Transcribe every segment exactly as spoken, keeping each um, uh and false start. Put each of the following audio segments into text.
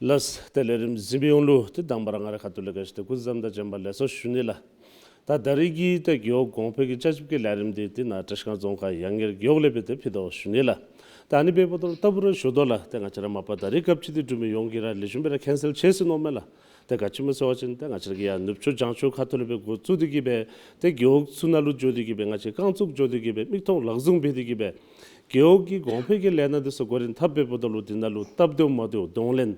ལགས། ཏེ་ལས་རིམ་གཟིགས་མི་ཡོངས་ལུ་ཏེ་དང་པ་ར་ང་རའི་ཁ་ཐུག་ལས་ག་ཅི་ཏེ་སྐུ་གཟུགས་བཟང་དང་བྱོན་པ་ལེགས་སོ་ཞུ་ནི་ལགས། ད་ད་རིས་ཀྱི་ཏེ་རྒེད་འོག་གོང་འཕེལ་གྱི་བསྐྱར་ཞིབ་ཀྱི་ལས་རིམ་འདི་ཏེ་ནཱ་བཀྲིས་སྒང་རྫོང་ཁག་ཡང་ངེར་རྒེད་འོག་ལས་སྦེ་ཏེ་ཕུལ་དོ་ཞུ་ནི་ལགས། ད་ཨ་ནི་འབདཝ་ད་ལུ་ལྟ་བུ་ར་ཞུ་དོ་ལགས། ཏེ་ང་བཅས་ར་མ་པ་ད་རིས་སྐབས་ཅིག་འདི་འབྲུག་མི་ཡོངས་ཀྱིས་ར་ལེགས་ཤོམ་སྦེ་ར་མཁྱེན་གསལ་ཆེ་ཟེར་མནོཝ་མས་ལགས། ཏེ་ག་ཅི་སྨོ་ཟེར་བ་ཅིན་ཏེ་ང་བཅས་ར་གི་ཡང་ནུབ་ཕྱོགས་བྱང་ཕྱོགས་ཁ་ཐུག་ལས་སྦེ་འགོ་བཙུགས་ཏེ་གིས་སྦེ་ཏེ་རྒེད་འོག་ཚུ་ནང་ལུ་འགྱོ་སྟེ་གིས་སྦེ་ང་བཅས་རྐང་བཙུགས་འགྱོ་སྟེ་གིས་སྦེ་མིག་མཐོང་ལག་བཟུང་འབད་དེ་གིས་སྦེ་རྒེད་འོག་གི་གོང་འཕེལ་གྱི་ལས་སྣ་འདི་ཚུ་འགོ་འདྲེན་འཐབ་འབདཝ་ད་ལུ་འདི་ནང་ལུ་སྟབས་བདེཝ་མ་བདེཝ་གདོང་ལེན།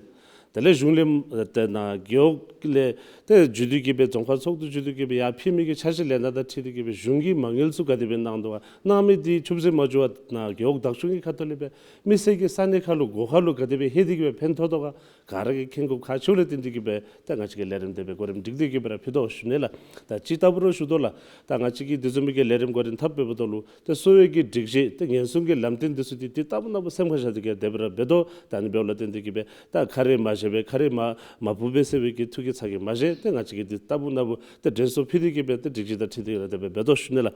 དེ་ལས་གཞུང་ལས་ཏེ་ནཱ་རྒེད་འོག་ལས་ཏེ་འགྱོ་སྟེ་གིས་སྦེ་རྫོང་ཁག་ཚོགས་འདུ་འགྱོ་སྟེ་གིས་སྦེ་ཡར་ཕུལ་མི་གི་འཆར་གཞི་ལས་སྣ་དང་འཁྲིལ་ཏེ་གིས་སྦེ་གཞུང་གིས་མ་དངུལ་ཚུ་ག་དེ་སྦེ་གནང་དོ་ག་གནང་མི་འདི་ཆུད་ཟོས་མ་འགྱོ་བར་ནཱ་རྒེད་འོག་བདག་སྐྱོང་གི་ཁ་ཐུག་ལས་སྦེ་མི་སེར་གྱི་ས་གནས་ཁར་ལུ་སྒོ་ཁར་ལུ་ག་དེ་སྦེ་ལྷོད་དེ་གིས་སྦེ་ཕན་ཐོགས་དོ་ག་ག་ར་གིས་མཁྱེན་དགོཔ་ཁག་ཆེཝ་ལས་བརྟེན་ཏེ་གིས་སྦེ་ད་ང་བཅས་ཀྱིས་ལས་རིམ་དེ་སྦེ་གོ་རིམ་སྒྲིག་སྟེ་གིས་སྦེ་ར་ཕུལ་དོ་ཞུ་ནི་ལགས། ད་ཅི་ལྟ་བུ་ར་ཞུ་དོ་ལགས། ད་ང་བཅས་ཀྱིས་དེ་བཟུམ་མའི་གི་ལས་རིམ་གོ་རིམ་འཐབ་འབདཝ་ད་ལུ་ཏེ་གསོ་བའི་གི་སྒྲིག་གཞི་ཏེ་ཉེན་སྲུང་གི་ལམ་སྟོན་འདི་ཚུ་ཏེ་ཏེ་ལྟ་བུ་ན་བུ་སེམས་ཁར་བཞག་སྟེ་གིས་དེ་སྦེ་ར་འབད་དོ། ད་ཨ་ནི་འབདཝ་ལས་བརྟེན་ཏེ་གིས་སྦེ་ད་ཁ་རས་མ་བཞེས་པར་ཁ་རས་མ་མ་ཕུབ་པར་ཟེར་བའི་གི་ཐུགས་ཀྱི་ཚ་གྱང་མ་བཞེས། ཏེ་ང་བཅས་ཀྱིས་ཏེ་ལྟ་བུ་ན་བུ་ཏེ་དྲན་གསོ་ཕུལ་ཏེ་གིས་སྦེ་ཏེ་སྒྲིག་གཞི་དང་འཁྲིལ་ཏེ་ར་དེ་སྦེ་འབད་དོ་ཞུ་ནི་ལགས།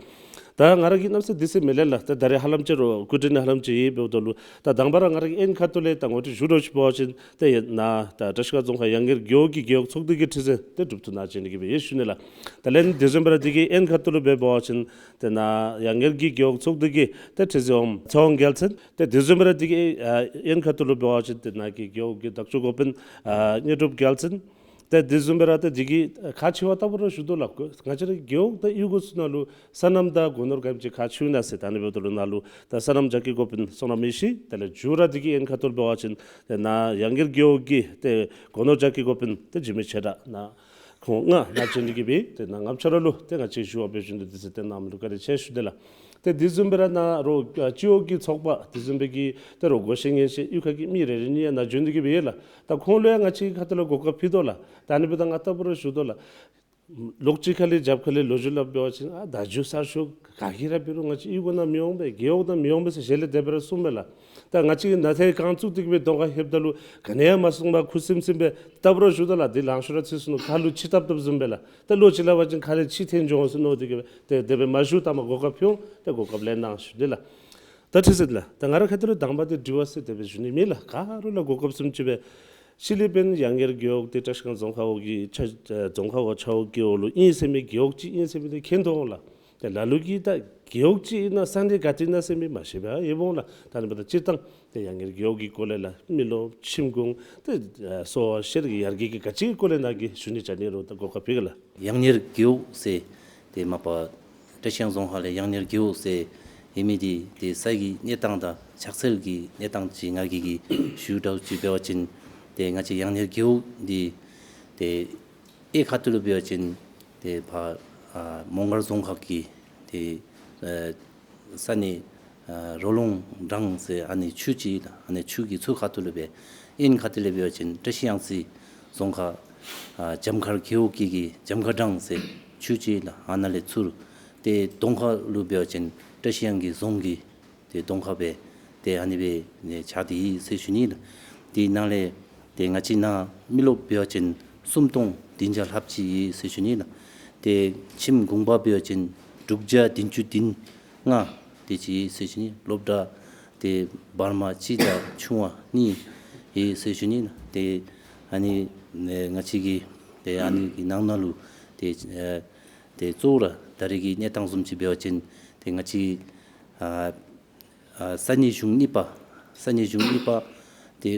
ད་ང་ར་གིས་གནམ་མེད་ས་མེད་དུས་ཚོད་མེད་ལས་ལགས། ད་ད་རིས་ཧ་ལམ་ཅིག་རོགས་སྐུ་མགྲོན་ཧ་ལམ་ཅིག་ཡོདཔ་འབདཝ་ད་ལུ་ད་དང་པ་ར་ང་ར་གིས་ཨན་ཁ་ཐུག་ལས་ད་ངོ་སྤྲོད་ཞུ་རོགས་ཞུ་བ་ཅིན་ཏེ་ཡ་ནཱ་ད་བཀྲིས་སྒང་རྫོང་ཁག་ཡང་ངེར་རྒེད་འོག་གི་རྒེད་འོག་ཚོགས་སྡེ་གི་ཁྲི་འཛིན་ཏེ་གྲུབ་ཐོབ་ནག་ཅན་གྱིས་སྦེ་ཡོད་ཞུ་ནི་ལགས། ད་ལས་དེ་བཟུམ་སྦེ་ར་འདི་གི་ཨན་ཁ་ཐུག་ལུ་འབད་བ་ཅིན་ཏེ་ནཱ་ཡང་ངེར་གྱི་རྒེད་འོག་ཚོགས་སྡེ་གི་ཏེ་ཁྲི་འཛིན་འོགམ་ཚེ་དབང་རྒྱལ་མཚན། ཏེ་དེ་བཟུམ་སྦེ་ར་འདི་གི་ཨ་ཨན་ཁ་ཐུག་ལུ་འབད་བ་ཅིན་ཏེ་ནཱ་གི་རྒེད་འོག་གི་བདག་སྐྱོང་འགོ་དཔོན་ཨ་དངོས་གྲུབ་རྒྱལ་མཚན། ཏེ་དེ་བཟུམ་སྦེ་ར་ཏེ་འདི་གི་ཁག་ཆེ་བ་ལྟ་བུ་ར་ཞུ་དོ་ལགས། ང་བཅས་ར་རྒེད་འོག་དང་གཡུས་སྒོ་ཚུ་ནང་ལུ་སོ་ནམ་དང་སྒོ་ནོར་ག་ཅི་ཁག་ཆེཝ་ཨིན་ན་ཟེར། ད་ཨ་ནི་འབདཝ་ད་ལུ་ནཱ་ལུ་ད་སོ་ནམ་རྒྱ་སྐྱེད་འགོ་དཔོན་བསོད་ནམས་ཡེ་ཤེས། དེ་ལས་མཇུག་ར་འདི་གི་ཨན་ཁ་ཐུག་ལུ་འབད་བ་ཅིན་ཏེ་ནཱ་ཡང་ངེར་རྒེད་འོག་གི་ཏེ་སྒོ་ནོར་རྒྱ་སྐྱེད་འགོ་དཔོན་ཏེ་འཇིགས་མེད་ཆོས་གྲགས་ནཱ་ཁོང་ལྔ་ནག་ཅན་གྱིས་སྦེ་ཏེ་ནཱ་ང་བཅས་ར་ལུ་ཏེ་ང་བཅས་ཞུ་བ་འབད་བཞིན་དུ་དུས་ཚོད་བཏོན་གནང་མི་ལུ་བཀའ་དྲིན་ཆེ་ཞུ་དེས་ལགས། ཏེ་དེ་བཟུམ་སྦེ་ར་ནཱ་རོགས་ཨ་སྤྱི་འོག་གི་ཚོགས་པ་དེ་བཟུམ་སྦེ་གི་ཏེ་རོགས་བགོ་བཤའ་ཉེན་བཤད་གཡུས་ཁ་གི་མི་རེ་རེ་གཉིས་ཡང་ནཱ་བྱོན་ཏེ་གིས་སྦེ་ཡོད་ལགས། ད་ཁོང་ལུ་ཡང་ང་བཅས་ཀྱིས་ཁ་ཐུག་ལས་གོ་སྐབས་ཕུལ་དོ་ལགས། ད་ཨ་ནི་འབདཝ་ད་ང་ལྟ་བུ་ར་ཞུ་དོ་ལགས། ལོགས་གཅིག་ཁ་ལས་རྒྱབ་ཁ་ལས་ལོ་རྒྱུས་སླབ་འབད་བ་ཅིན་ཨ་བརྡ་བརྒྱུད་གསར་ཤོག་ག་གིས་ར་འབད་རུང་ང་བཅས་གཡུས་སྒོ་ནང་མི་འོང་པས། རྒེད་འོག་ནང་མི་འོང་པས་ཟེར་ཞལ་ལས་དེ་སྦེ་ར་གསུངམ་མས་ལགས། ད་ང་བཅས་ཀྱིས་ནཱ་ཏེ་རྐང་བཙུགས་ཏེ་གིས་སྦེ་གདོང་ཁར་ལྷོདཔ་ད་ལུ་ག་ནི་ཡང་མ་གསུངས་པར་ཁུ་སིམ་སིམ་སྦེ་ལྟ་བུ་ར་ཞུ་དོ་ལགས། འདི་ལང་ཤོར་ར་ཚུད་སོ་ནུག། ཁ་ལུ་ཆུ་བཏབ་བཏབ་བཟུམ་སྦེ་ལགས། ད་ལོགས་གཅིག་སླབ་པ་ཅིན་ཁ་ལས་ཆུ་འཐོན་འགྱོ་འོང་ཟེར་མནོ་སྟེ་གིས་སྦེ་ཏེ་དེ་སྦེ་མ་ཞུ། ད་མ་གོ་སྐབས་ཕུལ་འོང་། ཏེ་གོ་སྐབས་ལེན་གནང་ཞུ་དེས་ལགས། ད་ཁྲི་འཛིན་ལགས། ད་ང་རའི་ཁ་ཐུག་ལས་དང་པ་འདི་དྲི་བ་ཟེར་དེ་སྦེ་ཞུ་ནི་མེད་ལགས། ག་ར་ལུ་གོ་སྐབས་བཟུམ་ཅིག་སྦེ་ཕྱི་ལས་འབདན་ཡང་ངེར་རྒེད་འོག་འདི་བཀྲིས་སྒང་རྫོང་ཁག་འོག་གི་ཆ་རྫོང་ཁག་འོག་ཆ་འོག་རྒེད་འོག་ལུ་ཨིན་ཟེར་མི་རྒེད་འོག་ཅིག་ཨིན་ཟེར་མི་འདི་མཁྱེན་དོ་འོང་ལགས། ཏེ་ལ་ལུ་གིས་ད་རྒེད་འོག་ཅིག་ཨིན་ན་ས་གནས་ག་ཏེ་ཨིན་ན་ཟེར་མི་མ་ཤེས་པར་ཡོདཔ་འོང་ལགས། ད་ཨ་ནི་འབདཝ་ད་སྤྱིར་བཏང་ཏེ་ཡང་ངེར་རྒེད་འོག་གི་སྐོར་ལས་ལགས། མི་རློབས་ཁྱིམ་གུང་ཏེ་ཨ་གསོ་བ་ཤེས་རིག་ཡར་རྒྱས་ཀྱི་ག་ཅི་གི་སྐོར་ལས་ནཱ་གིས་ཞུ་ནི་བྱ་ནི་རུང་ད་གོ་སྐབས་ཕུལ་གེ་ལགས། ཡང་ངེར་རྒེད་འོག་ཟེར་ཏེ་མ་པ་བཀྲིས་སྒང་རྫོང་ཁག་ལས་ཡང་ངེར་རྒེད་འོག་ཟེར་ཨིན་མི་འདི་ཏེ་ས་གི་གནས་སྟངས་དང་ཕྱག་འཚལ་གྱི་གནས་སྟངས་ཅིག་ང་གིས་ཀྱིས་ཞུ་དོ་ཅིག་འབད་བ་ཅིན་ཏེ་ང་བཅས་ཡང་ངེར་རྒེད་འོག་འདི་ཏེ་གཡས་ཁ་ཐུག་ལུ་འབད་བ་ཅིན་ཏེ་ཕར་ཨ་མོང་སྒར་རྫོང་ཁག་གི་ཏེ་ཨ་ས་གནས་ཨ་རོ་ལུང་འབྲང་ཟེར་ཨ་ནི་ཆུ་ཅིག་ཨིན་ལགས། ཨ་ནི་ཆུ་གི་ཚུར་ཁ་ཐུག་ལུ་སྦེ། གཡོན་ཁ་ཐུག་ལས་འབད་བ་ཅིན་བཀྲིས་གཡང་རྩེ་རྫོང་ཁག་ཨ་འཇམ་མཁར་རྒེད་འོག་གི་གི་འཇམ་མཁར་འབྲང་ཟེར་ཆུ་ཅིག་ཨིན་ལགས། ཨ་ནཱ་ལས་ཚུར་ཏེ་གདོང་ཁ་ལུ་འབད་བ་ཅིན་བཀྲིས་གཡང་གི་རྫོང་གི་ཏེ་གདོང་ཁ་སྦེ་ཏེ་ཨ་ནི་སྦེ་ནི་ཆགས་ཏེ་ཡོད་ཟེར་ཞུ་ནི་ལགས། དེ་ནང་ལས་ཏེ་ང་བཅས་ནཱ་མི་རློབས་འབད་བ་ཅིན་སུམ་སྟོང་བདུན་བརྒྱ་ལྷགཔ་ཅིག་ཡོད་ཟེར་ཞུ་ནི་ལགས། ཏེ་ཁྱིམ་གུང་པ་འབད་བ་ཅིན་དྲུག་བརྒྱ་བདུན་ཅུ་དོན་ལྔ་དེ་ཅིག་ཡོད་ཟེར་ཞུ་ནི། སློབ་གྲྭ་ཏེ་བར་མ་གཅིག་དང་ཆུང་བ་གཉིས་ཡོད་ཟེར་ཞུ་ནི་ལགས། ཏེ་ཨ་ནི་ནི་ང་བཅས་ཀྱི་ཏེ་ཨ་ནི་གི་ནང་ན་ལུ་ཏེ་ཨ་ཏེ་གཙོ་བོ་ར་ད་རེས་ཀྱི་གནས་སྟངས་བཟུམ་ཅིག་འབད་བ་ཅིན་ཏེ་ང་བཅས་ཨ་ཨ་ས་གནས་གཞུང་གཉིས་པ་ས་གནས་གཞུང་གཉིས་པ་ཏེ་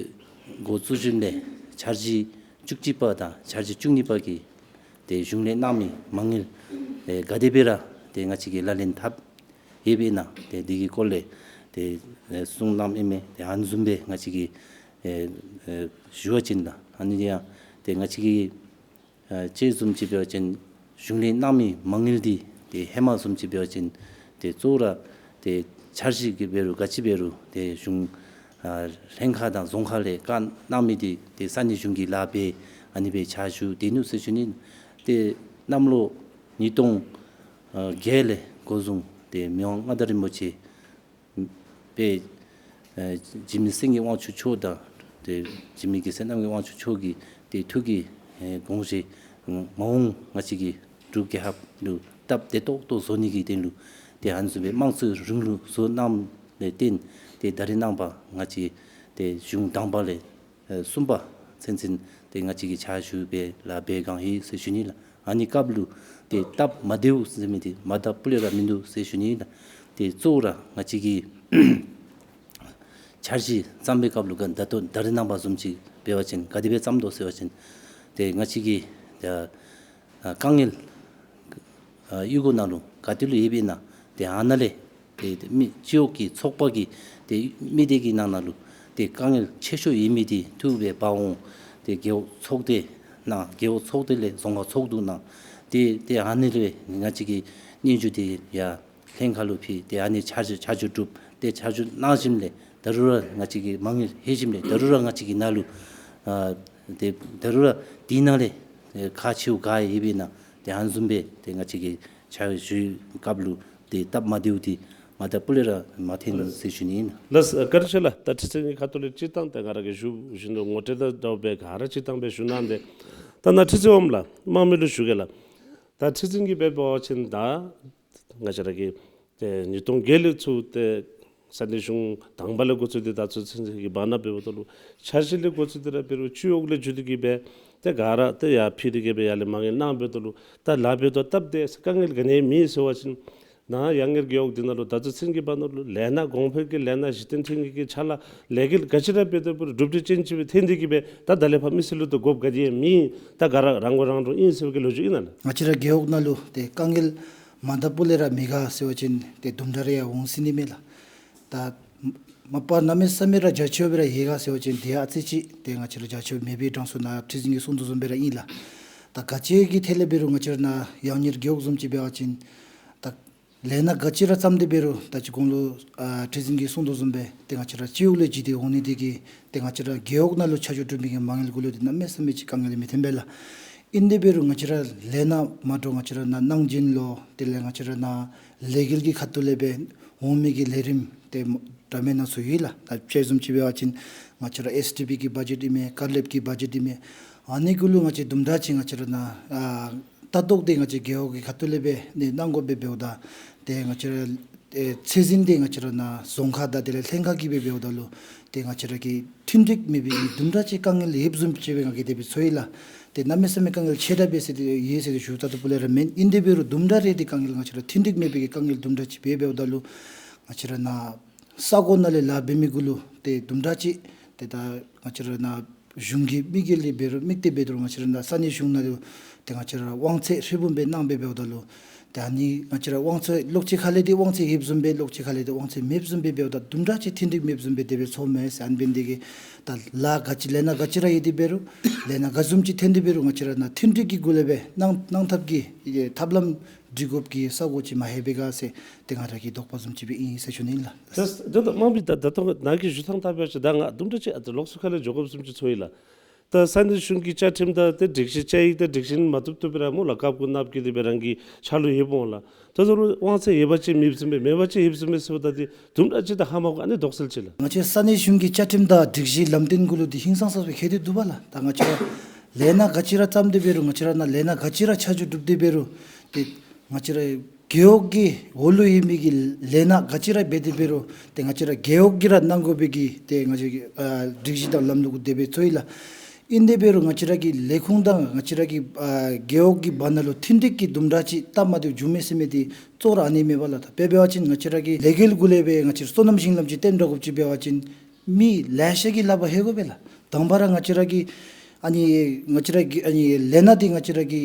འགོ་བཙུགས་ཞིནམ་ལས་འཆར་གཞི་བཅུ་གཅིག་པ་དང་འཆར་གཞི་བཅུ་གཉིས་པ་གི་ཏེ་གཞུང་ལས་གནང་མི་མ་དངུལ་ཏེ་ག་དེ་སྦེ་ར་ཏེ་ང་བཅས་ཀྱིས་ལག་ལེན་འཐབ་ཡོདཔ་ཨིན་ན་ཏེ་འདི་གི་སྐོར་ལས་ཏེ་ཨེ་གསུང་གནངམ་ཨིན་མས། ཏེ་ཨ་ནི་བཟུམ་སྦེ་ང་བཅས་ཀྱིས་ཨེ་ཨེ་ཞུ་བ་ཅིན་ད་ཨ་ནི་ཡང་ཏེ་ང་བཅས་ཀྱིས་ཨ་དཔྱད་བཟུམ་ཅིག་འབད་བ་ཅིན་གཞུང་ལས་གནང་མི་མ་དངུལ་འདི་ཏེ་ཧེ་མ་བཟུམ་ཅིག་འབད་བ་ཅིན་ཏེ་གཙོ་བོ་ར་ཏེ་འཆར་གཞི་གི་འབད་རུང་ག་ཅི་འབད་རུང་ཏེ་གཞུང་ཨ་ལྷན་ཁག་དང་རྫོང་ཁག་ལས་བཀའ་གནང་མི་འདི་ཏེ་ས་གནས་གཞུང་གི་ལཱ་འབད་ཨ་ནི་སྦེ་ཕྱག་ཞུ་སྡོད་ནུག་ཟེར་ཞུ་ནི། ཏེ་གནམ་ལོ་ཉིས་སྟོང་ཨ་བརྒྱད་ལས་འགོ་བཟུང་ཏེ་མི་དབང་མངའ་བདག་རིན་པོ་ཆེ་སྦེ་ཨེ་འཇིགས་མེད་སེང་གེ་དབང་ཕྱུག་མཆོག་དང་ཏེ་འཇིགས་མེད་རྒྱལ་མཚན་རྣམ་རྒྱལ་དབང་ཕྱུག་མཆོག་གི་ཏེ་ཐུགས་ཀྱི་ཨེ་དགོངས་བཞེད་མ་འོངས་ང་བཅས་ཀྱི་འབྲུག་རྒྱལ་ཁབ་ལུ་སྟབས་བདེ་ཏོག་ཏོ་བཟོ་ནི་གི་དོན་ལུ་ཏེ་ཨ་ནི་བཟུམ་སྦེ་དམངས་གཙོའི་རིང་ལུགས་བཟོ་གནང་ལས་བརྟེན་ཏེ་ད་རེས་ནངས་པ་ང་བཅས་ཏེ་གཞུང་དང་པ་ལས་ཨེ་གསུམ་པ་ ཚུན་ཚོད་ཏེ་ང་བཅས་ཀྱིས་ཕྱག་ཞུ་སྦེ་ལཱ་འབད་གང་ཡི་ཟེར་ཞུ་ནི་ལགས། ཨ་ནི་སྐབས་ལུ་ཏེ་སྟབས་མ་བདེཝ་ཟེར་མི་འདི་མ་དང་པུ་ལས་ར་མིན་འདུག་ཟེར་ཞུ་ནི་ལགས། ཏེ་གཙོ་བོ་ར་ང་བཅས་ཀྱིས་འཆར་གཞི་བརྩམ་པའི་སྐབས་ལུ་ག་ད་ལྟོ་ད་རེས་ནངས་པ་བཟུམ་ཅིག་འབད་བ་ཅིན་ག་དེ་སྦེ་བརྩམ་དོ་ཟེར་བ་ཅིན་ཏེ་ང་བཅས་ཀྱིས་ད་ཨ་དཀའ་ངལ་ཨ་གཡུས་སྒོ་ནང་ལུ་ག་ཏེ་ལུ་ཡོདཔ་ཨིན་ན་ཏེ་ཨ་ནཱ་ལས་ཏེ་ཏེ་མི་སྤྱི་འོག་གི་ཚོགས་པ་གི་ཏེ་མི་སྡེ་གི་ནང་ན་ལུ་ཏེ་དཀའ་ངལ་ཆེ་ཤོས་ཡོད་མི་འདི་འཐུས་སྦེ་འབག་འོང་། ཏེ་རྒེད་འོག་ཚོགས་སྡེ་ནང་རྒེད་འོག་ཚོགས་སྡེ་ལས་རྫོང་ཁག་ཚོགས་འདུ་ནང་ཏེ་ཏེ་ཨ་ནི་ལས་ང་བཅས་ཀྱི་སྙན་ཞུ་འདི་ཡར་ལྷན་ཁག་ལུ་ཕུལ། ཏེ་ཨ་ནི་ཆ་འཇོག་ཆ་འཇོག་གྲུབ། ཏེ་ཆ་འཇོག་གནང་ཞིནམ་ལས་ད་རུང་ར་ང་བཅས་ཀྱིས་མ་དངུལ་ལྷོད་ཞིནམ་ལས་ད་རུང་ར་ང་བཅས་ཀྱི་ནང་ལུ་ཨ་ཏེ་ད་རུང་ར་དེ་ནང་ལས་ཨེ་ཁག་ཆེཝ་ག་ཡོདཔ་ཨིན་ན་ཏེ་ཨ་ནི་བཟུམ་སྦེ་ཏེ་ང་བཅས་ཀྱིས་ཕྱག་ཞུ་བའི་སྐབས་ལུ་ཏེ་སྟབས་མ་བདེཝ་འདི་མ་དང་པུ་ལས་ར་མ་ཐོན་ཟེར་ཞུ་ནི་ཨིན། ལགས་སོ། བཀའ་དྲིན་ཆེ་ལགས། ད་ཁྲི་འཛིན་གྱི་ཁ་ཐུག་ལས་སྤྱིར་བཏང་ཏེ་ང་ར་གིས་ཞུ་བཞིན་དུ་ངོ་སྤྲོད་དང་འདྲཝ་སྦེ་ག་ར་སྤྱིར་བཏང་སྦེ་ཞུ་གནང་སྟེ། ད་ནཱ་ཁྲི་འཛིན་འོགམ་ལགས་དམངས་མི་ལུ་ཞུ་གེ་ལགས། ད་ཁྲི་འཛིན་གྱི་འབད་བ་ཅིན་ད་ང་བཅས་ར་གི་ཏེ་ཉིས་སྟོང་བརྒྱད་ལས་ཚུར་ཏེ་ས་གནས་གཞུང་དང་པ་ལས་འགོ་བཙུགས་ཏེ་ད་ཚུན་ཚོད་ཀྱི་བར་ན་འབདཝ་ད་ལུ་འཆར་གཞི་ལས་འགོ་བཙུགས་ཏེ་ར་འབད་རུང་སྤྱི་འོག་ལས་བརྒྱུད་དེ་གི་སྦེ་ཏེ་ག་ར་ཏེ་ཡར་ཕུལ་ཏེ་གི་སྦེ་ཡར་ལས་མ་དངུལ་གནང་འབདཝ་ད་ལུ་ད་ལཱ་འབད་དོ་སྟབས་བདེ་ཟེར་དཀའ་ངལ་ག་ནི་མེད་ཟེར་བ་ཅིན་ནཱ་ཡར་ཉེར་རྒེད་འོག་འདི་ནང་ལུ་ད་ཚུན་ཚོད་ཀྱི་བར་ན་ལུ་ལས་སྣ་གོང་འཕེལ་གྱི་ལས་སྣ་གཞི་རྟེན་ཐོན་ཁུངས་ཀྱི་ཕྱག་ལཱ་ལས་འགུལ་ག་ཅི་ར་འབད་དེ་འབད་རུང་གྲུབ་འབྲས་ཅན་ཅིག་སྦེ་ཐོན་ཏེ་གི་སྦེ་ད་ད་ལས་ཕར་མི་སེར་ལུ་ད་དགོཔ་ག་དེ་ཡང་མེད། ད་ག་ར་རང་མགོ་རང་འདྲོངས་ཨིན་ཟེར་བའི་གི་ལོ་རྒྱུས་ཨིན་ན་ལགས། ང་བཅས་ར་རྒེད་འོག་ནང་ལུ་ཏེ་དཀའ་ངལ་མ་དང་པུ་ལས་ར་མེད་ག་ཟེར་བ་ཅིན་ཏེ་དུམ་གྲ་རེ་ཡང་འོང་སྲིད་ནི་མས་ལགས། ད་མ་པ་གནམ་མེད་ས་མེད་ར་རྒྱ་ཆེཝ་སྦེ་ར་ཡོད་ག་ཟེར་བ་ཅིན་ཏེ་ཨ་ཙི་ཅིག་ཏེ་ང་བཅས་ར་རྒྱ་ཆེཝ་མེད་པའི་གྲངས་སུ་ནཱ་ཁྲི་འཛིན་གྱིས་གསུང་དོ་བཟུམ་སྦེ་ར་ཨིན་ལགས། ད་ག་ཅི་གི་ཐད་ལས་འབད་རུང་ང་བཅས་ར་ནཱ་ཡར་ཉེར་རྒེད་འོག་བཟུམ་ཅིག་འབད་བ་ཅིན་ད་ལས་སྣ་ག་ཅི་ར་བརྩམས་ཏེ་འབད་རུང་ད་ཅི་གོང་ལུ་ཨ་ཁྲི་འཛིན་གྱིས་གསུང་དོ་བཟུམ་སྦེ་ཏེ་ང་བཅས་ར་སྤྱི་འོག་ལས་བརྒྱུད་དེ་འོང་ནི་དེ་གིས་ཏེ་ང་བཅས་ར་རྒེད་འོག་ནང་ལུ་ཆ་འཇོག་གྲུབ་མི་གི་མ་དངུལ་གུ་ལུ་ཏེ་གནམ་མེད་ས་མེད་ཅིག་དཀའ་ངལ་མི་ཐོན་པས་ལགས། ཨིན་དེ་འབད་རུང་ང་བཅས་ར་ལས་སྣ་མ་འདྲཝ་ང་བཅས་ར་ནཱ་གནང་སྦྱིན་ལོ་དེ་ལས་ང་བཅས་ར་ནཱ་ལས་འགུལ་གྱི་ཁ་ཐུག་ལས་སྦེ་འོང་མི་གི་ལས་རིམ་ཏེ་འདྲ་མིན་སྣ་ཚོགས་ཡོད་ལགས། ད་དཔྱེ་བཟུམ་ཅིག་འབད་བ་ཅིན་ང་བཅས་ར་ཨེས་ཌི་པི་གི་བ་ཇེཊ་ཨིན་མས། ཀར་ལེབ་ཀྱི་བ་ཇེཊ་ཨིན་མས། ཨ་ནི་གུ་ལུ་ང་བཅས་དུམ་གྲ་ཅིག་ང་བཅས་ར་ནཱ་ཨ་ལྟ་རྟོག་འདི་ང་བཅས་རྒེད་འོག་གི་ཁ་ཐུག་ལས་སྦེ་ནི་གནང་དགོ་པས། འབདཝ་ད་ཏེ་ང་བཅས་ར་ཨེ་ཚད་འཛིན་འདི་ང་བཅས་ར་ནཱ་རྫོང་ཁག་དང་དེ་ལས་ལྷན་ཁག་གིས་སྦེ་འབདཝ་ད་ལུ་ཏེ་ང་བཅས་ར་གི་མཐུན་འགྲིག་མེད་པའི་གི་དུམ་གྲ་ཅིག་དཀའ་ངལ་ཡོདཔ་བཟུམ་ཅིག་སྦེ་ང་གིས་དེ་སྦེ་ཚོར་ཡི་ལགས། ཏེ་གནམ་མེད་ས་མེད་དཀའ་ངལ་ཆེ་དྲགས་སྦེ་ཟེར་ཏེ་ཡོད་ཟེར་ཏེ་ཞུ་ད་ལྟོ་ཕུལ་ལས་ར་མེན། ཨིན་དེ་འབད་རུང་དུམ་གྲ་རེ་འདི་དཀའ་ངལ་ང་བཅས་ར་མཐུན་འགྲིག་མེད་པའི་གི་དཀའ་ངལ་དུམ་གྲ་ཅིག་སྦེ་འབདཝ་ད་ལུ་ང་བཅས་ར་ནཱ་ས་གོ་ནང་ལས་ལཱ་འབད་མི་གུ་ལུ་ཏེ་དུམ་གྲ་ཅིག་ཏེ་ད་ང་བཅས་ར་ནཱ་གཞུང་གི་དམིགས་ཡུལ་ལས་འབད་རུང་དམིགས་གཏད་འབད་རུང་ང་བཅས་ར་ནཱ་ས་གནས་གཞུང་ནང་ལུ་ཏེ་ང་བཅས་ར་དབང་ཚད་ཧྲིལ་བུམ་སྦེ་གནང་སྦེ་འབདཝ་ད་ལུ་ཏེ་ཨ་ནི་ང་བཅས་ར་དབང་ཚད་ལོགས་ཅིག་ཁ་ལས་འདི་དབང་ཚད་ཡོདཔ་བཟུམ་སྦེ་ལོགས་ཅིག་ཁ་ལས་འདི་དབང་ཚད་མེདཔ་བཟུམ་སྦེ་འབདཝ་ད་དུམ་གྲ་ཅིག་མཐུན་འགྲིག་མེདཔ་བཟུམ་སྦེ་དེ་སྦེ་ཚོརཝ་མས་ཟེར། ཨ་ནི་འབད་ནི་དེ་གིས་ད་ལཱ་ག་ཅི་ལས་སྣ་ག་ཅི་ར་ཡོད་དེ་འབད་རུང་ལས་སྣ་ག་བཟུམ་ཅིག་ཐོན་ཏེ་འབད་རུང་ང་བཅས་ར་ནཱ་མཐུན་འགྲིག་གི་སྒོ་ལས་སྦེ་གནང་གནང་ཐབས་ཀྱི་ཐབས་ལམ་སྒྲིག་དགོཔ་གི་ས་གོ་ཅིག་མ་ལྷོད་པས་ག་ཟེར་ཏེ་ང་ར་གི་དོགས་པ་བཟུམ་ཅིག་སྦེ་ཨིན་ཟེར་ཞུ་ནི་ཨིན་ལགས། ད་ད་ལྟོ་དམངས་མི་ད་ད་ལྟོ་ནཱ་གི་ཞུ་ཐངས་བལྟ་བ་ཅིན་ད་ང་དུམ་གྲ་ཅིག་ཨ་ཙི་ལོགས་སུ་ཁ་ལས་འགྱོ་དགོཔ་བཟུམ་ཅིག་ཚོར་ཡི་ལགས། ད་ས་གནས་གཞུང་གི་བཅའ་ཁྲིམས་དང་ཏེ་སྒྲིག་གཞི་བཅའ་ཡིག་དང་སྒྲིག་གཞི་མ་བཏུབ་བཏུབ་སྦེ་ར་སྨོ་ལགས་བཀབ་བཀོད་ནང་བཀོད་དེ་སྦེ་རང་གི་ཕྱག་ལུ་ཡོདཔ་འོང་ལགས། ད་ད་རུང་དབང་ཚད་ཡོད་པ་ཅིན་མེདཔ་བཟུམ་སྦེ་མེད་པ་ཅིན་ཡོདཔ་བཟུམ་སྦེ་ཟེརཝ་ད་འདི་དུམ་གྲ་ཅིག་ད་ཧ་མ་གོ། ཨ་ནི་དོགས་སེལ་ཅིག་ལགས། ང་བཅས་ས་གནས་གཞུང་གི་བཅའ་ཁྲིམས་དང་སྒྲིག་གཞི་ལམ་སྟོན་གུ་ལུ་འདི་ཧིང་སངས་ས་སྦེ་ཁེལ་ཏེ་འདུག་པ་ལགས། ད་ང་བཅས་ར་ལས་སྣ་ག་ཅི་ར་བརྩམས་ཏེ་འབད་རུང་ང་བཅས་ར་ནཱ་ལས་སྣ་ག་ཅི་ར་ཆ་འཇོག་གྲུབ་སྟེ་འབད་རུང་ཏེ་ང་བཅས་ར་རྒེད་འོག་གི་འོག་ལུ་ཡོད་མི་གི་ལས་སྣ་ག་ཅི་ར་འབད་དེ་འབད་རུང་ཏེ་ང་བཅས་ར་རྒེད་འོག་གིས་ར་གནང་དགོ་པའི་གི་ཏེ་ང་བཅས་ཀྱི་ཨ་སྒྲིག་གཞི་དང་ལམ་ལུགས་དེ་སྦེ་ཚུད་ཡི་ལགས། ཨིན་དེ་འབད་རུང་ང་བཅས་ར་གི་ལས་ཁུངས་དང་ང་བཅས་ར་གི་ཨ་རྒེད་འོག་གི་བར་ན་ལུ་མཐུན་འགྲིག་གི་དུམ་གྲ་ཅིག་སྟབས་མ་བདེཝ་བྱུང་མས་ཟེར་མི་འདི་གཙོ་བོ་ར་ཨ་ནི་མས་པ་ལགས། ད་དཔེ་འབད་བ་ཅིན་ང་བཅས་ར་གི་ལས་འགུལ་གུ་ལས་སྦེ་ང་བཅས་སོ་ནམ་ཞིང་ལམ་ཅིག་བཏོན་དྲག་དགོཔ་ཅིག་འབད་བ་ཅིན་མི་ལེ་ཤ་གིས་ལག་པར་ལྷོད་དགོ་པས་ལགས། དང་པ་ར་ང་བཅས་ར་གི་ཨ་ནི་ང་བཅས་ར་གི་ཨ་ནི་ལས་སྣ་འདི་ང་བཅས་ར་གི་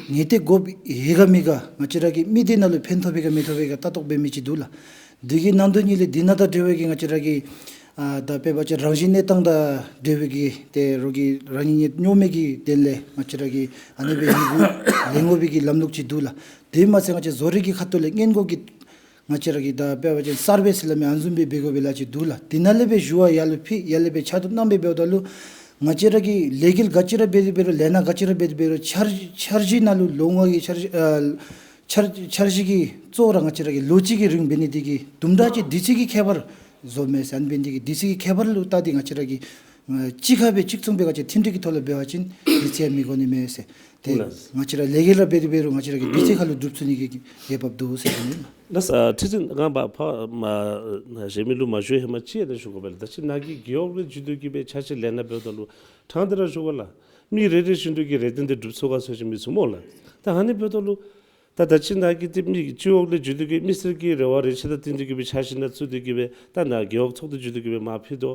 ངེས་གཏན་དགོཔ་ཡོད་ག་མེད་ག་ང་བཅས་ར་གི་མི་སྡེ་ནང་ལུ་ཕན་ཐོགས་པས་ག་མི་ཐོགས་པས་ག་ལྟ་རྟོག་འབད་མི་ཅིག་འདུག་ལགས། དེ་གི་ནང་དོན་ཉིད་ལས་འདི་ནང་དང་འབྲེལ་བའི་གི་ང་བཅས་ར་གི་ཨ་ད་དཔེ་འབད་བ་ཅིན་རང་བཞིན་གནས་སྟངས་དང་འབྲེལ་བའི་གི་ཏེ་རོགས་ཀྱི་རང་ཉིད་རྙོག་མའི་གི་དོན་ལས་ང་བཅས་ར་གི་ཨ་ནི་སྦེ་ཡི་གུ་ལེན་དགོ་པའི་གི་ལམ་ལུགས་ཅིག་འདུག་ལགས། དེ་མ་ཚད་ང་བཅས་བཟོ་རིག་གི་ཁ་ཐུག་ལས་སྔོན་འགོག་གི་ང་བཅས་ར་གི་ད་དཔེ་འབད་བ་ཅིན་སར་ཝེ་ཟེར་སླབ་མི་ཨ་ནི་བཟུམ་སྦེ་འབད་དགོ་པས་ལགས་ཅིག་འདུག་ལགས། དེ་ནང་ལས་སྦེ་ཞུ་བ་ཡར་ལུ་ཕུལ་ཡར་ལས་སྦེ་ཕྱག་ཐུག་གནང་སྦེ་འབདཝ་ད་ལུ་ང་བཅས་ར་གི་ལས་འགུལ་ག་ཅི་ར་འབད་དེ་འབད་རུང་ལས་སྣ་ག་ཅི་ར་འབད་དེ་འབད་རུང་འཆར་འཆར་གཞི་ནང་ལུ་ལོ་ལྔ་གི་འཆར་གཞི་ཨ་འཆར་འཆར་གཞི་གི་གཙོ་བོ་ར་ང་བཅས་ར་གི་ལོ་གཅིག་གི་རིང་འབད་ནི་དེ་གིས་དུམ་གྲ་ཅིག་དུས་ཚོད་ཀྱི་ཁྱད་པར་བཟོཝ་མས་ཟེར། ཨ་ནི་འབད་ནི་དེ་གིས་དུས་ཚོད་ཀྱི་ཁྱད་པར་ལུ་བལྟ་སྟེ་ང་བཅས་ར་གིས་ཨ་གཅིག་ཁར་སྦེ་གཅིག་མཚུངས་སྦེ་ག་ཅི་མཐུན་སྒྲིག་གི་ཐོག་ལུ་འབད་བ་ཅིན་དུས་ཚོད་མི་དགོ་ནི་མས་ཟེར། ཏེ་ལགས། ང་བཅས་ར་ལས་འགུལ་ར་འབད་དེ་འབད་རུང་ང་བཅས་ར་གི་དུས་ཚོད་ཁར་ལུ་སྒྲུབ་ཚུགས་ནི་གི་འོས་འབབ་འདུག་ཟེར་ཞུ་ནི་ཨིན། ལགས། ཨ་ཁྲི་འཛིན་ང་བ་ཕ་མ་གཞན་མི་ལུ་མ་ཞུ་ཧེ་མ་ཅིག་ཨ་ནི་ཞུ་དགོ་པས་ལགས། ད་ཅི་ནཱ་གི་རྒེད་འོག་ལས་བརྒྱུད་དེ་གི་སྦེ་འཆར་གཞི་ལེན་ན་འབདཝ་ད་ལུ་ཕྲང་སྟེ་ར་ཞུ་དགོ་ལགས། མི་རེ་རེ་བཞིན་དུ་གི་རེ་འདུན་འདི་སྒྲུབ་ཚུགས་ག་ཟེར་ཞུ་མི་ཚུགས་སྨོ་ལགས། ད་ཨ་ནི་འབདཝ་ད་ལུ་ད་ད་ཅི་ནཱ་གི་ཏེ་མི་སྤྱི་འོག་ལས་བརྒྱུད་དེ་གི་མི་སེར་གྱི་རེ་བ་རེ་ཆེ་དང་བསྟུན་ཏེ་གི་སྦེ་འཆར་གཞི་ནང་བཙུགས་ཏེ་གི་སྦེ་ད་ནཱ་རྒེད་འོག་ཚོགས་སྡེ་བརྒྱུད་དེ་གི་སྦེ་མར་ཕུལ་དོ།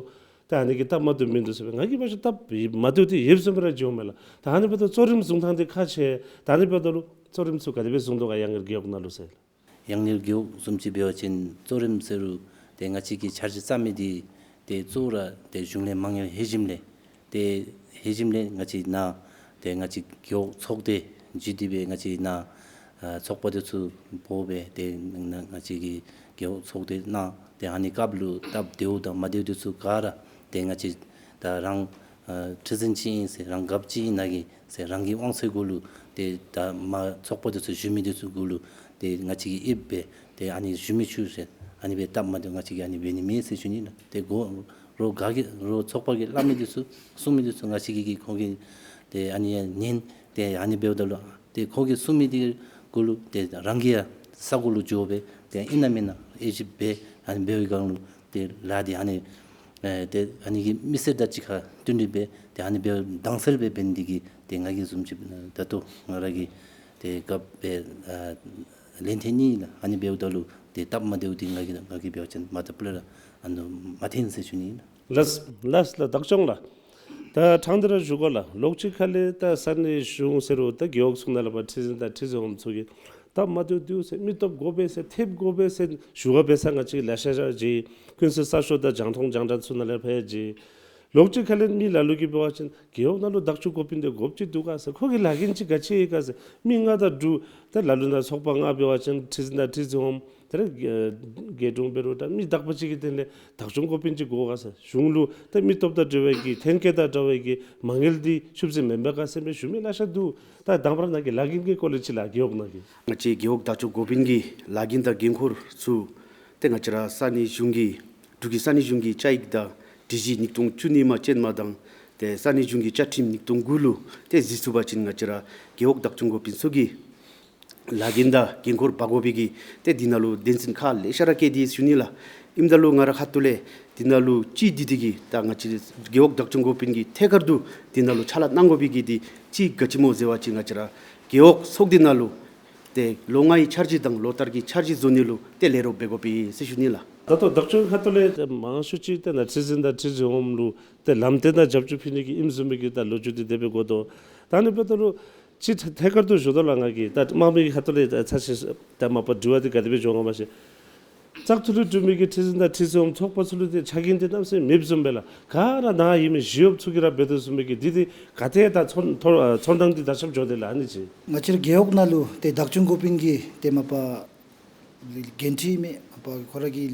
ད་ཨ་ནི་གིས་སྟབས་མ་བདེཝ་མིན་འདུག་ཟེར་བས། ང་གིས་འབད་ཞིན་སྟབས་མ་བདེཝ་འདི་ཡོདཔ་བཟུམ་སྦེ་ར་འགྱོཝ་མས་ལགས། ད་ཨ་ནི་འབདཝ་ད་གཙོ་རིམ་བཟུང་ཐངས་འདི་ཁག་ཆེ། ད་ཨ་ནི་འབདཝ་ད་ལུ་གཙོ་རིམ་ཚུ་ག་དེ་སྦེ་བཟུང་དོ་ག་ཡང་སྔོན་རྒེད་འོག་ནང་ལུ་ཟེར། ཡང་སྔོན་རྒེད་འོག་བཟུམ་ཅིག་འབད་བ་ཅིན་གཙོ་རིམ་ཟེར་རུང་ཏེ་ང་བཅས་ཀྱིས་འཆར་གཞི་བརྩམ་མི་འདི་ཏེ་གཙོ་བོ་ར་ཏེ་གཞུང་ལས་མ་དངུལ་ལྷོད་ཞིནམ་ལས་ཏེ་ལྷོད་ཞིནམ་ལས་ང་བཅས་ནཱ་ཏེ་ང་བཅས་རྒེད་འོག་ཚོགས་སྡེ་བརྒྱུད་དེ་སྦེ་ང་བཅས་ནཱ་ཨ་ཚོགས་པ་འདི་ཚུ་འབོ་སྦེ་ཏེ་ནཱ་ང་བཅས་ཀྱིས་རྒེད་འོག་ཚོགས་སྡེ་ནང་ཏེ་ཨ་ནི་སྐབས་ལུ་སྟབས་བདེཝ་དང་མ་བདེཝ་འདི་ཚུ་ག་ར་ཏེ་ང་བཅས་ད་རང་ཨ་ཁྲི་འཛིན་ཅིག་ཨིན་ཟེར་རང་རྒཔོ་ཅིག་ཨིན་ན་གི་ཟེར་རང་གི་དབང་ཚད་གུ་ལུ་ཏེ་ད་མར་ཚོགས་པ་འདི་ཚུ་ཞུ་མི་འདི་ཚུ་གུ་ལུ་ཏེ་ང་བཅས་ཀྱིས་ཨིབ་སྦེ་ཏེ་ཨ་ནི་ཞུ་མི་ཆུ་ཟེར་ཨ་ནི་སྦེ་སྟབས་མ་བདེཝ་ང་བཅས་ཀྱིས་ཨ་ནི་འབད་ནི་མེད་ཟེར་ཞུ་ནི་ལགས། ཏེ་གོ་རོགས་ག་གིས་རོགས་ཚོགས་པ་གིས་སླབ་མི་འདི་ཚུ་གསུང་མི་འདི་ཚུ་ང་བཅས་ཀྱིས་ཁོང་གི་ཏེ་ཨ་ནི་ཡང་ཉན། ཏེ་ཨ་ནི་འབདཝ་ད་ལུ་ཏེ་ཁོང་གིས་གསུང་མི་འདི་གུ་ལུ་ཏེ་རང་གིས་ཡང་ས་གོ་ལུ་འགྱོ་སྦེ་ཏེ་ཨིན་ན་མེན་ན་དབྱེ་ཞིབ་འབད་ཨ་ནི་འབད་བའི་སྒང་ལུ་ཏེ་ལཱ་འདི་ཨ་ནི་ཨེ་ཏེ་ཨ་ནི་གི་མི་སེར་དང་གཅིག་ཁར་བསྟུན་ཏེ་སྦེ་ཏེ་ཨ་ནི་འབདཝ་དྭངས་གསལ་སྦེ་འབད་ནི་འདི་གིས་ཏེ་ང་གིས་བཟུམ་ཅིག་ད་ལྟོ་ང་ར་གིས་ཏེ་རྒཔོ་སྦེ་ཨ་ལན་འཐེན་ནི་ལགས། ཨ་ནི་འབདཝ་ད་ལུ་ཏེ་སྟབས་མ་བདེཝ་འདི་ང་གིས་ང་གིས་འབད་བ་ཅིན་མ་ད་པུ་ལས་ར་ཨ་ནི་མ་འཐེན་ཟེར་ཞུ་ནི་ལགས། ལགས་ལགས་ལགས། བདག་སྐྱོང་ལགས། ད་ཕྲང་སྟེ་ར་ཞུ་དགོ་ལགས། ལོགས་ཅིག་ཁ་ལས་ད་ས་གནས་གཞུང་ཟེར་རུང་ད་རྒེད་འོག་ཚུ་ནང་ལས་ཕར་ཁྲི་འཛིན་དང་ཁྲི་འཛིན་འོགམ་ཚུ་གིས་སྟབས་མ་བདེཝ་འདུག་ཟེར་མི་སྟོབས་དགོ་པས་ཟེར་ཐེབས་དགོ་པས་ཟེར་ཞུ་བ་འབད་ས་ང་བཅས་ལེ་ཤ་ཅིག་ཀུན་གསལ་གསར་ཤོག་དང་རྒྱང་མཐོང་རྒྱང་བསྒྲགས་ཚུ་ནང་ལས་ཕར་ཅིག་ལོགས་ཅིག་ཁ་ལས་མི་ལ་ལུ་གིས་འབད་བ་ཅིན་རྒེད་འོག་ནང་ལུ་བདག་སྐྱོང་འགོ་དཔོན་འདི་དགོཔ་ཅིག་འདུག་ག་ཟེར། ཁོ་གི་ལཱ་འགན་ཅིག་ག་ཅི་ཡོད་ག་ཟེར། མི་ལྔ་དང་དྲུག་ད་ལ་ལུ་ནཱ་ཚོགས་པ་ལྔ་འབད་བ་ཅིན་ཁྲི་འཛིན་དང་ཁྲི་འཛིན་འོགམ་ད་རེས་རྒེད་དྲུང་འབད་རུང་ད་མི་དག་པ་ཅིག་གི་དོན་ལས་བདག་སྐྱོང་འགོ་དཔོན་ཅིག་དགོ་ག་ཟེར། གཞུང་ལུ་ད་མི་སྟོབས་དང་འབྲེལ་བའི་གི་ཐོན་སྐྱེད་དང་འབྲེལ་བའི་གི་མ་དངུལ་འདི་ཤུབ་ཟིན་མེན་པས་ག་ཟེར་མི་ཞུ་མི་ལེ་ཤ་འདུག། ད་དང་པ་ར་ནཱ་གི་ལཱ་འགན་གྱི་སྐོར་ལས་ཅིག་ལགས། རྒེད་འོག་ནང་གི་ང་བཅས་རྒེད་འོག་བདག་སྐྱོང་འགོ་དཔོན་གྱི་ལཱ་འགན་དང་འགན་ཁུར་ཚུ་ཏེ་ང་བཅས་ར་ས་གནས་གཞུང་གི་འབྲུག་གི་ས་གནས་གཞུང་གི་བཅའ་ཡིག་དང་སྒྲིག་གཞི་ཉིས་སྟོང་བཅུ་གཉིས་མ་ཅན་མ་དང་ཏེ་ས་གནས་གཞུང་གི་བཅའ་ཁྲིམས་ཉིས་སྟོང་དགུ་ལུ་ཏེ་གཟིགས་ཚུགས་པ་ཅིན་ང་བཅས་ར་རྒེད་འོག་བདག་སྐྱོང་འགོ་དཔོན་ཚུ་གིས་ལཱ་འགན་དང་འགན་ཁུར་འབག་དགོ་པའི་གི་ཏེ་འདི་ནང་ལུ་དོན་ཚན་ཁག་ལེ་ཤ་ར་བཀོད་དེ་ཞུ་ནི་ལགས། ཨིནམ་ད་ལུ་ང་ར་ཁ་ཐུག་ལས་འདི་ནང་ལུ་ཅིག་འདི་འདི་གི་ད་ང་བཅས་རྒེད་འོག་བདག་སྐྱོང་འགོ་དཔོན་གྱིས་ཐད་ཀར་དུ་འདི་ནང་ལུ་ཕྱག་ལཱ་གནང་དགོ་པའི་གི་འདི་ཅིག་ག་ཅི་སྨོ་ཟེར་བ་ཅིན་ང་བཅས་ར་རྒེད་འོག་ཚོགས་སྡེ་ནང་ལུ་ཏེ་ལོ་ལྔའི་འཆར་གཞི་དང་ལོ་བསྟར་གྱི་འཆར་གཞི་བཟོ་ནི་ལུ་ཏེ་ལས་རོགས་འབད་དགོ་པས་ཟེར་ཞུ་ནི་ལགས། ད་ལྟོ་བདག་སྐྱོང་ཁ་ཐུག་ལས་ཏེ་མང་ཤོས་ཅིག་ཏེ་ནཱ་ཁྲི་འཛིན་དང་ཁྲི་འཛིན་འོགམ་ལུ་ཏེ་ལམ་སྟོན་དང་རྒྱབ་སྐྱོར་ཕུལ་ནི་གི་ཨིནམ་བཟུམ་མའི་གི་ད་ལོ་རྒྱུས་འདི་དེ་སྦེ་གོ་དོ། ད་ཨ་ནི་འབདཝ་ད་ལུ་ཅིག་ཐད་ཐད་ཀར་དུ་ཞུ་དོ་ལགས། ང་གིས་ད་དམངས་མི་གི་ཁ་ཐུག་ལས་ད་ཚར་ཅིག་ད་མ་པ་དྲི་བ་འདི་ག་དེ་སྦེ་འགྱོ་འོང་ག་མ་ཤེས། བཙག་འཐུ་ལས་གྲུབ་མི་གི་ཁྲི་འཛིན་དང་ཁྲི་འཛིན་འོགམ་ཚོགས་པ་ཚུ་ལུ་ཏེ་ཆ་རྐྱེན་འདི་གནམ་མེད་ས་མེད་མེདཔ་བཟུམ་སྦེ་ལགས། ག་ར་ནཱ་ཡོད་མི་ཞི་གཡོགཔ་ཚུ་གིས་ར་འབད་དོ་བཟུམ་མའི་གི་འདི་འདི་ག་ཏེ་ད་ཚོར་ཚོར་ཚོར་སྣང་འདི་ད་ཆགས་འགྱོ་དེས་ལགས། ཨ་ནི་ཅིག་ང་བཅས་ར་རྒེད་འོག་ནང་ལུ་ཏེ་བདག་སྐྱོང་འགོ་དཔོན་གྱི་ཏེ་མ་པ་འགན་འཁྲི་མེད་པ་ཁོ་ར་གིས་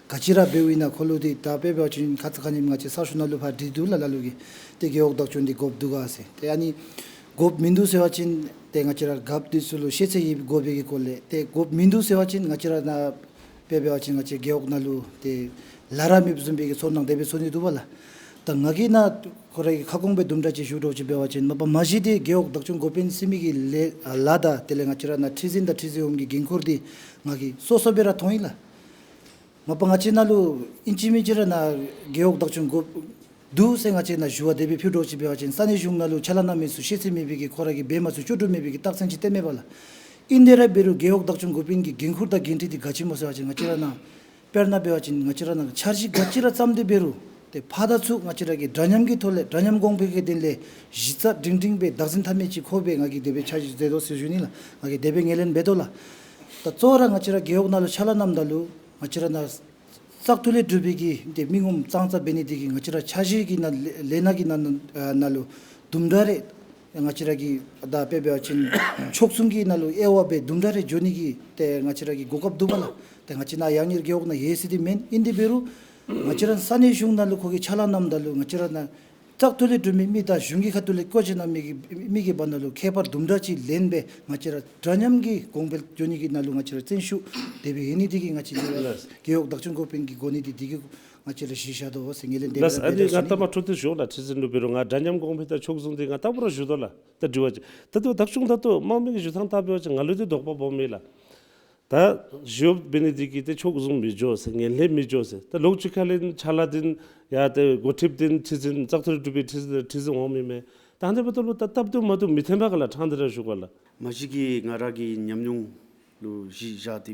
ག་ཅི་ར་འབདཝ་ཨིན་ན་ཁོ་ལུ་ཏེ་ད་དཔེ་འབད་བ་ཅིན་ཁ་ཙ་ཁ་ཉིནམ་ང་བཅས་ས་ཤོག་ནང་ལུ་ཕར་བྲིས་འདུག་ལགས། ལ་ལུ་གིས་ཏེ་རྒེད་འོག་བདག་སྐྱོང་འདི་དགོཔ་འདུག་ག་ཟེར། ཏེ་ཨ་ནི་དགོཔ་མིན་འདུག་ཟེར་བ་ཅིན་ཏེ་ང་བཅས་ར་རྒཔོ་འདི་ཚུ་ལུ་ཤེས་ཚད་ཡོད་དགོ་པའི་གི་སྐོར་ལས་ཏེ་དགོཔ་མིན་འདུག་ཟེར་བ་ཅིན་ང་བཅས་ར་ནཱ་དཔེ་འབད་བ་ཅིན་ང་བཅས་རྒེད་འོག་ནང་ལུ་ཏེ་ལཱ་ར་མེདཔ་བཟུམ་མའི་གི་ཚོར་སྣང་དེ་སྦེ་ཚོར་ནི་འདུག་པ་ལགས། ད་ང་གིས་ནཱ་ཁོ་ར་གི་ཁ་སྐོང་སྦེ་དུམ་གྲ་ཅིག་ཞུ་དོ་ཅིག་འབད་བ་ཅིན་མ་པ་མ་གཞི་འདི་རྒེད་འོག་བདག་སྐྱོང་འགོ་དཔོན་ཟེར་མི་གི་ལས་ཨ་ལཱ་དང་དེ་ལས་ང་བཅས་ར་ནཱ་ཁྲི་འཛིན་དང་ཁྲི་འཛིན་འོགམ་གི་འགན་ཁུར་འདི་ང་གིས་སོ་སོ་སྦེ་ར་མཐོང་ཡི་ལགས། མ་པ་ང་བཅས་ནང་ལུ་ཨིན་ཅི་མིན་ཅི་ར་ནཱ་རྒེད་འོག་བདག་སྐྱོང་འགོ་འདུག་ཟེར་ང་བཅས་ནཱ་ཞུ་བ་དེ་སྦེ་ཕུལ་དོ་ཅིག་འབད་བ་ཅིན་ས་གནས་གཞུང་ནང་ལུ་ཕྱག་ལཱ་གནང་མི་ཚུ་ཤེས་ཚད་མེད་པའི་གི་ཁོ་ར་གིས་འབད་མ་ཚུགས་ལྕོགས་གྲུབ་མེད་པའི་གི་རྟགས་མཚན་ཅིག་སྟོནམ་མས་པ་ལགས། ཨིན་དེ་ར་འབད་རུང་རྒེད་འོག་བདག་སྐྱོང་འགོ་དཔོན་གྱི་འགན་ཁུར་དང་འགན་འཁྲི་འདི་ག་ཅི་སྨོ་ཟེར་བ་ཅིན་ང་བཅས་ར་ནཱ་དཔེར་ན་འབད་བ་ཅིན་ང་བཅས་ར་ནཱ་འཆར་གཞི་ག་ཅི་ར་བརྩམས་ཏེ་འབད་རུང་ཏེ་ཕར་དང་ཚུར་ང་བཅས་ར་གིས་འདྲ་མཉམ་གྱི་ཐོག་ལས་འདྲ་མཉམ་གོང་འཕེལ་གྱི་དོན་ལས་གཞི་རྩ་སྒྲིང་སྒྲིང་སྦེ་བདག་འཛིན་འཐབ་མི་ཅིག་ཁོ་སྦེ་ང་གིས་དེ་སྦེ་འཆར་གཞི་མཛད་དོ་ཟེར་ཞུ་ནི་ལགས། ང་གིས་དེ་སྦེ་ངོས་ལེན་འབད་དོ་ལགས། ད་གཙོ་བོ་ར་ང་བཅས་ར་རྒེད་འོག་ནང་ལུ་ཕྱག་ལཱ་གནངམ་ད་ལུ་ང་བཅས་ར་ནཱ་བཙག་འཐུ་ལས་གྲུབ་པའི་གི་ཏེ་མི་ངོམ་ཙང་ཙ་འབད་ནི་འདི་གིས་ང་བཅས་ར་འཆར་གཞི་གི་ནང་ལས་ནང་གི་ནང་ནང་ལུ་དུམ་གྲ་རེ་ང་བཅས་ར་གི་ད་དཔེ་འབད་བ་ཅིན་ཕྱོགས་མཚུངས་ཀྱི་ནང་ལུ་དབྱེ་བ་སྦེ་དུམ་གྲ་རེ་འགྱོ་ནི་གི་ཏེ་ང་བཅས་ར་གི་གོ་སྐབས་འདུག་པ་ལགས། ཏེ་ང་བཅས་ནཱ་ཡང་སྔོན་རྒེད་འོག་ནང་ཡོད་ཟེར་འདི་མེན། ཨིན་དེ་འབད་རུང་ང་བཅས་ར་ས་གནས་གཞུང་ནང་ལུ་ཁོ་གིས་ཕྱག་ལཱ་གནངམ་ད་ལུ་ང་བཅས་ར་ནཱ་བཙག་འཐུ་ལས་གྲུབ་མི་མི་དང་གཞུང་གི་ཁ་ཐུག་ལས་བསྐོ་བཞག་གནང་མི་གི་མི་གི་བར་ན་ལུ་ཁྱད་པར་དུམ་གྲ་ཅིག་ལེན་སྦེ་ང་བཅས་ར་འདྲ་མཉམ་གྱི་གོང་འཕེལ་འགྱོ་ནི་གི་ནང་ལུ་ང་བཅས་ར་བརྩོན་ཤུགས་དེ་སྦེ་ཡོད་ནི་འདི་གིས་ང་བཅས་ལགས། རྒེད་འོག་བདག་སྐྱོང་འགོ་དཔོན་གྱི་གོ་གནས་འདི་འདི་གིས་ང་བཅས་ར་གཞི་བཞག་དོ་ཟེར་ངོས་ལེན་དེ་ལགས། སྦེ་ཨ་ནི་ང་ལྟ་མ་འཕྲོ་དེ་ཞུ་ལགས། ཁྲི་འཛིན་ལུ་འབད་རུང་ང་འདྲ་མཉམ་གོང་འཕེལ་དང་ཕྱོགས་མཚུངས་འདི་ང་ལྟ་བུ་ར་ཞུ་དོ་ལགས། ད་དྲི་བ་ཅིག་ད་ལྟོ་བདག་སྐྱོང་ད་ལྟོ་དམངས་མི་གི་ཞུ་ཐངས་ལྟ་འབད་བ་ཅིན་ང་ལུ་འདི་དོགས་པ་སྦོམ་མས་ལགས། ད་ཞི་གཡོགཔ་འབད་ནི་འདི་གིས་ཏེ་ཕྱོགས་བཟུང་མི་འགྱོ་ཟེར། ངན་ལྷད་མི་འགྱོ་ཟེར། ད་ལོགས་གཅིག་ཁ་ལས་ཕྱག་ལཱ་འདི་ཡང་ཏེ་འགོ་ཁྲིདཔ་འདི་ཁྲི་འཛིན་བཙག་འཐུ་གྲུབ་པའི་ཁྲི་འཛིན་ཁྲི་འཛིན་འོང་མི་མས། ད་ཨ་ནི་འབདཝ་ད་ལུ་ད་སྟབས་བདེཝ་མ་བདེཝ་མི་འཐོན་པ་ག་ལགས། ཕྲང་སྟེ་ར་ཞུ་གེ་ལགས། མ་གཞི་གིས་ང་ར་གི་ཉམས་མྱོང་ལུ་གཞི་བཞག་སྟེ་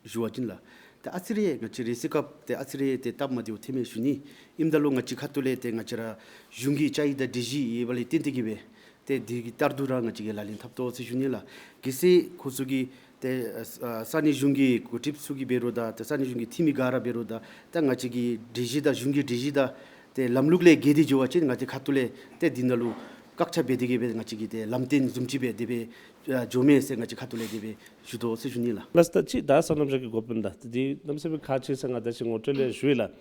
ཞུ་བ་ཅིན་ལགས། ད་ཨ་ཙི་རེ་ང་བཅས་རེས་སི་སྐབས་ཏེ་ཨ་ཙི་རེ་ཏེ་སྟབས་མ་བདེཝ་ཐོན་མས་ཞུ་ནི། ཨིནམ་ད་ལུ་ང་བཅས་ཁ་ཐུག་ལས་ཏེ་ང་བཅས་ར་གཞུང་གི་བཅའ་ཡིག་དང་སྒྲིག་གཞི་ཡོད་པ་ལས་བརྟེན་ཏེ་གིས་སྦེ་ཏེ་འདི་གི་ལྟར་དུ་ར་ང་བཅས་ཀྱིས་ལག་ལེན་འཐབ་དོ་ཟེར་ཞུ་ནི་ལགས། གལ་སྲིད་ཁོང་ཚུ་གིས་ཏེ་ཨ་ས་གནས་གཞུང་གི་འགོ་ཁྲིདཔ་ཚུ་གིས་འབད་རུང་ད་ཏེ་ས་གནས་གཞུང་གི་འཐུས་མི་ག་ར་འབད་རུང་ད་ད་ང་བཅས་ཀྱི་སྒྲིག་གཞི་དང་གཞུང་གི་སྒྲིག་གཞི་དང་ཏེ་ལམ་ལུགས་ལས་འགལ་ཏེ་འགྱོ་བ་ཅིན་ང་བཅས་ཁ་ཐུག་ལས་ཏེ་འདི་ནང་ལུ་བཀག་ཆ་འབད་དེ་གིས་སྦེ་ང་བཅས་ཀྱིས་ཏེ་ལམ་སྟོན་བཟུམ་ཅིག་སྦེ་དེ་སྦེ་ཨ་འགྱོཝ་མས་ཟེར་ང་བཅས་ཁ་ཐུག་ལས་དེ་སྦེ་ཞུ་དོ་ཟེར་ཞུ་ནི་ལགས། ལགས། ད་ཅི་ད་སོ་ནམ་ཅག་གི་འགོ་དཔོན་ད་འདི་གནམ་མེད་ས་མེད་ཁག་ཆེ་ཟེར་ང་ད་ཅི་ངོ་སྤྲོད་ལས་ཞུ་ཡི་ལགས།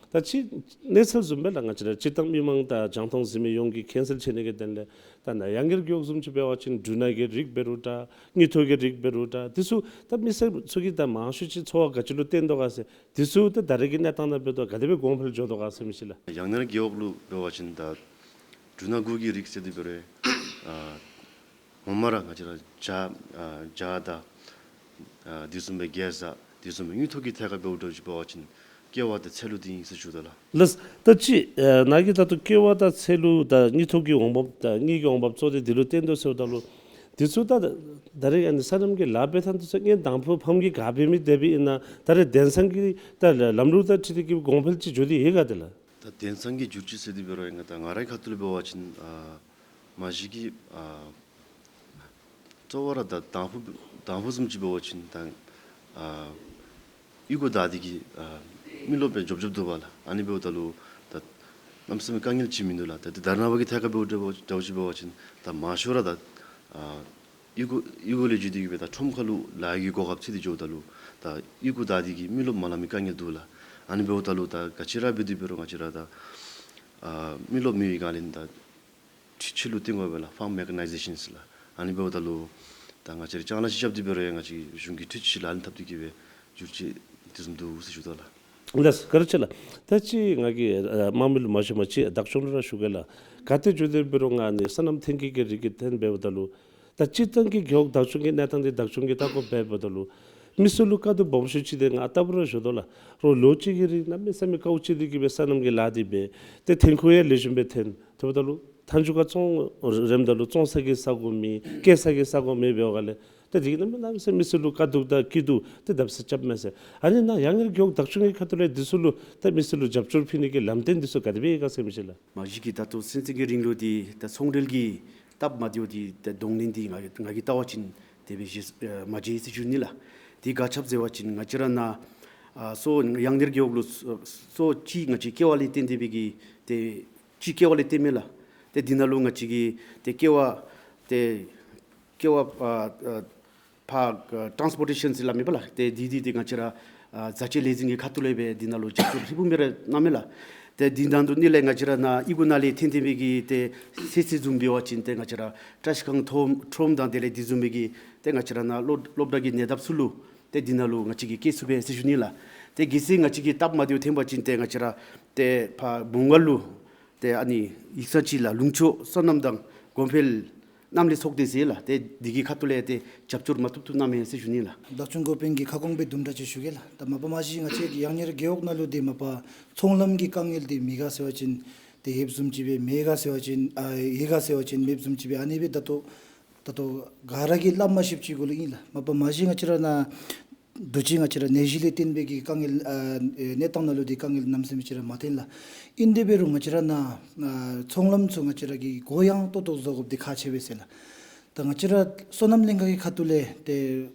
ད་ཅི་གནས་ཚུལ་བཟུམ་སྦེ་ལགས། ང་བཅས་ར་སྤྱིར་བཏང་མི་མང་དང་རྒྱང་མཐོང་གཟིགས་མི་ཡོངས་ཀྱིས་མཁྱེན་གསལ་ཆེ་ནི་གི་དོན་ལས་ད་ནཱ་ཡང་སྙིང་རྗེ་གི་གཡོག་བཟུམ་ཅིག་འབད་བ་ཅིན་འབྲུ་སྣ་གི་རིགས་འབད་རུང་འདྲ་དངུལ་ཐོག་གི་རིགས་འབད་རུང་འདྲ་འདི་ཚུ་ད་མི་སེར་ཚུ་གིས་ད་མང་ཤོས་ཅིག་ཚོར་བ་ག་ཅི་ལུ་བརྟེན་དོ་ག་ཟེར། འདི་ཚུ་ད་ད་རེས་ཀྱི་གནས་སྟངས་ནང་འབདཝ་ད་ག་དེ་སྦེ་གོང་འཕེལ་འགྱོ་དོ་ག་ཟེར་མི་ཅིག་ལགས། ཡང་སྙིང་རྗེ་གི་གཡོག་ལུ་འབད་བ་ཅིན་ད་འབྲུ་སྣ་དགུ་གི་རིགས་ཟེར་དེ་འབད་རུང་ཨ་ངོ་མ་ར་ང་བཅས་ར་ཇ་ཨ་ཇ་དང་ཨ་དེ་བཟུམ་སྦེ་གེ་ཟ་དེ་བཟུམ་སྦེ་དངུལ་ཐོག་གི་ཐད་ཁར་འབདཝ་ད་ཅིག་འབད་བ་ཅིན་ཀེ་བ་དང་ཚལ་ལུ་འདི་ཨིན་ཟེར་ཞུ་དོ་ལགས། ལགས། ད་ཅི་ཨ་ནཱ་གིས་ད་ལྟོ་ཀེ་བ་དང་ཚལ་ལུ་ད་དངུལ་ཐོག་གི་འོང་འབབ་ད་དངུལ་གྱི་འོང་འབབ་གཙོ་དེ་འདི་ལུ་བརྟེན་དོ་ཟེརཝ་ད་ལུ་འདི་ཚུ་ད་ད་རེས་ཨ་ནི་སོ་ནམ་གྱི་ལཱ་འབད་ཐངས་འདི་ཚུ་སྔོན་དང་ཕུ་ཕམ་གྱི་ག་འབད་མི་དེ་སྦེ་ཨིན་ན་ད་རེས་དེང་སང་གི་ད་ལམ་ལུགས་དང་འཁྲིལ་ཏེ་གིས་གོང་འཕེལ་ཅིག་འགྱོ་སྟེ་ཡོད་ག་དེ་ལགས། ད་དེང་སང་གི་བསྒྱུར་བཅོས་ཟེར་དེ་འབད་རུང་ཡང་ད་ང་རའི་ཁ་ཐུག་ལས་འབད་བ་ཅིན་ཨ་མ་གཞི་གི་ཨ་གཙོ་བོ་ར་ད་དང་ཕུ་དང་ཕུ་བཟུམ་ཅིག་འབད་བ་ཅིན་ད་ཨ་གཡུས་སྒོ་བདའ་སྟེ་གིས་ཨ་མི་རློབས་སྦེ་འགྱོ་འགྱོཝ་འདུག་པ་ལགས། ཨ་ནི་འབདཝ་ད་ལུ་ད་གནམ་མེད་ས་མེད་དཀའ་ངལ་ཅིག་མིན་འདུག་ལགས། ད་ད་རེས་ནངས་པ་གི་ཐད་ཁར་འབདཝ་འདྲཝ་འདྲཝ་ཅིག་འབད་བ་ཅིན་ད་མང་ཤོས་ར་ད་ཨ་གཡུས་སྒོ་གཡུས་སྒོ་ལས་བརྒྱུད་དེ་གིས་སྦེ་ད་ཁྲོམ་ཁ་ལུ་ལཱ་གི་གོ་སྐབས་ཚུད་དེ་འགྱོཝ་ད་ལུ་ད་གཡུས་སྒོ་བདའ་སྟེ་གིས་མི་རློབས་མ་ལང་མི་དཀའ་ངལ་འདུག་ལགས། ཨ་ནི་འབདཝ་ད་ལུ་ད་ག་ཅི་ར་འབད་དེ་འབད་རུང་ང་བཅས་ར་ད་ཨ་མི་རློབས་མེད་པའི་སྒང་ལས་ད་འཕྲུལ་ཆས་ལུ་བརྟེན་དགོ་པས་ལགས། ཕཱརམ་མེ་ཀ་ནའི་ཟེ་ཤཱན་ཟེར་ལགས། ཨ་ནི་འབདཝ་ད་ལུ་ད་ང་བཅས་ར་ལྕང་ལཱ་ཅིག་རྐྱབ་སྟེ་འབད་རུང་ཡང་ང་བཅས་གཞུང་གི་འཕྲུལ་ཆས་ལག་ལེན་འཐབ་སྟེ་གིས་སྦེ་བསྒྱུར་བཅོས་དེ་བཟུམ་འདུག་ཟེར་ཞུ་དོ་ལགས། ལགས་སོ། བཀའ་དྲིན་ཆེ་ལགས། ད་ཅི་ང་གིས་ཨ་དམངས་མི་ལུ་མ་ཞུ་མ་ཅིག་བདག་སྐྱོང་ལུ་ར་ཞུ་གེ་ལགས། ག་ཏེ་འགྱོ་དེ་འབད་རུང་ཨ་ནི་སོ་ནམ་ཐོན་སྐྱེད་ཀྱི་རིགས་ཀྱི་ཐོན་འབདཝ་ད་ལུ་ད་སྤྱིར་བཏང་གི་རྒེད་འོག་བདག་སྐྱོང་གི་གནས་སྟངས་དེ་བདག་སྐྱོང་གིས་བལྟ་དགོཔ་འབདཝ་ད་ལུ་མི་སེར་ལུ་དཀའ་སྡུག་སྦོམ་ཤོས་ཅིག་དེ་ང་ལྟ་བུ་ར་ཞུ་དོ་ལགས། རོགས་ལོ་གཅིག་གི་རིང་གནམ་མེད་ས་མེད་དཀའཝ་སྤྱད་དེ་གིས་སྦེ་སོ་ནམ་གྱི་ལཱ་འདི་འབད། ཏེ་ཐོན་ཁུངས་ཡང་ལེགས་ཤོམ་སྦེ་ཐོན། དེ་འབདཝ་ད་ལུ་མཐའ་མཇུག་ཁར་བཙོང་རནམ་ད་ལུ་བཙོང་ས་གི་ས་གོ་མེད། སྐྱེལ་ས་གི་ས་གོ་མེད་འབདཝ་ལས་ཏེ་འདི་གིས་གནམ་མེད་ས་མེད་མི་སེར་ལུ་དཀའ་སྡུག་དང་སྐྱིད་སྡུག་ཏེ་བརྡབ་གསིག་རྐྱབ་མས་ཟེར། ཨ་ནི་ནཱ་ཡང་སྙིང་རྗེ་གི་གཡོག་བདག་སྐྱོང་གི་ཁ་ཐུག་ལས་འདི་ཚུ་ལུ་ཏེ་མི་སེར་ལུ་རྒྱབ་སྐྱོར་ཕུལ་ནི་གི་ལམ་སྟོན་འདི་ཚུ་ག་དེ་སྦེ་ཡོད་ག་ཟེར་མི་ཅིག་ལགས། མ་གཞི་གིས་ད་ལྟོ་སེམས་ཅན་གྱི་རིང་ལུགས་འདི་ད་ཚོང་འབྲེལ་གྱི་སྟབས་མ་བདེཝ་འདི་ད་གདོང་ལེན་འདི་ང་ང་གིས་བལྟ་བ་ཅིན་དེ་སྦེ་ཞིག་ཨ་མ་མཇལ་ཟེར་ཞུ་ནི་ལགས། དེ་ག་ཅི་སྦེ་ཟེར་བ་ཅིན་ང་བཅས་ར་ནཱ་ཨ་གསོ་ཡང་སྙིང་རྗེ་གི་གཡོག་ལུ་གསོ་གསོ་ཅིག་ང་བཅས་ཀེ་བ་ལས་བརྟེན་ཏེ་སྦེ་གིས་ཏེ་ཅིག་ཀེ་བ་ལས་བརྟེན་མས་ལགས། ཏེ་འདི་ནང་ལུ་ང་བཅས་ཀྱི་ཏེ་ཀེ་བ་ཏེ་ཀེ་བ་ཨ་ཨ་ཕར་ཨ་ཊཱནསི་པོར་ཊེ་ཤཱན་ཟེར་སླབ་མས་པ་ལགས། ཏེ་འདི་འདི་ཏེ་ང་བཅས་ར་ཨ་བཟའ་སྤྱོད་ལས་འཛིན་གྱི་ཁ་ཐུག་ལས་སྦེ་འདི་ནང་ལུ་རྒྱབ་སྐྱོར་ཧྲིལ་བུམ་སྦེ་ར་གནང་མས་ལགས། ཏེ་འདི་ནང་དུ་ནི་ལས་ང་བཅས་ར་ནཱ་གཡུས་སྒོ་ནང་ལས་ཐོན་ཐོན་མི་གི་ཏེ་ཚོད་བསྲེ་བཟུམ་འབད་བ་ཅིན་ཏེ་ང་བཅས་ར་བཀྲིས་སྒང་ཁྲོམ་ཁྲོམ་དང་དེ་ལས་འདི་བཟུམ་མའི་གི་ཏེ་ང་བཅས་ར་ནཱ་སློབ་སློབ་གྲྭ་གི་ཉེ་འདབས་ཚུ་ལུ་ཏེ་འདི་ནང་ལུ་ང་བཅས་ཀྱིས་སྐྱེལ་ཚུགས་པས་ཟེར་ཞུ་ནི་ལགས། ཏེ་གལ་སྲིད་ང་བཅས་ཀྱི་སྟབས་མ་བདེཝ་ཐོན་པ་ཅིན་ཏེ་ང་བཅས་ར་ཏེ་ཕར་མོང་སྒར་ལུ་ཏེ་ཨ་ནི་ཡིག་ཚང་ཅིག་ལགས། ལུང་ཕྱོགས་སོ་ནམ་དང་གོང་འཕེལ་མཉམ་ལས་ཚོགས་སྡེ་ཟེར་ལགས། ཏེ་འདི་གི་ཁ་ཐུག་ལས་ཏེ་རྒྱབ་སྐྱོར་མ་བཏུབ་བཏུབ་གནང་མས་ཟེར་ཞུ་ནི་ལགས། བདག་སྐྱོང་འགོ་དཔོན་གྱི་ཁ་སྐོང་སྦེ་དུམ་གྲ་ཅིག་ཞུ་གེ་ལགས། ད་མ་པ་མ་གཞི་ང་བཅས་ཀྱི་ཡང་སྙིང་རྗེ་གི་གཡོག་ནང་ལུ་འདི་མ་པ་ཚོང་ལམ་གྱི་དཀའ་ངལ་འདི་མེད་ག་ཟེར་བ་ཅིན་ཏེ་ཡོདཔ་བཟུམ་ཅིག་སྦེ་མེད་ག་ཟེར་བ་ཅིན་ཨ་ཡོད་ག་ཟེར་བ་ཅིན་མེདཔ་བཟུམ་ཅིག་སྦེ་ཨ་ནི་སྦེ་ད་ལྟོ་ད་ལྟོ་ག་ར་གིས་སླབ་མ་ཤེསཔ་ཅིག་གུ་ལུ་ཨིན་ལགས། མ་པ་མ་གཞི་ང་བཅས་ར་ནཱ་འདུག་ཅི་ང་བཅས་ར་ནད་གཞི་ལས་བརྟེན་པའི་གི་དཀའ་ངལ་ཨ་ཨེ་གནས་སྟངས་ནང་ལུ་འདི་དཀའ་ངལ་གནམ་མེད་ས་མེད་ཅིག་ར་མ་ཐོན་ལགས། ཨིན་དེ་འབད་རུང་ང་བཅས་ར་ནཱ་ཨ་ཚོང་ལམ་ཚུ་ང་བཅས་ར་གིས་གུ་ཡངས་ཏོག་ཏོ་བཟོ་དགོཔ་འདི་ཁག་ཆེ་བས་ཟེར་ལགས། ད་ང་བཅས་ར་སོ་ནམ་ལྷན་ཁག་གི་ཁ་ཐུག་ལས་ཏེ་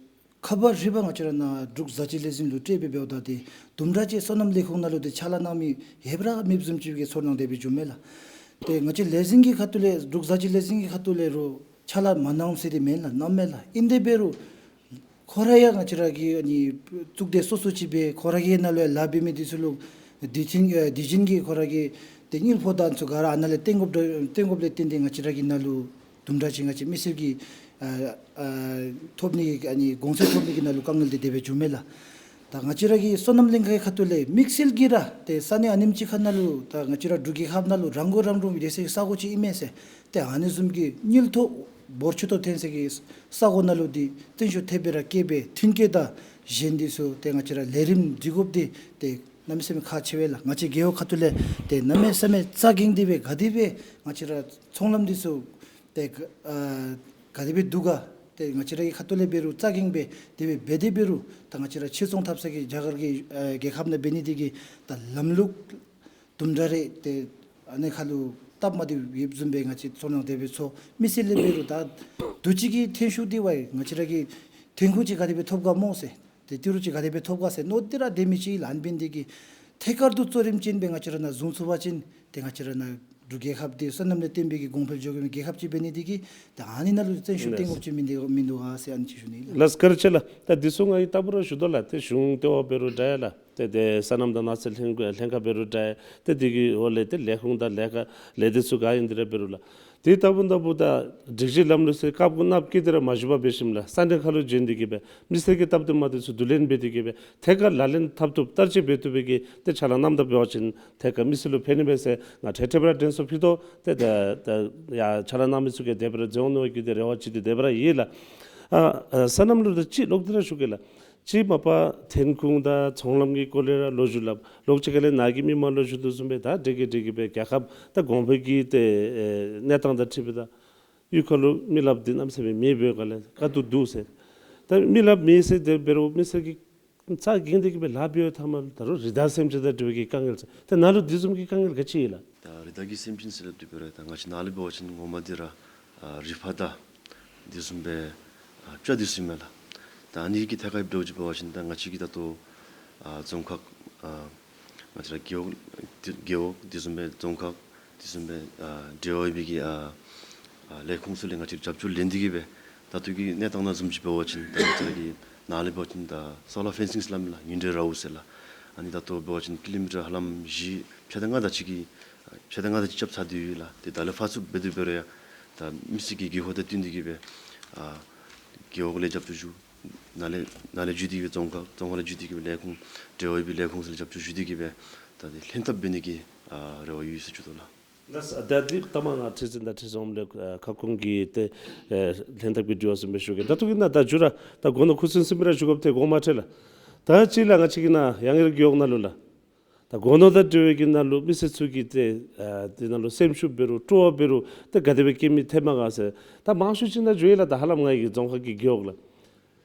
ཁ་བ་རི་བ་ང་བཅས་ར་ནཱ་འབྲུག་བཟའ་སྤྱོད་ལས་འཛིན་ལུ་སྤྲོད་སྦེ་འབདཝ་ད་ཏེ་དུམ་གྲ་ཅིག་སོ་ནམ་ལས་ཁུངས་ནང་ལུ་ཏེ་ཕྱག་ལཱ་གནང་མི་ཡོདཔ་ར་མེདཔ་བཟུམ་ཅིག་གི་ཚོར་སྣང་དེ་སྦེ་བྱུངམ་མས་ལགས། ཏེ་ང་བཅས་ལས་འཛིན་གྱི་ཁ་ཐུག་ལས་འབྲུག་བཟའ་སྤྱོད་ལས་འཛིན་གྱི་ཁ་ཐུག་ལས་རུང་ཕྱག་ལཱ་མ་གནངམ་ཟེར་འདི་མེན་ལགས། གནངམ་མས་ལགས། ཨིན་དེ་འབད་རུང་ཁོ་ར་ཡང་ང་བཅས་ར་གི་ཨ་ནི་གཙུག་སྡེ་སོ་སོ་ཅིག་སྦེ་ཁོ་ར་གི་ནང་ལུ་ཡང་ལཱ་འབད་མི་འདི་ཚུ་ལུ་དུས་ཆེན་ཨེ་དུས་ཆེན་གྱི་ཁོ་ར་གི་ཏེ་དངུལ་ཕོགས་དང་ཚུ་ག་ར་ཨ་ནཱ་ལས་བཏོན་དགོཔ་བཏོན་དགོཔ་ལས་བརྟེན་ཏེ་ང་བཅས་ར་གི་ནང་ལུ་དུམ་གྲ་ཅིག་ང་བཅས་མི་སེར་གྱི་ཨ་ཨ་ཐོབ་ནི་གི་ཨ་ནི་གོང་ཚད་ཐོབ་ནི་གི་ནང་ལུ་དཀའ་ངལ་འདི་དེ་སྦེ་བྱུངམ་མས་ལགས། ད་ང་བཅས་ར་གི་སོ་ནམ་ལྷན་ཁག་གི་ཁ་ཐུག་ལས་དམིགས་བསལ་གྱིས་ར་ཏེ་ས་གནས་ཨ་ནེམ་ཅིག་ཁར་ནང་ལུ་ད་ང་བཅས་ར་འབྲུག་རྒྱལ་ཁབ་ནང་ལུ་རང་མགོ་རང་འདྲོངས་སྡོད་སའི་ས་གོ་ཅིག་ཨིན་མས་ཟེར། ཏེ་ཨ་ནི་བཟུམ་གྱི་དངུལ་ཐོག་འབོར་ཆེ་ཏོག་ཐོན་སའི་གི་ས་གོ་ནང་ལུ་འདི་བརྟན་བཞུགས་ཐེབས་སྦེ་ར་བསྐྱལ་སྦེ་མཐུན་རྐྱེན་དང་ གཞན་འདི་ཚུ་ཏེ་ང་བཅས་ར་ལས་རིམ་སྒྲིག་དགོཔ་འདི་ཏེ་གནམ་མེད་ས་མེད་ཁག་ཆེ་བས་ལགས། ང་བཅས་རྒེད་འོག་ཁ་ཐུག་ལས་ཏེ་གནམ་མེད་ས་མེད་རྩ་འགེངས་ཏེ་སྦེ་ག་དེ་སྦེ་ང་བཅས་ར་ཚོང་ལམ་འདི་ཚུ་ཏེ་ག་ཨ་ག་དེ་སྦེ་འདུག་ག། ཏེ་ང་བཅས་ར་གི་ཁ་ཐུག་ལས་འབད་རུང་རྩ་འགེངས་སྦེ་དེ་སྦེ་འབད་དེ་འབད་རུང་ད་ང་བཅས་ར་ཕྱིར་ཚོང་འཐབ་ས་གི་རྒྱ་གར་གྱི་ཨ་རྒྱལ་ཁབ་ནང་འབད་ནི་འདི་གིས་ད་ལམ་ལུགས་དུམ་གྲ་རེ་ཏེ་ཨ་ནི་ཁ་ལུ་སྟབས་མ་བདེཝ་ཡོདཔ་བཟུམ་སྦེ་ང་བཅས་ཚོར་སྣང་དེ་སྦེ་ཚོར། མི་སེར་ལས་འབད་རུང་ད་དུས་ཅི་གི་ཐོན་ཤུགས་འདི་བ་ང་བཅས་ར་གིས་ཐོན་ཁུངས་ཅིག་ག་དེ་སྦེ་ཐོབ་ག་སྨོ་ཟེར། ཏེ་ཏི་རུ་ཅིག་ག་དེ་སྦེ་ཐོབ་ག་ཟེར་མནོ་སྟེ་ར་སྡོད་མི་ཅིག་ལགས། ཨ་ནི་འབད་ནི་འདི་གིས་ཐད་ཀར་དུ་གཙོ་རིམ་ཅན་སྦེ་ང་བཅས་ར་ནཱ་བཟུང་ཚུགས་པ་ཅིན་ཏེ་ང་བཅས་ར་ནཱ་འབྲུག་རྒྱལ་ཁབ་འདི་སོ་ནམ་ལས་བརྟེན་པའི་གི་གོང་འཕེལ་འགྱོ་མི་རྒྱལ་ཁབ་ཅིག་འབད་ནི་འདི་གིས་ད་ཨ་ནི་ནང་ལུ་བརྩོན་ཤུགས་བཏོན་དགོཔ་ཅིག་མིན་འདུག་མིན་འདུག་ག་ཟེར་ཨ་ནི་ཅིག་ཞུ་ནི་ལགས། ལགས་བཀའ་དྲིན་ཆེ་ལགས། ད་འདི་ཚུ་ང་གིས་ལྟ་བུ་ར་ཞུ་དོ་ལགས། ཏེ་གཞུང་ལྟེ་བ་འབད་རུང་འདྲ་ཡ་ལགས། ཏེ་ཏེ་སོ་ནམ་དང་ནགས་ཚལ་ལྷན་ལྷན་ཁག་འབད་རུང་འདྲ་ཡ། ཏེ་འདི་གི་འོག་ལས་ཏེ་ལས་ཁུངས་དང་ལས་ཀ་ལས་སྡེ་ཚུ་ག་ཨིན་འདི་ར་འབད་རུང་ལགས། ཏེ་ལྟ་བུ་ལྟ་བུ་ད་སྒྲིག་གཞི་ལམ་ལུགས་ཟེར་བཀག་དགོཔ་ནང་བཀལ་ཏེ་ར་མ་བཞུགས་པར་འབད་ཞིནམ་ལས་ས་གནས་ཁ་ལུ་བྱོན་ཏེ་གིས་སྦེ་མི་སེར་གྱི་སྟབས་བདེ་མ་བདེ་ཚུ་བསྡུ་ལེན་འབད་དེ་གིས་སྦེ་ཐད་ཀར་ལག་ལེན་འཐབ་བཏུབ་བསྟར་སྤྱོད་འབད་བཏུབ་པའི་གི་ཏེ་ཕྱག་ལཱ་གནངམ་ད་འབད་བ་ཅིན་ཐད་ཀར་མི་སེར་ལུ་ཕན་ནི་མས་ཟེར་ང་ཁྲེ་ཁྲེ་སྦེ་ར་དྲན་གསོ་ཕུལ་དོ། ཏེ་ད་ད་ཡ་ཕྱག་ལཱ་གནང་མི་ཚུ་གིས་དེ་སྦེ་ར་མཛད་འོང་ནི་བ་གི་ཏེ་རེ་བ་ཅིག་ཏེ་དེ་སྦེ་ར་ཡོད་ལགས། ཨ་ཨ་སོ་ནམ་ལུ་ད་ཅིག་ལོག་སྟེ་ར་ཞུ་གེ་ལགས། ཅིག་མ་པ་ཐོན་ཁུངས་དང་ཚོང་ལམ་གྱི་སྐོར་ལས་ར་ལོ་རྒྱུས་སླབ། ལོག་ཅིག་ཁ་ལས་ནཱ་གི་མི་མང་ལུ་ཞུ་དོ་བཟུམ་སྦེ་ད་འདྲེ་གི་འདྲེ་གི་སྦེ་རྒྱལ་ཁབ་ད་གོང་འཕེལ་གྱི་ཏེ་ཨེ་གནས་སྟངས་དང་འཁྲིལ་སྦེ་ད་གཡུས་ཁ་ལུ་མི་རླབས་འདི་གནམ་མེད་ས་མེད་མེདཔ་འབད་ག་ལས་དཀའ་སྡུག་འདུག་ཟེར། ད་མི་རླབས་མེད་ཟེར་དེ་འབད་རུང་མི་སེར་གྱིས་རྩ་འགེངས་ཏེ་གིས་སྦེ་ལཱ་འབད་བའི་མཐའ་མ་ལུ་ད་རུང་རི་དྭགས་སེམས་ཅན་དང་འབྲེལ་བའི་གི་དཀའ་ངལ་ཟེར། ཏེ་ནཱ་ལུ་འདི་བཟུམ་གྱི་དཀའ་ངལ་ག་ཅི་ཡོད་ལགས། ད་རི་དྭགས་ཀྱི་སེམས་ཅན་ཟེར་སླབ་དེ་འབད་རུང་ད་ང་བཅས་ནཱ་ལས་འབད་བ་ཅིན་ངོ་མ་འདི་ར་ཨ་རི་ཕག་དང་འདི་བཟུམ་སྦེ་ཨ་སྤྱ་འདི་ཚུ་ཨིན་མས་ལགས། ད་ཨ་ནི་གི་ཐད་ཁར་འབདཝ་ཅིག་འབད་བ་ཅིན་ད་ང་བཅས་ཀྱི་ད་ལྟོ་ཨ་རྫོང་ཁག་ཨ་ང་བཅས་ར་རྒེད་འོག་རྒེད་འོག་འདི་བཟུམ་སྦེ་རྫོང་ཁག་འདི་བཟུམ་སྦེ་ཨ་འབྲེལ་བ་ཡོད་པའི་གི་ཨ་ཨ་ལས་ཁུངས་ཚུ་ལས་ང་བཅས་རྒྱབ་སྐྱོར་ལེན་ཏེ་གིས་སྦེ་ད་ལྟོ་གི་གནས་སྟངས་ནང་བཟུམ་ཅིག་འབད་བ་ཅིན་ད་ང་བཅས་ར་གི་ནཱ་ལས་འབད་བ་ཅིན་ད་སོ་ལར་ཕེན་སིང་སླབ་མས་ལགས། ཉིན་དྲོད་ར་འོང་ཟེར་ལགས། ཨ་ནི་ད་ལྟོ་འབད་བ་ཅིན་ཀི་ལོ་མི་ཊར་ཧ་ལམ་བཞི་ཕྱེད་དང་ལྔ་དེ་ཅིག་གི་ཕྱེད་དང་ལྔ་དེ་ཅིག་རྐྱབ་ཚར་ཏེ་ཡོད་ལགས། ཏེ་ད་ལས་ཕར་ཚུར་འབད་དེ་འབད་རུང་ཡང་ད་མི་སེར་གྱིས་འགན་ཁུར་དང་བསྟུན་ཏེ་གིས་སྦེ་ཨ་རྒེད་འོག་ལས་རྒྱབ་སྐྱོར་ཞུ། ནཱ་ལས་ནཱ་ལས་བརྒྱུད་དེ་གིས་རྫོང་ཁག་རྫོང་ཁག་ལས་བརྒྱུད་དེ་གིས་སྦེ་ལས་ཁུངས་འབྲེལ་བ་ཡོད་པའི་ལས་ཁུངས་ཚུ་ལས་རྒྱབ་སྐྱོར་ཞུ་སྟེ་གིས་སྦེ་ད་དེ་ལྷན་ཐབས་འབད་ནི་གི་ཨ་རེ་བ་ཡོད་ཟེར་ཞུ་དོ་ལགས། ལགས་སོ། ད་འདི་ལྟ་མ་ང་ཁྲི་འཛིན་དང་ཁྲི་འཛིན་འོགམ་ལས་ཨ་ཁ་སྐོང་གི་ཏེ་ཨེ་ལྷན་ཐབས་ཀྱི་དྲི་བ་གསུམ་སྦེ་ཞུ་གེ། ད་ལྟོ་གི་ནང་ད་མཇུག་ར་ད་སྒོ་ནོར་ཁུ་སིམ་སིམ་སྦེ་ར་བཞུགས་དགོཔ་ཏེ་དགོངསམ་མ་ཁྲེལ་ལགས། ད་ཅིག་ལགས་ང་བཅས་ཀྱི་ནཱ་ཡང་ཡར་རྒེད་འོག་ནང་ལུ་ལགས། ད་སྒོ་ནོར་དང་འབྲེལ་བའི་གི་ནང་ལུ་མི་སེར་ཚུ་གིས་ཏེ་ཨ་དེ་ནང་ལུ་སེམས་ཤུགས་འབད་རུང་སྤྲོ་བ་འབད་རུང་ཏེ་ག་དེ་སྦེ་བསྐྱེད་མི་ཐོན་མས་ག་ཟེར། ད་མང་ཤོས་ཅིག་ནང་འགྱོ་ཡི་ལགས། ད་ཧ་ལམ་ང་གི་རྫོང་ཁག་གི་རྒེད་འོག་ལགས།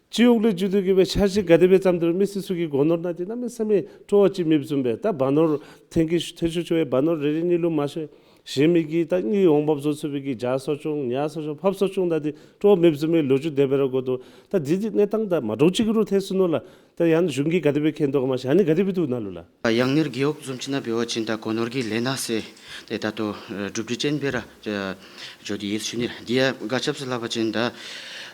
སྤྱི་འོག་ལས་བརྒྱུད་དེ་གིས་སྦེ་འཆར་གཞི་ག་དེ་སྦེ་བརྩམས་ཏེ་རུང་མི་སེར་ཚུ་གི་སྒོ་ནོར་ནང་འདི་གནམ་མེད་ས་མེད་སྤྲོ་བ་ཅིག་མེདཔ་བཟུམ་སྦེ་ད་སྦ་ནོར་ཐོན་གྱི་ཐོན་ཤུགས་ཆུང་བས། སྦ་ནོར་རེ་རེ་གཉིས་ལུ་མ་ཤོར། གཞན་མི་གིས་ད་དངུལ་འོང་འབབ་བཟོ་ཚུགས་པའི་གི་ཇ་གསོ་སྐྱོང་ཉ་གསོ་སྐྱོང་ཕགཔ་གསོ་སྐྱོང་ད་འདི་སྤྲོ་བ་མེདཔ་བཟུམ་སྦེ་ལོ་རྒྱུས་དེ་སྦེ་ར་གོ་དོ། ད་འདི་འདི་གནས་སྟངས་ད་མ་འདྲཝ་ཅིག་གི་རུང་ཐལ་སོ་ནུག་ལགས། ད་ཡང་གཞུང་གིས་ག་དེ་སྦེ་མཁྱེན་དོ་ག་མ་ཤེས། ཨ་ནི་ག་དེ་སྦེ་འདུག་ནཱ་ལུ་ལགས། ཡང་ནེར་རྒེད་འོག་བཟུམ་ཅིག་ནང་འབད་བ་ཅིན་ད་སྒོ་ནོར་གྱི་ལས་སྣ་ཟེར་ཏེ་ད་ལྟོ་ཨེ་གྲུབ་སྟེ་ཅིག་སྦེ་ར་ཨེ་འགྱོ་སྟེ་ཡོད་ཟེར་ཞུ་ནི་ལགས། འདི་ཡང་ག་ཅི་སྦེ་སླབ་པ་ཅིན་ད་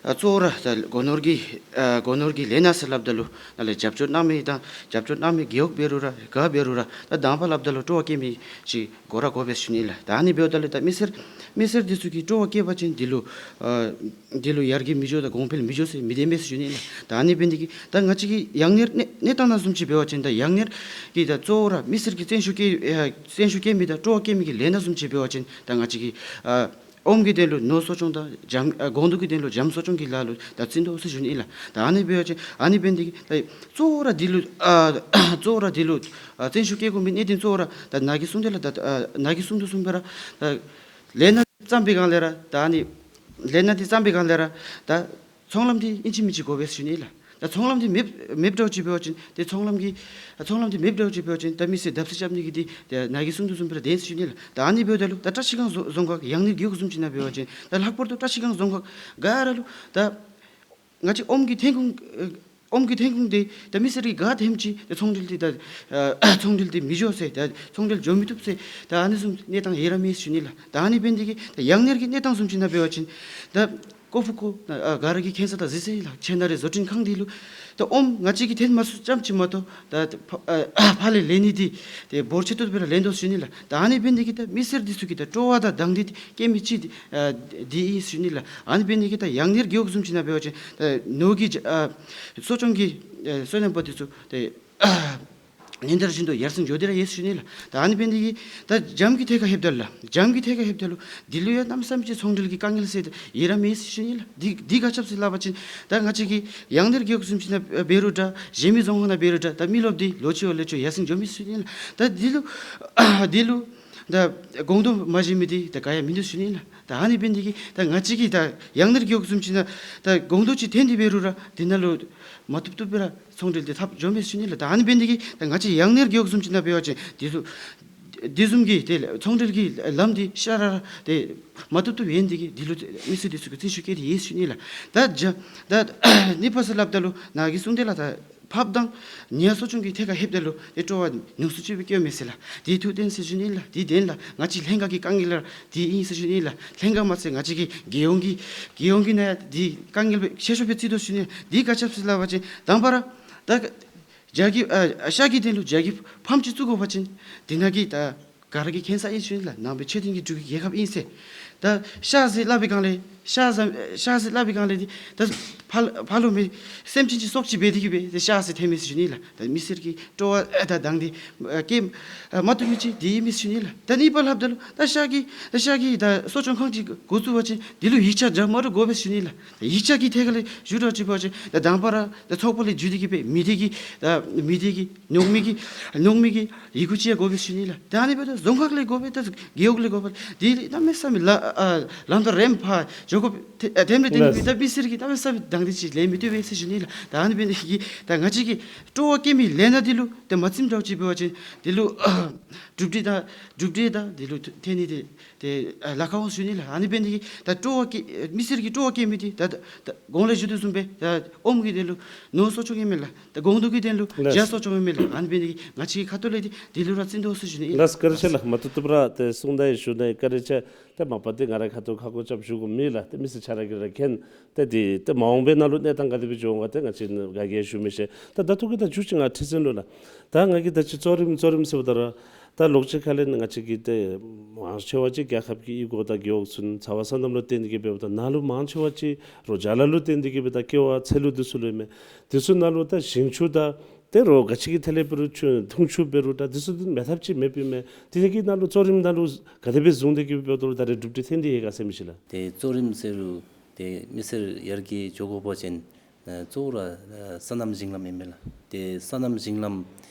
ཨ་གཙོ་བོ་ར་ད་སྒོ་ནོར་གྱི་ཨ་སྒོ་ནོར་གྱི་ལས་སྣ་ཟེར་སླབ་ད་ལུ་ནཱ་ལས་རྒྱབ་སྐྱོར་གནང་མི་དང་རྒྱབ་སྐྱོར་གནང་མི་རྒེད་འོག་འབད་རུང་ར་ག་འབད་རུང་ར་ད་དང་པ་སླབ་ད་ལུ་སྤྲོ་བ་བསྐྱེད་མི་ཅིག་དགོ་ར་དགོ་པས་ཞུ་ནི་ལགས། ད་ཨ་ནི་འབདཝ་ད་ལུ་ད་མི་སེར་མི་སེར་འདི་ཚུ་གིས་སྤྲོ་བ་བསྐྱེད་པ་ཅིན་འདི་ལུ་ཨ་འདི་ལུ་ཡར་རྒྱས་མི་འགྱོ་དང་གོང་འཕེལ་མི་འགྱོ་ཟེར་མི་བདེན་པས་ཟེར་ཞུ་ནི་ལགས། ད་ཨ་ནི་འབད་ནི་འདི་གིས་ད་ང་བཅས་ཀྱི་ཡང་ནེར་གནས་གནས་སྟངས་ནང་བཟུམ་ཅིག་འབད་བ་ཅིན་ད་ཡང་ནེར་གྱི་ད་གཙོ་བོ་ར་མི་སེར་གྱི་བརྩོན་ཤུགས་བསྐྱེད་ཨ་བརྩོན་ཤུགས་བསྐྱེད་མི་དང་སྤྲོ་བ་བསྐྱེད་མི་གི་ལས་སྣ་བཟུམ་ཅིག་འབད་བ་ཅིན་ད་ང་བཅས་ཀྱི་ཨ་ཨོམ་གྱི་དོན་ལུ་ནོར་གསོ་སྐྱོང་དང་འཇམ་ཨ་སྒོང་རྡོག་གི་དོན་ལུ་འཇམ་གསོ་སྐྱོང་གི་ལཱ་ལུ་ད་བརྩི་དོ་ཟེར་ཞུ་ནི་ལགས། ད་ཨ་ནི་འབད་བ་ཅིན་ཨ་ནི་འབད་ནི་འདི་གིས་ད་གཙོ་བོ་ར་འདི་ལུ་ཨ་གཙོ་བོ་ར་འདི་ལུ་ཨ་བརྩོན་ཤུགས་བསྐྱེད་དགོ་མི་གནད་དོན་གཙོ་བོ་ར་ད་ནཱ་གིས་གསུངས་དོ་ལགས། ད་ཨ་ནཱ་གིས་གསུངས་དོ་བཟུམ་སྦེ་ར་ད་ལས་སྣ་བརྩམས་པའི་སྒང་ལས་ར་ད་ཨ་ནི་ལས་སྣ་འདི་བརྩམས་པའི་སྒང་ལས་ར་ད་ཚོང་ལམ་འདི་ཨིན་ཅི་མིན་ཅི་དགོ་པས་ཞུ་ནི་ལགས། ད་ཚོང་ལམ་འདི་མེདཔ་མེདཔ་འདྲཝ་ཅིག་འབད་བ་ཅིན་ཏེ་ཚོང་ལམ་གྱི་ཚོང་ལམ་འདི་མེདཔ་འདྲཝ་ཅིག་འབད་བ་ཅིན་ད་མི་སེར་བརྡབ་གསིག་རྐྱབ་ནི་གི་འདི་ཏེ་ནཱ་གིས་གསུངས་དོ་བཟུམ་སྦེ་ར་བདེན་ཟེར་ཞུ་ནི་ལགས། ད་ཨ་ནི་འབདཝ་ད་ལུ་ད་བཀྲིས་སྒང་རྫོང་རྫོང་ཁག་ཡང་ནེར་རྒེད་འོག་བཟུམ་ཅིག་ནང་འབད་བ་ཅིན་ད་ལྷག་པར་དུ་བཀྲིས་སྒང་རྫོང་ཁག་ག་ར་ལུ་ད་ང་བཅས་ཨོམ་གྱི་ཐོན་ཁུངས་ཨེ་ཨོམ་གྱི་ཐོན་ཁུངས་འདི་ད་མི་སེར་གྱིས་ག་འཐོནམ་ཅིག་ད་ཚོང་འབྲེལ་འདི་ད་ཨ་ཚོང་འབྲེལ་འདི་མི་འགྱོ་ཟེར་ད་ཚོང་འབྲེལ་འགྱོ་མི་བཏུབ་ཟེར་ད་ཨ་ནི་བཟུམ་གནས་སྟངས་ཡོད་ར་མས་ཞུ་ནི་ལགས། ད་ཨ་ནི་འབད་ནི་འདི་གིས་ད་ཡང་ནེར་གྱི་གནས་སྟངས་བཟུམ་ཅིག་ནང་འབད་བ་ཅིན་ད་ཀོ་ཕུ་ཀོ་ཨ་ག་ར་གིས་མཁྱེན་ས་ད་གཟིགས་ས་ཨིན་ལགས། ཆེ་ན་རེ་བཟོ་སྐྲུན་ཁང་འདི་ལུ་ད་ཨོམ་ང་བཅས་ཀྱིས་ཐོན་མ་ཚུགས་ཙམ་ཅིག་མ་གཏོགས་ད་ཕ་ཨ་ཕར་ལས་ལེན་ནི་འདི་ཏེ་འབོར་ཆེ་ཏོག་ཏོ་སྦེ་ར་ལེན་དོ་ཞུ་ནི་ལགས། ད་ཨ་ནི་འབད་ནི་འདི་གིས་ད་མི་སེར་འདི་ཚུ་གི་ད་སྤྲོ་བ་དང་དང་འདོད་འདི་བསྐྱེད་མི་ཅིག་འདི་ཨ་འདི་ཨིན་ཞུ་ནི་ལགས། ཨ་ནི་འབད་ནི་འདི་གིས་ད་ཡང་ནེར་རྒེད་འོག་བཟུམ་ཅིག་ནང་འབད་བ་ཅིན་ད་ནོར་གྱི་ཨ་གསོ་སྐྱོང་གི་ཨ་སོ་ནམ་པ་འདི་ཚུ་ཏེ་ ཉིན་ལྟར་བཞིན་དུ་ཡར་སེང་འགྱོ་སྟེ་ར་ཡོད་ཟེར་ཞུ་ནི་ལགས། ད་ཨ་ནི་འབད་ནི་དེ་གིས་ད་འཇམ་གྱི་ཐད་ཁར་ལྷོདཔ་ད་ལུ་འཇམ་གྱི་ཐད་ཁར་ལྷོདཔ་ད་ལུ་འདི་ལུ་ཡང་གནམ་མེད་ས་མེད་ཅིག་ཚོང་འབྲེལ་གྱི་དཀའ་ངལ་ཟེར་ཡོད་ར་མེད་ཟེར་ཞུ་ནི་ལགས། འདི་འདི་ག་ཅི་སྦེ་སླབ་པ་ཅིན་ད་ང་བཅས་ཀྱི་ཡང་ནེར་རྒེད་འོག་བཟུམ་ཅིག་ནང་འབད་རུང་འདྲ་གཞན་མི་རྫོང་ཁག་ནང་འབད་རུང་འདྲ་ད་མི་རློབས་འདི་ལོ་ཅིག་བ་ལས་ཅིག་ཡར་སེང་འགྱོ་མི་ཟེར་ཞུ་ནི་ལགས། ད་འདི་ལུ་འདི་ལུ་ད་གོང་དུ་མ་བཞེས་མི་འདི་ད་ག་ཡང་མིན་འདུག་ཟེར་ཞུ་ནི་ལགས། ད་ཨ་ནི་འབད་ནི་དེ་གིས་ད་ང་བཅས་ཀྱི་ད་ཡང་ནེར་རྒེད་འོག་བཟུམ་ཅིག་ནང་ད་གོང་དུ་ཅིག་ཐོན་ཏེ་འབད་རུང་ར་འདི་ནང་ལུ་མ་བཏུབ་བཏུབ་སྦེ་ར་ཚོང་འབྲེལ་འདི་འཐབ་འགྱོ་མི་ཟེར་ཞུ་ནི་ལགས། ད་ཨ་ནི་འབད་ནི་དེ་གིས་ད་ང་བཅས་ཡང་ནེར་རྒེད་འོག་བཟུམ་ཅིག་ནང་འབད་བ་ཅིན་འདི་ཚུ་འདི་བཟུམ་གྱི་ཏེ་ཚོང་འབྲེལ་གྱི་ལམ་འདི་ཤ་ར་ར་ཏེ་མ་བཏུབ་བཏུབ་ཡོད་ནི་དེ་གིས་འདི་ལུ་མི་སེར་འདི་ཚུ་གིས་རྩིས་ཞུ་བསྐྱལ་ཏེ་ཡོད་ཟེར་ཞུ་ནི་ལགས། ད་ཇ་ད་གཉིས་པ་ཟེར་སླབ་ད་ལུ་ནཱ་གིས་གསུངས་ཏེ་ལགས། ད་ཕགཔ་དང་ཉ་གསོ་སྐྱོང་གི་ཐད་ཁར་ལྷོདཔ་ད་ལུ་ཏེ་སྤྲོ་བ་ཉུང་སུ་ཅིག་སྦེ་བསྐྱེདཔ་མས་ཟེར་ལགས། འདི་ཐུགས་བདེན་ཟེར་ཞུ་ནི་ལགས། འདི་བདེན་ལགས། ང་བཅས་ལྷན་ཁག་གི་དཀའ་ངལ་ར་འདི་ཨིན་ཟེར་ཞུ་ནི་ལགས། ལྷན་ཁག་མ་ཚད་ང་བཅས་ཀྱི་རྒྱལ་ཡོངས་ཀྱི་རྒྱལ་ཡོངས་ཀྱི་ནང་འདི་དཀའ་ངལ་སྦེ་ཆེ་ཤོས་སྦེ་བརྩི་དོ་ཟེར་ཞུ་ནི། འདི་ག་ཅི་སྦེ་ཟེར་སླབ་པ་ཅིན་དང་པ་ར་ད་ཇ་གི་ཨ་ཤ་གི་དོན་ལུ་ཇ་གི་ཕཱམ་ཅིག་བཙུགས་དགོ་པ་ཅིན་འདི་ནང་གི་ད་ག་ར་གིས་མཁྱེན་ས་ཨིན་ཟེར་ཞུ་ནི་ལགས། ནང་པའི་ཆོས་ལྡན་གྱི་འབྲུག་གི་རྒྱལ་ཁབ་ཨིན་ཟེར། ད་ཤ་ཟེར་སླབ་པའི་སྒང་ལས་ཤ་ཟེར་ཤ་ཟེར་སླབ་པའི་སྒང་ལས་འདི་ད་ཕར་ཕར་ལུ་མི་སེམས་ཅན་ཅིག་སྲོག་ཅིག་འབད་དེ་གིས་སྦེ་ཏེ་ཤ་ཟེར་ཐོན་མི་ཟེར་ཞུ་ནི་ལགས། ད་མི་སེར་གྱི་སྤྲོ་བ་ད་དང་འདི་སྐྱེ་མ་བཏུབ་མི་ཅིག་འདི་ཨིན་མས་ཟེར་ཞུ་ནི་ལགས། ད་གཉིས་པ་ལྷོདཔ་ད་ལུ་ད་ཤ་གི་ད་ཤ་གི་ད་གསོ་སྐྱོང་ཁང་ཅིག་འགོ་བཙུགས་པ་ཅིན་འདི་ལུ་ཡིག་ཆ་འདྲ་མ་འདྲཝ་དགོ་པས་ཟེར་ཞུ་ནི་ལགས། ད་ཡིག་ཆ་གི་ཐད་ཁར་ལས་ཞུ་དགོཔ་ཅིག་འབད་བ་ཅིན་ད་དང་པ་ར་ད་ཚོགས་པ་ལས་བརྒྱུད་དེ་གིས་སྦེ་མི་སྡེ་གི་ད་མི་སྡེ་གི་ཉོག་མེད་ཀྱི་ཉོག་མེད་ཀྱི་ཡི་གུ་ཅིག་ཡང་དགོ་པས་ཟེར་ཞུ་ནི་ལགས། ད་ཨ་ནི་འབདཝ་ད་རྫོང་ཁག་ལས་དགོ་པས། ད་རྒེད་འོག་ལས་དགོ་པས། འདི་གནམ་མེད་ས་མེད་ལ་ཨ་ལམ་དང་རིམ་པ་འགྱོ་དགོཔ་ཐེ་ཨ་ཐེམ་རེ་ཐེམ་རེ་ལགས། ད་མི་སེར་གྱིས་གནམ་མེད་ས་མེད་དང་འདི་ཅིག་ལེན་མི་བཏུབ་པས་ཟེར་ཞུ་ནི་ལགས། ད་ཨ་ནི་འབད་ནི་དེ་གིས་ད་ང་བཅས་ཀྱི་སྤྲོ་བ་བསྐྱེད་མི་ལས་སྣ་འདི་ལུ་ད་མ་ཚིམ་འདྲཝ་ཅིག་འབད་བ་ཅིན་འདི་ལུ་གྲུབ་འབྲས་དང་གྲུབ་འབྲས་དང་འདི་ལུ་ཐོན་ནི་དེ་ཏེ་ཨ་ལཱ་ཁག་འོང་ཟེར་ཞུ་ནི་ལགས། ཨ་ནི་འབད་ནི་དེ་གིས་ད་སྤྲོ་བ་བསྐྱེད་མི་སེར་གྱི་སྤྲོ་བ་བསྐྱེད་མི་འདི་ད་ད་གོང་ལས་ཞུ་དོ་བཟུམ་སྦེ་ད་ཨོམ་གྱི་དོན་ལུ་ནོར་གསོ་སྐྱོང་ཨིན་མས་ལགས། ད་གོང་དུ་གི་དོན་ལུ་ལགས། ཇ་གསོ་སྐྱོང་ཨིན་མས་ལགས། ཨ་ནི་འབད་ནི་དེ་གིས་ང་བཅས་ཀྱི་ཁ་ཐུག་ལས་འདི་འདི་ལུ་ར་བརྩི་དོ་ཟེར་ཞུ་ནི་ཨིན་ལགས། བཀའ་དྲིན་ཆེ་ལགས། མ་བཏུབ་བཏུབ་ར་ཏེ་གསུང་ད་ཡི་ཞུ་ནི་བཀའ་དྲིན་ཆེ། ཏེ་མ་པ་ཏེ་ང་ར་ཁ་ཐུག་ཁ་སྐོང་རྐྱབ་ཞུ་དགོཔ་མེད་ལགས། ཏེ་མི་སེར་ཆ་ར་གིས་ར་མཁྱེན། ཏེ་འདི་ཏེ་མ་འོངས་པའི་ནང་ལུ་གནས་སྟངས་ག་དེ་སྦེ་འགྱོ་འོང་ག་ཏེ་ང་བཅས་ག་གིས་ཞུ་མི་ཤེས། ད་ད་ལྟོ་གི་ད་མཇུག་ཅིག་ང་ཁྲི་འཛིན་ལུ་ལགས། ད་ང་གིས་ད་ཅི་གཙོ་རིམ་གཙོ་རིམ་ཟེརཝ་ད་ར་ད་ལོགས་ཅིག་ཁ་ལས་ནི་ང་བཅས་ཀྱི་ཏེ་མང་ཆེ་བ་ཅིག་རྒྱལ་ཁབ་ཀྱི་གཡུས་སྒོ་དང་རྒེད་འོག་ཚུ་ནི་ཚ་བ་སོ་ནམ་ལུ་བརྟེན་ཏེ་གིས་འབདཝ་ད་ནཱ་ལུ་མང་ཆེ་བ་ཅིག་རོགས་ཇ་ལ་ལུ་བརྟེན་ཏེ་གིས་འབདཝ་ད་ཀེ་བ་ཚལ་ལུ་འདི་ཚུ་ལུ་ཨིན་མས། འདི་ཚུ་ནང་ལུ་ད་ཞིང་ཆུ་དང་ཏེ་རོགས་ག་ཅི་གི་ཐད་ལས་འབད་རུང་ཆུ་འཐུང་ཆུ་འབད་རུང་ད་འདི་ཚུ་མེད་ཐབས་ཅིག་མེདཔ་ཨིན་མས། དེ་གི་ནང་ལུ་གཙོ་རིམ་ནང་ལུ་ག་དེ་སྦེ་བཟུང་སྟེ་གིས་འབདཝ་ད་ད་རེས་གྲུབ་འབྲས་ཐོན་ཏེ་ཡོད་ག་ཟེར་མི་ཤེས་ལགས། ཏེ་གཙོ་རིམ་ཟེར་རུང་ཏེ་མི་སེར་ཡར་རྒྱས་འགྱོ་དགོ་པ་ཅིན་ཨ་གཙོ་བོ་ར་ཨ་སོ་ནམ་ཞིང་ལམ་ཨིན་མས་ལགས། ཏེ་སོ་ནམ་ཞིང་ལམ་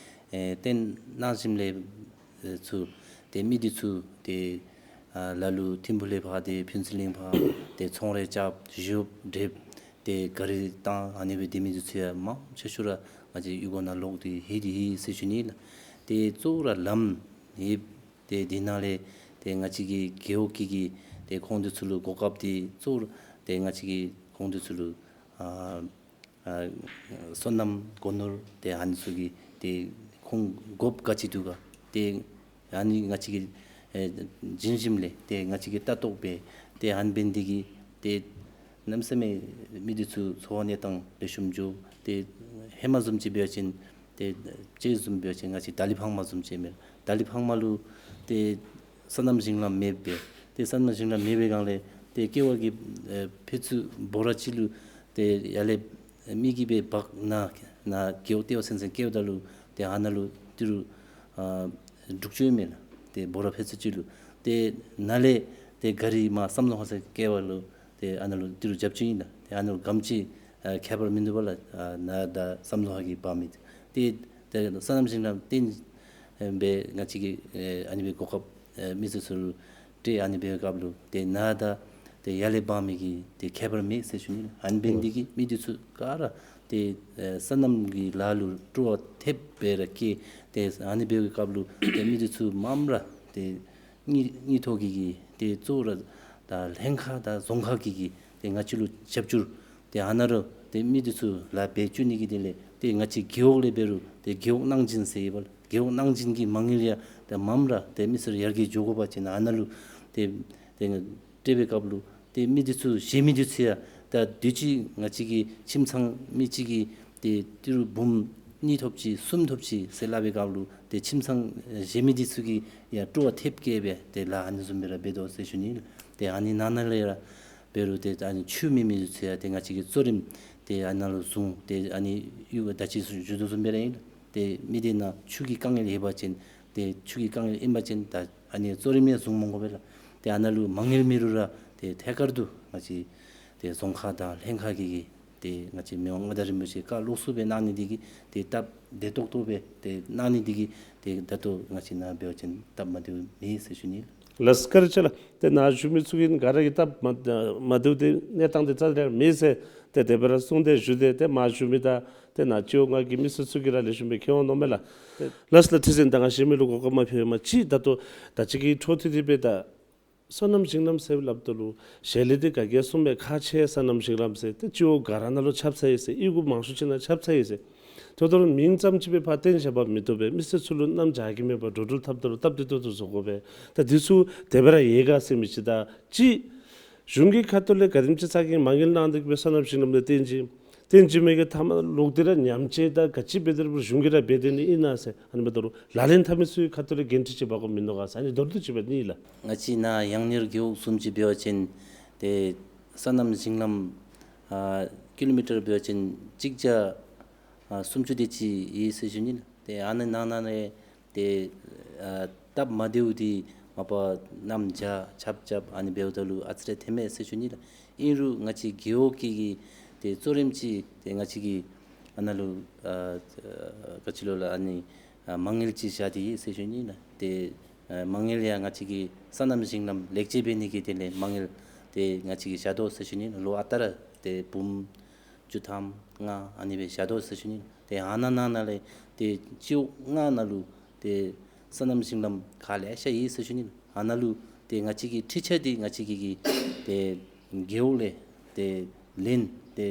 ཨེ་བཏོན་གནང་ཞིནམ་ལས་ཨེ་ཚུ་ཏེ་མི་འདི་ཚུ་ཏེ་ཨ་ལ་ལུ་ཐིམ་ཕུ་ལས་ཕར་ཏེ་ཕུན་ཚོགས་གླིང་ཕར་ཏེ་ཚོང་ར་རྐྱབ་ཞོ་འདྲེན་ཏེ་ག་རི་བཏང་ཨ་ནི་སྦེ་སྡོད་མི་འདི་ཚུ་ཡང་མང་ཆེ་ཤོས་ར་ང་བཅས་གཡུས་སྒོ་ནང་ལོག་སྟེ་ལྷོད་དེ་ཡོད་ཟེར་ཞུ་ནི་ལགས། ཏེ་གཙོ་བོ་ར་ལམ་ཡོདཔ་ཏེ་འདི་ནང་ལས་ཏེ་ང་བཅས་ཀྱི་རྒེད་འོག་གི་གི་ཏེ་ཁོང་འདི་ཚུ་ལུ་གོ་སྐབས་འདི་གཙོ་བོ་ར་ཏེ་ང་བཅས་ཀྱིས་ཁོང་འདི་ཚུ་ལུ་ཨ་ཨ་སོ་ནམ་སྒོ་ནོར་ཏེ་ཨ་ནི་ཚུ་གི་ཏེ་ཁོང་དགོཔ་ག་ཅི་འདུག་ག། ཏེ་ཨ་ནི་ང་བཅས་ཀྱིས་ཨེ་བྱིན་ཞིནམ་ལས་ཏེ་ང་བཅས་ཀྱིས་ལྟ་རྟོག་འབད་ཏེ་ཨ་ནི་འབད་ནི་འདི་གིས་ཏེ་གནམ་མེད་ས་མེད་མི་འདི་ཚུ་འཚོ་བ་གནས་སྟངས་ལེགས་ཤོམ་འགྱོ། ཏེ་ཧེ་མ་བཟུམ་ཅིག་འབད་བ་ཅིན་ཏེ་ཅི་བཟུམ་འབད་བ་ཅིན་ང་བཅས་ད་ལི་ཕང་མ་བཟུམ་ཅིག་མས། ད་ལི་ཕང་མ་ལུ་ཏེ་སོ་ནམ་ཞིང་ལམ་མེདཔ་སྦེ་ཏེ་སོ་ནམ་ཞིང་ལམ་མེད་པའི་སྒང་ལས་ཏེ་ཀེ་བ་གི་ཨེ་ཕད་ཚུ་འབོ་ར་ཅིག་ལུ་ཏེ་ཡར་ལས་མི་གིས་སྦེ་འབག་ནཱ་ནཱ་རྒེད་འོག་ལྟེ་བ་ཚུན་ཚོད་བསྐྱལཝ་ད་ལུ་ཏེ་ཨ་ནཱ་ལུ་ཏི་རུ་ཨ་དྲུག་ཅུ་ཨིན་མས་ལགས། ཏེ་འབོ་ར་ཕད་ཚུ་ཅིག་ལུ་ཏེ་ནཱ་ལས་ཏེ་ག་རི་མར་བསམ་བློ་ཧ་ས་བསྐྱལ་བ་ལུ་ཏེ་ཨ་ནཱ་ལུ་ཏི་རུ་རྒྱབ་ཅུ་ཨིན་ལགས། ཏེ་ཨ་ནཱ་ལུ་གམ་ཅིག་ཨ་ཁྱད་པར་མིན་འདུག་པ་ལགས། ཨ་ནཱ་དང་བསམ་བློ་ཧ་གིས་འབག་མི་ཏེ་ཏེ་སོ་ནམ་ཞིང་ལམ་བཏོན་སྦེ་ང་བཅས་ཀྱིས་ཨེ་ཨ་ནི་སྦེ་གོ་སྐབས་ཨེ་མི་སེར་ཚུ་ལུ་སྤྲོད་ཨ་ནི་འབད་བའི་སྐབས་ལུ་ཏེ་ནཱ་དང་ཏེ་ཡར་ལས་འབག་མི་གི་ཏེ་ཁྱད་པར་མེད་ཟེར་ཞུ་ནི། ཨ་ནི་འབད་ནི་འདི་གིས་མི་འདི་ཚུ་ག་ར་ཏེ་ཨེ་སོ་ནམ་གྱི་ལཱ་ལུ་སྤྲོ་བ་ཐེབས་སྦེ་ར་སྐྱེས། ཏེ་ཨ་ནི་འབད་བའི་སྐབས་ལུ་ཏེ་མི་འདི་ཚུ་མངམ་ར་ཏེ་དངུལ་དངུལ་ཐོག་གི་གི་ཏེ་གཙོ་བོ་ར་ད་ལྷན་ཁག་དང་རྫོང་ཁག་གི་གི་ཏེ་ང་བཅས་ལུ་རྒྱབ་སྐྱོར་ཏེ་ཨ་ནཱ་རུ་ཏེ་མི་འདི་ཚུ་ལཱ་འབད་བཅུག་ནི་གི་དོན་ལས་ཏེ་ང་བཅས་རྒེད་འོག་ལས་འབད་རུང་ཏེ་རྒེད་འོག་གནང་སྦྱིན་ཟེར་ཡོད་པ་ལགས། རྒེད་འོག་གནང་སྦྱིན་གྱི་མ་དངུལ་ཡང་ཏེ་མངམ་ར་ཏེ་མི་སེར་ཡར་རྒྱས་འགྱོ་དགོ་པ་ཅིན་ཨ་ནཱ་ལུ་ཏེ་ཏེ་སྤྲོད་པའི་སྐབས་ལུ་ཏེ་མི་འདི་ཚུ་གཞན་མི་འདི་ཚུ་ཡང་ད་དུས་ཅི་ང་བཅས་ཀྱི་ཁྱིམ་ཚང་མི་གཅིག་གིས་ཏེ་ཏི་རུ་འབུམ་གཉིས་ཐོབ་ཅི་གསུམ་ཐོབ་ཅི་ཟེར་སླབ་པའི་སྐབས་ལུ་ཏེ་ཁྱིམ་ཚང་གཞན་མི་འདི་ཚུ་གིས་ཡང་སྤྲོ་བ་ཐེབས་བསྐྱེད་སྦེ་ཏེ་ལཱ་ཨ་ནི་བཟུམ་སྦེ་ར་འབད་དོ་ཟེར་ཞུ་ནི་ལགས། ཏེ་ཨ་ནི་ནང་ན་ལས་ར་འབད་རུང་ཏེ་ཨ་ནི་ཆུ་མེད་མི་ཚུ་ཡང་ཏེ་ང་བཅས་ཀྱིས་གཙོ་རིམ་ཏེ་ཨ་ནཱ་ལུ་བཟུང་ཏེ་ཨ་ནི་ཡུལ་ད་ཅི་ཞུ་དོ་བཟུམ་སྦེ་ར་ཨིན། ཏེ་མི་སྡེ་ནང་ཆུ་གི་དཀའ་ངལ་ཡོད་པ་ཅིན་ཏེ་ཆུ་གི་དཀའ་ངལ་ཨིན་པ་ཅིན་ད་ཨ་ནི་གཙོ་རིམ་ཡང་བཟུང་མི་དགོ་པས་ལགས། ཏེ་ཨ་ནཱ་ལུ་མ་དངུལ་མེད་རུང་ར་ཏེ་ཐད་ཀར་དུ་ང་བཅས་ཏེ་རྫོང་ཁག་དང་ལྷན་ཁག་གིས་ཏེ་ང་བཅས་མི་དབང་མངའ་བདག་རིན་པོ་ཆེ་བཀའ་ལོག་སུ་སྦེ་གནང་ནི་འདི་གིས་ཏེ་སྟབས་བདེ་ཏོག་ཏོ་སྦེ་ཏེ་གནང་ནི་འདི་གིས་ཏེ་ད་ལྟོ་ང་བཅས་ནཱ་འབད་བ་ཅིན་སྟབས་མ་བདེཝ་མེད་ཟེར་ཞུ་ནི་ལགས། ལགས་བཀའ་དྲིན་ཆེ་ལགས། ཏེ་ནཱ་བཞུགས་མི་ཚུ་གིས་ག་ར་གིས་སྟབས་མ་མ་བདེཝ་ཏེ་གནས་སྟངས་འདི་རྩ་ལས་མེད་ཟེར་ཏེ་དེ་སྦེ་ར་གསུངས་ཏེ་ཞུ་སྟེ་ཏེ་མར་བཞུགས་མི་དང་ཏེ་ནཱ་སྤྱི་འོག་ལྔ་གི་མི་སེར་ཚུ་གིས་ར་ལེགས་ཤོམ་སྦེ་མཁྱེན་འོང་མནོཝ་མས་ལགས། ཏེ་ལགས་ལགས། ཁྲི་འཛིན་ད་ང་ཞུ་མི་ལུ་གོ་སྐབས་མ་ཕུལ་བར་ཅིག་ད་ལྟོ་ད་ཅི་གི་འཕྲོ་མཐུད་དེ་སྦེ་ད་སོ་ནམ་ཞིང་ལམ་ཟེར་སླབ་ད་ལུ་ཞལ་ལས་འདི་ག་གིས་གསུངམ་མས། ཁག་ཆེ་སོ་ནམ་ཞིང་ལམ་ཟེར་ཏེ་སྤྱི་འོག་ག་ར་ནང་ལུ་ཁྱབ་ཚར་ཡི་ཟེར། གཡུས་སྒོ་མང་ཤོས་ཅིག་ནང་ཁྱབ་ཚར་ཡི་ཟེར། ཏེ་ད་རུང་མིང་ཙམ་ཅིག་སྦེ་ཕར་བཏོན་བཞག་པ་མི་བཏུབ་པས། མི་སེར་ཚུ་ལུ་གནམ་བྱཱར་གྱི་མེད་པར་འགྲོ་འགྲུལ་འཐབ་ད་ལུ་སྟབས་བདེ་ཏོག་ཏོ་བཟོ་དགོ་པས། ད་འདི་ཚུ་དེ་སྦེ་ར་ཡོད་ག་ཟེར་མི་ཅིག་དང་གཅིག་གཞུང་གི་ཁ་ཐུག་ལས་ག་དེམ་ཅིག་ས་གི་མ་དངུལ་གནང་སྟེ་གི་སྦེ་སོ་ནམ་ཞིང་ལམ་ལུ་བཏོན་ཅི། བཏོན་ཅི་མེད་གི་མཐའ་མ་ལོག་སྟེ་ར་ཉམས་བཅོས་དང་ག་ཅི་འབད་དེ་རུང་གཞུང་གིས་ར་འབད་དེ་ནི་ཨིན་ན་ཟེར། ཨ་ནི་འབདཝ་ད་རུང་ལག་ལེན་འཐབ་མི་ཚུ་གི་ཁ་ཐུག་ལས་འགན་འཁྲི་ཅིག་འབག་དགོཔ་མིན་ནོ་ག་ཟེར། ཨ་ནི་མདོར་བསྡུས་ཅིག་སྦེ་ཨ་ནི་ལགས། ང་བཅས་ནཱ་ཡང་གཉེར་རྒེད་འོག་བཟུམ་ཅིག་འབད་བ་ཅིན་ཏེ་སོ་ནམ་ཞིང་ལམ་ཨ་ཀི་ལོ་མི་ཊར་འབད་བ་ཅིན་གཅིག་བརྒྱ་ཨ་སུམ་ཅུ་དེ་ཅིག་ཡོད་ཟེར་ཞུ་ནི་ལགས། ཏེ་ཨ་ནི་ནང་ན་ལས་ཏེ་ཨ་སྟབས་མ་བདེཝ་འདི་མ་པ་གནམ་བྱཱར་ཆརཔ་རྐྱབ་ཨ་ནི་འབདཝ་ད་ལུ་ཨ་ཙི་རེ་ཐོནམ་མས་ཟེར་ཞུ་ནི་ལགས། ཨིན་རུང་ང་བཅས་རྒེད་འོག་གི་གི་ཏེ་གཙོ་རིམ་ཅིག་ཏེ་ང་བཅས་ཀྱིས་ཨ་ནཱ་ལུ་ཨ་ག་ཅི་ལོ་ལགས། ཨ་ནི་ཨ་མ་དངུལ་ཅིག་བཞག་སྟེ་ཡོད་ཟེར་ཞུ་ནི་ལགས། ཏེ་ཨ་མ་དངུལ་ཡང་ང་བཅས་ཀྱིས་སོ་ནམ་ཞིང་ལམ་ལེགས་བཅོས་འབད་ནི་གི་དོན་ལས་མ་དངུལ་ཏེ་ང་བཅས་ཀྱིས་བཞག་དོ་ཟེར་ཞུ་ནི་ལགས། ལོ་ཨ་རྟག་ར་ཏེ་འབུམ་བཅུ་ཐམ་ལྔ་ཨ་ནི་སྦེ་བཞག་དོ་ཟེར་ཞུ་ནི། ཏེ་ཨ་ནཱ་ནང་ན་ལས་ཏེ་སྤྱི་འོག་ལྔ་ནང་ལུ་ཏེ་སོ་ནམ་ཞིང་ལམ་ཁག་ལེ་ཤ་ཡོད་ཟེར་ཞུ་ནི། ཨ་ནཱ་ལུ་ཏེ་ང་བཅས་ཀྱི་འཕྲུལ་ཆས་འདི་ང་བཅས་ཀྱིས་གི་ཏེ་རྒེད་འོག་ལས་ཏེ་ལེན་ཏེ་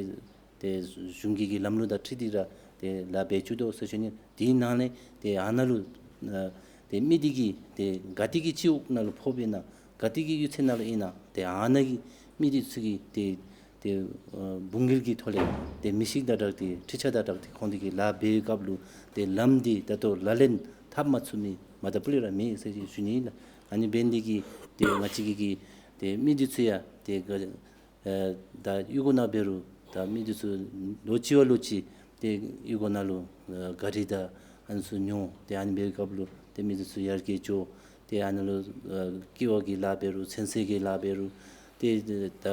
ཏེ་གཞུང་གི་གི་ལམ་ལུགས་དང་འཁྲིལ་ཏེ་ར་ཏེ་ལཱ་འབད་བཅུག་དོ་ཟེར་ཞུ་ནི། དེའི་ནང་ལས་ཏེ་ཨ་ནཱ་ལུ་ཨ་ཏེ་མི་འདི་གིས་ཏེ་ག་ཏེ་གི་སྤྱི་འོག་ནང་ལུ་ཕོགཔ་ཨིན་ན་ག་ཏེ་གི་གཡུས་ཚན་ནང་ལུ་ཨིན་ན་ཏེ་ཨ་ནཱ་གི་མི་འདི་ཚུ་གིས་ཏེ་ཏེ་ཨ་བུང་གིར་གྱི་ཐོག་ལས་ཏེ་མི་ཤིག་དང་སྦྲགས་ཏེ་འཕྲུལ་ཆས་དང་སྦྲགས་ཏེ་ཁོང་འདི་གིས་ལཱ་འབད་བའི་སྐབས་ལུ་ཏེ་ལམ་འདི་ད་ལྟོ་ལག་ལེན་འཐབ་མ་ཚུགས་མི་མ་ད་པུ་ལས་ར་མེད་ཟེར་ཞུ་ནི་ཨིན་ལགས། ཨ་ནི་འབད་ནི་འདི་གིས་ཏེ་ང་བཅས་ཀྱི་གི་ཏེ་མི་འདི་ཚུ་ཡང་ཏེ་ག་ཨེ་ད་གཡུས་སྒོ་ནང་འབད་རུང་ད་མི་འདི་ཚུ་ལོ་གཅིག་བ་ལོ་གཅིག་ཏེ་གཡུས་སྒོ་ནང་ལུ་ཨེ་གཱ་རི་དང་ཨ་ནི་ཚུ་ཉོ། ཏེ་ཨ་ནི་འབད་བའི་སྐབས་ལུ་ཏེ་མི་འདི་ཚུ་ཡར་རྒྱས་འགྱོ། ཏེ་ཨ་ནི་ལུ་ཨེ་ཀེ་ཝ་གི་ལཱ་འབད་རུང་ཚོད་བསྲེ་གི་ལཱ་འབད་རུང་ཏེ་ད་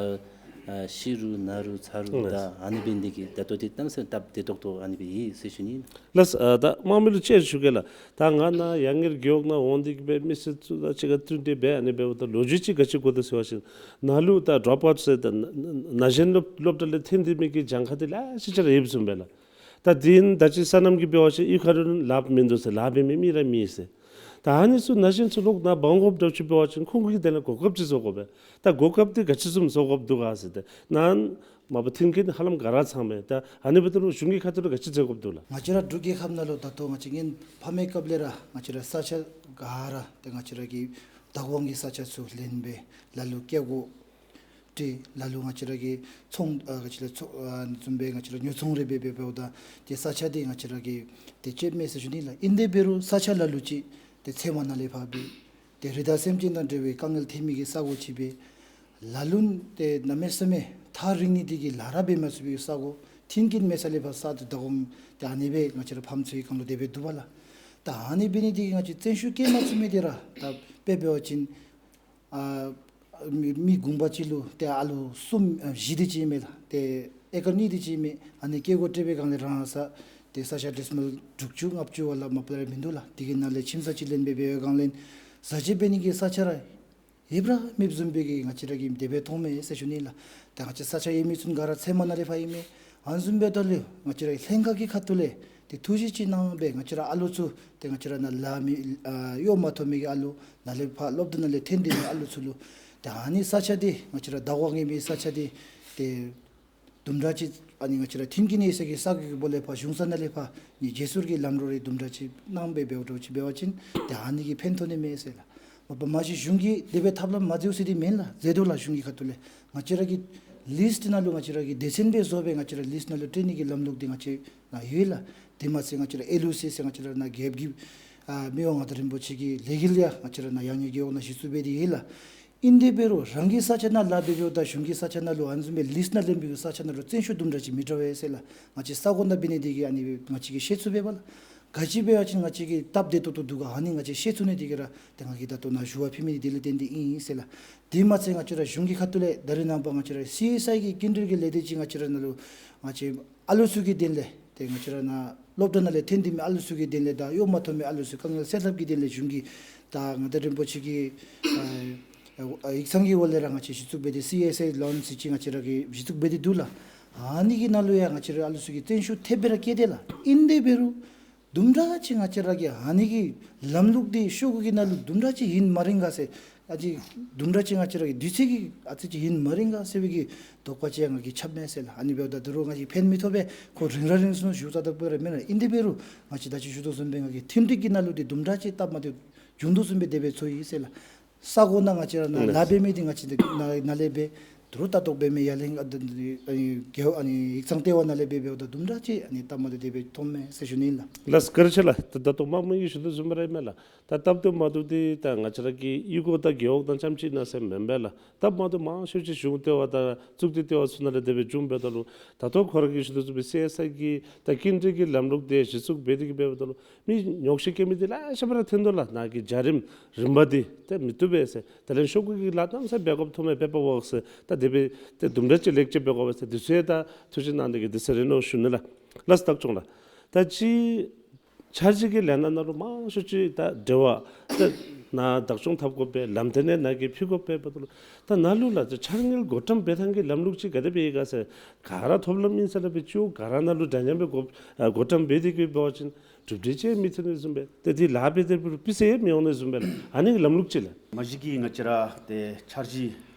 ཨེ་ཤི་རུང་ན་རུང་ཚ་རུང་ད་ཨ་ནི་འབད་ནི་འདི་གིས་ད་ལྟོ་འདི་གནམ་མེད་ས་མེད་སྟབས་བདེ་ཏོག་ཏོ་ཨ་ནི་སྦེ་ཡོད་ཟེར་ཞུ་ནི་ཨིན། ལགས། ཨ་ད་དམངས་མི་ལུ་ཅིག་ཞུ་གེ་ལགས། ད་ང་ནཱ་ཡང་གཉེར་རྒེད་འོག་ནང་འོང་སྟེ་གི་སྦེ་མི་སེར་ཚུ་དང་གཅིག་ཁར་བསྟུན་ཏེ་སྦེ་ཨ་ནི་འབདཝ་ད་ལོ་རྒྱུས་ཅིག་ག་ཅི་གོ་དོ་ཟེར་བ་ཅིན་ནཱ་ལུ་ད་ཌོརོཔ་ཨའུཊ་ཟེར་ད་ན་ན་ན་གཞོན་སློབ་སློབ་གྲྭ་ལས་ཐོན་ཏེ་མི་གི་གྱངས་ཁ་འདི་ལེ་ཤ་ཅིག་ར་ཡོདཔ་བཟུམ་སྦེ་ལགས། ད་འདི་ད་ཅི་སོ་ནམ་གྱི་འབད་བ་ཅིན་གཡུས་ཁ་ལུ་ལཱ་མིན་འདུག་ཟེར་ལཱ་འབད་མི་མི་ར་མེད་ཟེར། ད་ཨ་ནི་ཚུ་ན་གཞོན་ཚུ་ལོག་ནཱ་འབག་འོང་དགོཔ་འདྲཝ་ཅིག་འབད་བ་ཅིན་ཁོང་གི་དོན་ལས་གོ་སྐབས་ཅིག་བཟོ་དགོ་པས། ད་གོ་སྐབས་འདི་ག་ཅི་བཟུམ་བཟོ་དགོཔ་འདུག་ག་ཟེར་ཏེ་ནཱ་མ་པ་མཐུན་རྐྱེན་ཧ་ལམ་ག་ར་ཚང་མས། ད་ཨ་ནི་འབདཝ་ད་ལུ་གཞུང་གི་ཁ་ཐུག་ལས་ག་ཅི་མཛད་དགོཔ་འདུག་ལགས། ང་བཅས་ར་འབྲུག་རྒྱལ་ཁབ་ནང་ལུ་ད་ལྟོ་ང་བཅས་ངན་ཕ་མའི་སྐབས་ལས་ར་ང་བཅས་ར་ས་ཆ་ག་ར་ཏེ་ང་བཅས་ར་གི་བདག་དབང་གི་ས་ཆ་ཚུ་ལེན་སྦེ་ལ་ལུ་སྐྱེ་སྒོ་སྤྲོད། ལ་ལུ་ང་བཅས་ར་གི་ཚོང་ཨ་ག་ཅི་ལགས་ཚོང་ཨ་བཟུམ་སྦེ་ང་བཅས་ར་ཉོ་ཚོང་རེ་འབད་འབད་འབདཝ་ད་ཏེ་ས་ཆ་འདི་ང་བཅས་ར་གི་ཏེ་སྤྱོདཔ་མས་ཟེར་ཞུ་ནི་ལགས། ཨིན་དེ་འབད་རུང་ས་ཆ་ལ་ལུ་ཅིག་ཏེ་ཚལ་མ་ནང་ལས་ཕར་སྦེ་ཏེ་རི་དྭགས་སེམས་ཅན་དང་འབྲེལ་བའི་དཀའ་ངལ་ཐོན་མི་གི་ས་གོ་ཅིག་སྦེ་ལ་ལུ་ཏེ་གནམ་མེད་ས་མེད་ཐག་རིང་ནི་འདི་གིས་ལཱ་ར་འབད་མ་ཚུགས་པའི་ས་གོ་མཐུན་རྐྱེན་མེད་ས་ལས་ཕར་ས་འདི་བདག་དབང་ཏེ་ཨ་ནི་སྦེ་ང་བཅས་ར་ཕམ་ཚུ་གི་སྒང་ལུ་དེ་སྦེ་འདུག་པ་ལགས། ད་ཨ་ནི་འབད་ནི་འདི་གིས་ང་བཅས་བརྩོན་ཤུགས་བསྐྱེད་མ་ཚུགས་མི་འདི་ར་ད་དཔེ་འབད་བ་ཅིན་ཨ་མི་མི་གུང་པ་ཅིག་ལུ་ཏེ་ཨ་ལུ་གསུམ་ཨ་བཞི་དེ་ཅིག་མས་ལགས། ཏེ་ཨེ་ཀར་གཉིས་དེ་ཅིག་མས། ཨ་ནི་སྐྱེ་སྒོ་སྤྲོད་པའི་སྒང་ལས་རང་ས་ཏེ་ས་ཆ་ཌེ་སི་མཱལ་དྲུག་ཅུ་ལྔ་བཅུ་བ་ལས་མ་པ་ར་མིན་འདུག་ལགས། དེ་གི་ནང་ལས་ཁྱིམ་ཚང་ཅིག་ལེན་སྦེ་འབད་བའི་སྒང་ལས་བཟའ་སྤྱོད་འབད་ནི་གི་ས་ཆ་ར་ཡོདཔ་ར་མེདཔ་བཟུམ་སྦེ་གི་ང་བཅས་ར་གིས་དེ་སྦེ་མཐོངམ་མས་ཟེར་ཞུ་ནི་ལགས། ད་ང་བཅས་ས་ཆ་ཡོད་མི་ཚུ་ག་ར་ཚལ་མ་ནང་ལས་ཕར་ཨིན་མས། ཨ་ནི་བཟུམ་འབདཝ་ད་ལུ་ང་བཅས་ར་ལྷན་ཁག་གི་ཁ་ཐུག་ལས་ཏེ་ཐུགས་བཞེད་ཅིག་གནང་སྦེ་ང་བཅས་ར་ཨ་ལུ་ཚུ་ཏེ་ང་བཅས་ར་ནཱ་ལཱ་མི་ཨ་གཡོག་མ་ཐོབ་མི་གི་ཨ་ལུ་ནཱ་ལས་ཕར་སློབ་སྡེ་ནང་ལས་ཐོན་ཏེ་མི་ཨ་ལུ་ཚུ་ལུ་ཏེ་ཨ་ནི་ས་ཆ་འདི་ང་བཅས་ར་བདག་དབང་གི་མི་ས་ཆ་འདི་ཏེ་དུམ་གྲ་ཅིག་ཨ་ནི་ང་བཅས་ར་མཐུན་རྐྱེན་ཡོད་ས་གི་ས་གོ་གི་སྦོ་ལས་ཕར་གཞུང་ས་ནང་ལས་ཕར་ནི་བརྗེ་སོར་གྱི་ལམ་ལུགས་རེ་དུམ་གྲ་ཅིག་གནང་སྦེ་འབདཝ་འདྲཝ་ཅིག་འབད་བ་ཅིན་ཏེ་ཨ་ནི་གིས་ཕན་ཐོགས་ནི་མས་ཟེར་ལགས། མ་པ་མ་གཞི་གཞུང་གིས་དེ་སྦེ་ཐབས་ལམ་མ་མཛདཔ་ཟེར་འདི་མེན་ལགས། མཛད་དོ་ལགས། གཞུང་གི་ཁ་ཐུག་ལས་ང་བཅས་ར་གི་ལིསཊ་ནང་ལུ་ང་བཅས་ར་གི་སྡེ་ཚན་སྦེ་བཟོ་སྦེ་ང་བཅས་ར་ལིསཊ་ནང་ལུ་སྤྲོད་ནི་གི་ལམ་ལུགས་འདི་ང་བཅས་ནང་ཡོད་ལགས། དེ་མ་ཚད་ང་བཅས་ར་ཨེལ་ཨོ་སི་ཟེར་ང་བཅས་ར་ནཱ་རྒྱལཔོ་གི་ཨ་མི་དབང་མངའ་བདག་རིན་པོ་ཆེ་གི་ལས་འགུལ་ཡང་ང་བཅས་ར་ནཱ་ཡང་གཉེར་རྒེད་འོག་ནང་གཞི་བཙུགས་འབད་དེ་ཡོད་ལགས། ཨིན་དེ་འབད་རུང་རང་གི་ས་ཆ་ནང་ལཱ་འབད་འབདཝ་ད་གཞུང་གི་ས་ཆ་ནང་ལུ་ཨ་ནི་བཟུམ་སྦེ་ལིསཊ་ནང་ལེན་པའི་གི་ས་ཆ་ནང་ལུ་བརྩོན་ཤུགས་དུམ་གྲ་ཅིག་མི་འདྲ་བས་ཟེར་ལགས། ང་བཅས་ས་གོ་ནང་འབད་ནི་འདི་གིས་ཨ་ནི་ང་བཅས་ཀྱིས་ཤེས་ཚུགས་པས་པ་ལགས། ག་ཅི་འབད་བ་ཅིན་ང་བཅས་ཀྱིས་སྟབས་བདེ་ཏོག་ཏོ་འདུག་ག་ཨ་ནི་ང་བཅས་ཤེས་ཚུགས་ནི་དེ་གིས་ར་ཏེ་ང་གིས་ད་ལྟོ་ནཱ་ཞུ་བ་ཕུལ་མི་འདི་དེ་ལས་བརྟེན་ཏེ་ཨིན་ཟེར་ལགས། དེ་མ་ཚད་ང་བཅས་ར་གཞུང་གི་ཁ་ཐུག་ལས་ད་རེས་ནངས་པ་ང་བཅས་ར་སི་ཨེསི་ཨའི་གི་སྐྱིན་འགྲུལ་གྱི་ལས་སྡེ་ཅིག་ང་བཅས་ར་ནང་ལུ་ང་བཅས་ཨ་ལུ་ཚུ་གི་དོན་ལས་ཏེ་ང་བཅས་ར་ནཱ་སློབ་གྲྭ་ནང་ལས་ཐོན་ཏེ་མི་ཨ་ལུ་ཚུ་གི་དོན་ལས་དང་གཡོག་མ་ཐོབ་མི་ཨ་ལུ་ཚུ་དཀའ་ངལ་སེལ་ཐབས་ཀྱི་དོན་ལས་གཞུང་གིས་ད་མངའ་བདག་རིན་པོ་ཆེ་གི་ཨ་ཨ་ཡིག་ཚང་གི་འོག་ལས་ར་ང་བཅས་གཞི་བཙུགས་འབད་དེ་སི་ཨེསི་ཨའི་ལོན་ཟེར་ཅིག་ང་བཅས་ར་གིས་གཞི་བཙུགས་འབད་དེ་འདུག་ལགས། ཨ་ནི་གི་ནང་ལུ་ཡང་ང་བཅས་ར་ཨ་ལུ་ཚུ་གིས་བརྩོན་ཤུགས་ཐེབས་སྦེ་ར་བསྐྱེད་དེ་ལགས། ཨིན་དེ་འབད་རུང་དུམ་གྲ་ཅིག་ང་བཅས་ར་གི་ཨ་ནི་གི་ལམ་ལུགས་འདི་ཤོག་གུ་གི་ནང་ལུ་དུམ་གྲ་ཅིག་ཨིན་སྨ་རེ་ག་ཟེར། ཨ་ཙི་དུམ་གྲ་ཅིག་ང་བཅས་ར་གི་དུས་ཚོད་ཀྱི་ཨ་ཙི་ཅིག་ཨིན་སྨ་རེ་ག་ཟེར་བའི་གི་དོགས་པ་ཅིག་ཡང་ང་གིས་རྐྱབ་མས་ཟེར་ལགས། ཨ་ནི་འབདཝ་ད་ད་རུང་ང་གིས་ཕན་མི་ཐོགས་པས། ཁོ་རིང་ར་རིང་སོང་ནུག་ཞུ་ས་དག་པ་ར་མེན་ལགས། ཨིན་དེ་འབད་རུང་ང་བཅས་ད་ཅི་ཞུ་དོ་བཟུམ་སྦེ་ང་གིས་མཐུན་སྒྲིལ་གྱི་ནང་ལུ་འདི་དུམ་གྲ་ཅིག་སྟབས་མ་བདེཝ་བྱུང་དོ་བཟུམ་སྦེ་དེ་སྦེ་ཚོར་ཡི་ཟེར་ལགས། ས་གོ་ནང་ང་བཅས་ར་ནཱ་ལཱ་འབད་མི་འདི་ང་བཅས་འདི་ནཱ་ནཱ་ལས་འབད། ད་རུང་ལྟ་རྟོག་འབད་མི་ཡ་ལན་ཨ་ནི་ཨ་ནི་རྒེད་འོག་ཨ་ནི་ཡིག་ཚང་ལྟེ་བ་ནང་ལས་འབད་འབདཝ་ད་དུམ་གྲ་ཅིག་ཨ་ནི་སྟབས་མ་བདེཝ་དེ་སྦེ་མཐོངམ་མས་ཟེར་ཞུ་ནི་ཨིན་ལགས། ལགས་བཀའ་དྲིན་ཆེ་ལགས། ད་ད་ལྟོ་དམངས་མི་གིས་ཞུ་དོ་བཟུམ་སྦེ་ར་ཨིན་མས་ལགས། ད་སྟབས་བདེ་མ་བདེཝ་འདི་ད་ང་བཅས་ར་གི་གཡུས་སྒོ་དང་རྒེད་འོག་དང་རྐྱངམ་ཅིག་ནང་ཟེར་མེན་པས་ལགས། སྟབས་མ་བདེཝ་མང་ཤོས་ཅིག་གཞུང་ལྟེ་བ་དང་གཙུག་སྡེ་ལྟེ་བ་ཚུ་ནང་ལས་དེ་སྦེ་བྱུངམ་འབདཝ་ད་ལུ་ད་ལྟོ་ཁོ་ར་གིས་ཞུ་དོ་བཟུམ་སྦེ་སི་ཨེསི་ཨའི་གི་ད་སྐྱིན་འགྲུལ་གྱི་ལམ་ལུགས་འདི་གཞི་བཙུགས་འབད་དེ་གི་འབདཝ་ད་ལུ་མི་ཉོགས་བཤད་རྐྱབ་མི་འདི་ལེ་ཤ་སྦེ་ར་ཐོན་དོ་ལགས། ནཱ་གི་བྱ་རིམ་རིམ་པ་འདི་ཏེ་མི་བཏུབ་པས་ཟེར། དེ་ལས་ཤོག་གུ་གི་ལཱ་གནམ་མེད་ས་མེད་འབད་དགོཔ་ཐོནམ་མས་པེ་པར་ཝོརཀ་ཟེར། ད་དེ་སྦེ་ཏེ་དུམ་གྲ་ཅིག་ལེགས་བཅོས་འབད་དགོ་པས་ཟེར། དེ་ཚུ་ཡང་ད་ཐུགས་བཞེད་གནང་སྟེ་གི་དེ་ཟེར་རེ་མནོ་ཞུ་ནི་ལགས། ལགས་བདག་སྐྱོང་ལགས། ད་ཅི་འཆར་གཞི་གི་ལས་སྣ་ནང་ལུ་མང་ཤོས་ཅིག་ད་འབྲེལ་བ་ད་ནཱ་བདག་སྐྱོང་འཐབ་དགོ་པས། ལམ་སྟོན་ནི་ནཱ་གིས་ཕུལ་དགོ་པས་འབདཝ་ད་ལུ་ད་ནཱ་ལུ་ལགས་ད་འཆར་དངུལ་བགོ་བཀྲམ་འབད་ཐངས་ཀྱི་ལམ་ལུགས་ཅིག་ག་དེ་སྦེ་ཡོད་ག་ཟེར། ག་ར་ཐོབ་ལམ་ཨིན་ས་ལས་འབད་སྤྱི་འོག་ག་ར་ནང་ལུ་འདྲ་མཉམ་སྦེ་བགོ་ཨ་བགོ་བཀྲམ་འབད་དེ་གི་འབད་བ་ཅིན་གྲུབ་འབྲས་ཅིག་མི་ཐོན་ནི་བཟུམ་སྦེ་ཏེ་དེ་ལཱ་འབད་དེ་འབད་རུང་སྤུས་ཚད་མི་འོང་ནི་བཟུམ་སྦེ་ལགས། ཨ་ནི་གི་ལམ་ལུགས་ཅིག་ལགས། མ་གཞི་གི་ང་བཅས་ར་ཏེ་འཆར་གཞི་